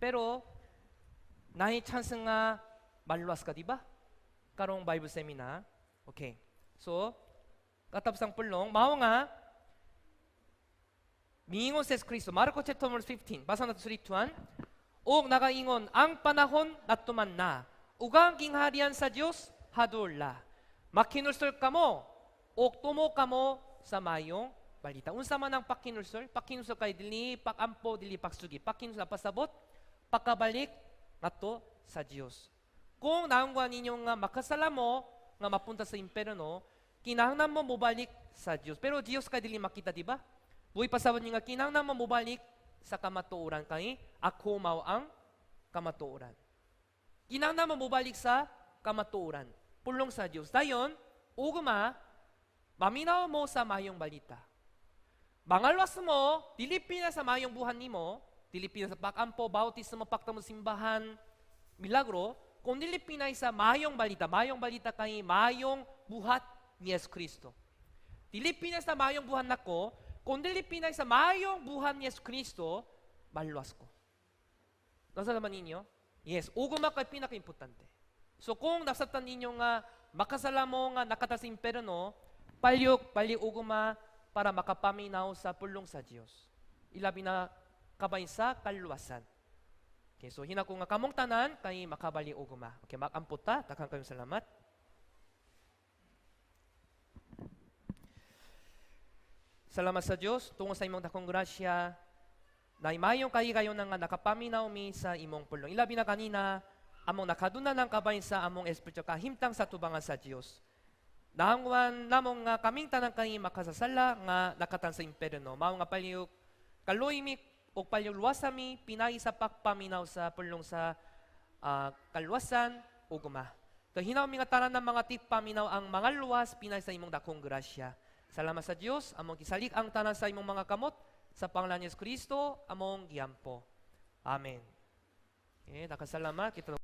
Pero naay chance nga maluwas ka, di ba? Karong Bible seminar. Okay. So, katapusang pulong, mao nga miingon si Kristo, Marco chapter 15, basa nato 3, 2, 1. Og nagaingon, ang panahon natuman na. Ug ang gingharian sa Dios haduol na. Makinulsol kamo, og tumo kamo sa mayong balita. Unsa man ang pakinulsol? Pakinulsol kay dili pakampo, dili pagsugid. Pakinulsol pasabot, pakabalik ngadto sa Dios. Kung naunggan ninyo nga makasala mo, nga mapunta sa imperno, kinahanglan mo mobalik sa Dios. Pero Dios kay dili makita, di ba? Buhi pasabot niya nga kinahanglan mo mobalik sa kamatuoran kay ako mao ang kamatuoran. Kinahanglan mo mobalik sa kamatuoran. Pulong sa Dios. Dayon, ugma, maminaw mo sa mayong balita. Mangaluwas mo, dili na sa mayong buhat nimo, dili na sa pakampo, bautismo, pagtamo simbahan, milagro, kung dili pinay sa mayong balita, mayong balita kay mayong buhat ni Yesu Kristo. Dili pinay sa mayong buhat nako, kung dili pinay sa mayong buhat ni Yesu Kristo, maluwas ko. Nasabtan ninyo? Yes, ugma kay pinaka-importante. So kung nasabtan ninyo nga makasala mo nga nakata sa imperno, palihog, palihog ugma para makapaminaw sa pulong sa Dios. Ilabi na kabay sa kaluwasan. Okay, so hinako nga kamong tanan kay makabali ugma. Okay, makampo ta, daghan kayong salamat. Salamat sa Dios tungod sa imong dakong grasya na mayong kahigayon nga nakapaminaw mi sa imong pulong. Ilabi na kanina among nakaduna ng kabahin sa among espiritu kahimtang sa tubangan sa Dios. Naangwan namong nga kaming tanan kay makasasala nga nakatan sa imperno. Mao nga palihog kaluoy mi ug palihog luwasa mi pinagi sa pagpaminaw sa pulong sa kaluwasan ugma. Kay hinaw mi nga tanan ng mga tigpaminaw ang mga luwas pinagi sa imong dakong grasya. Salamat sa Dios, among gisalig ang tanan sa imong mga kamot sa pangalan ni Kristo among giampo. Amen. Okay, nakasalamat kita.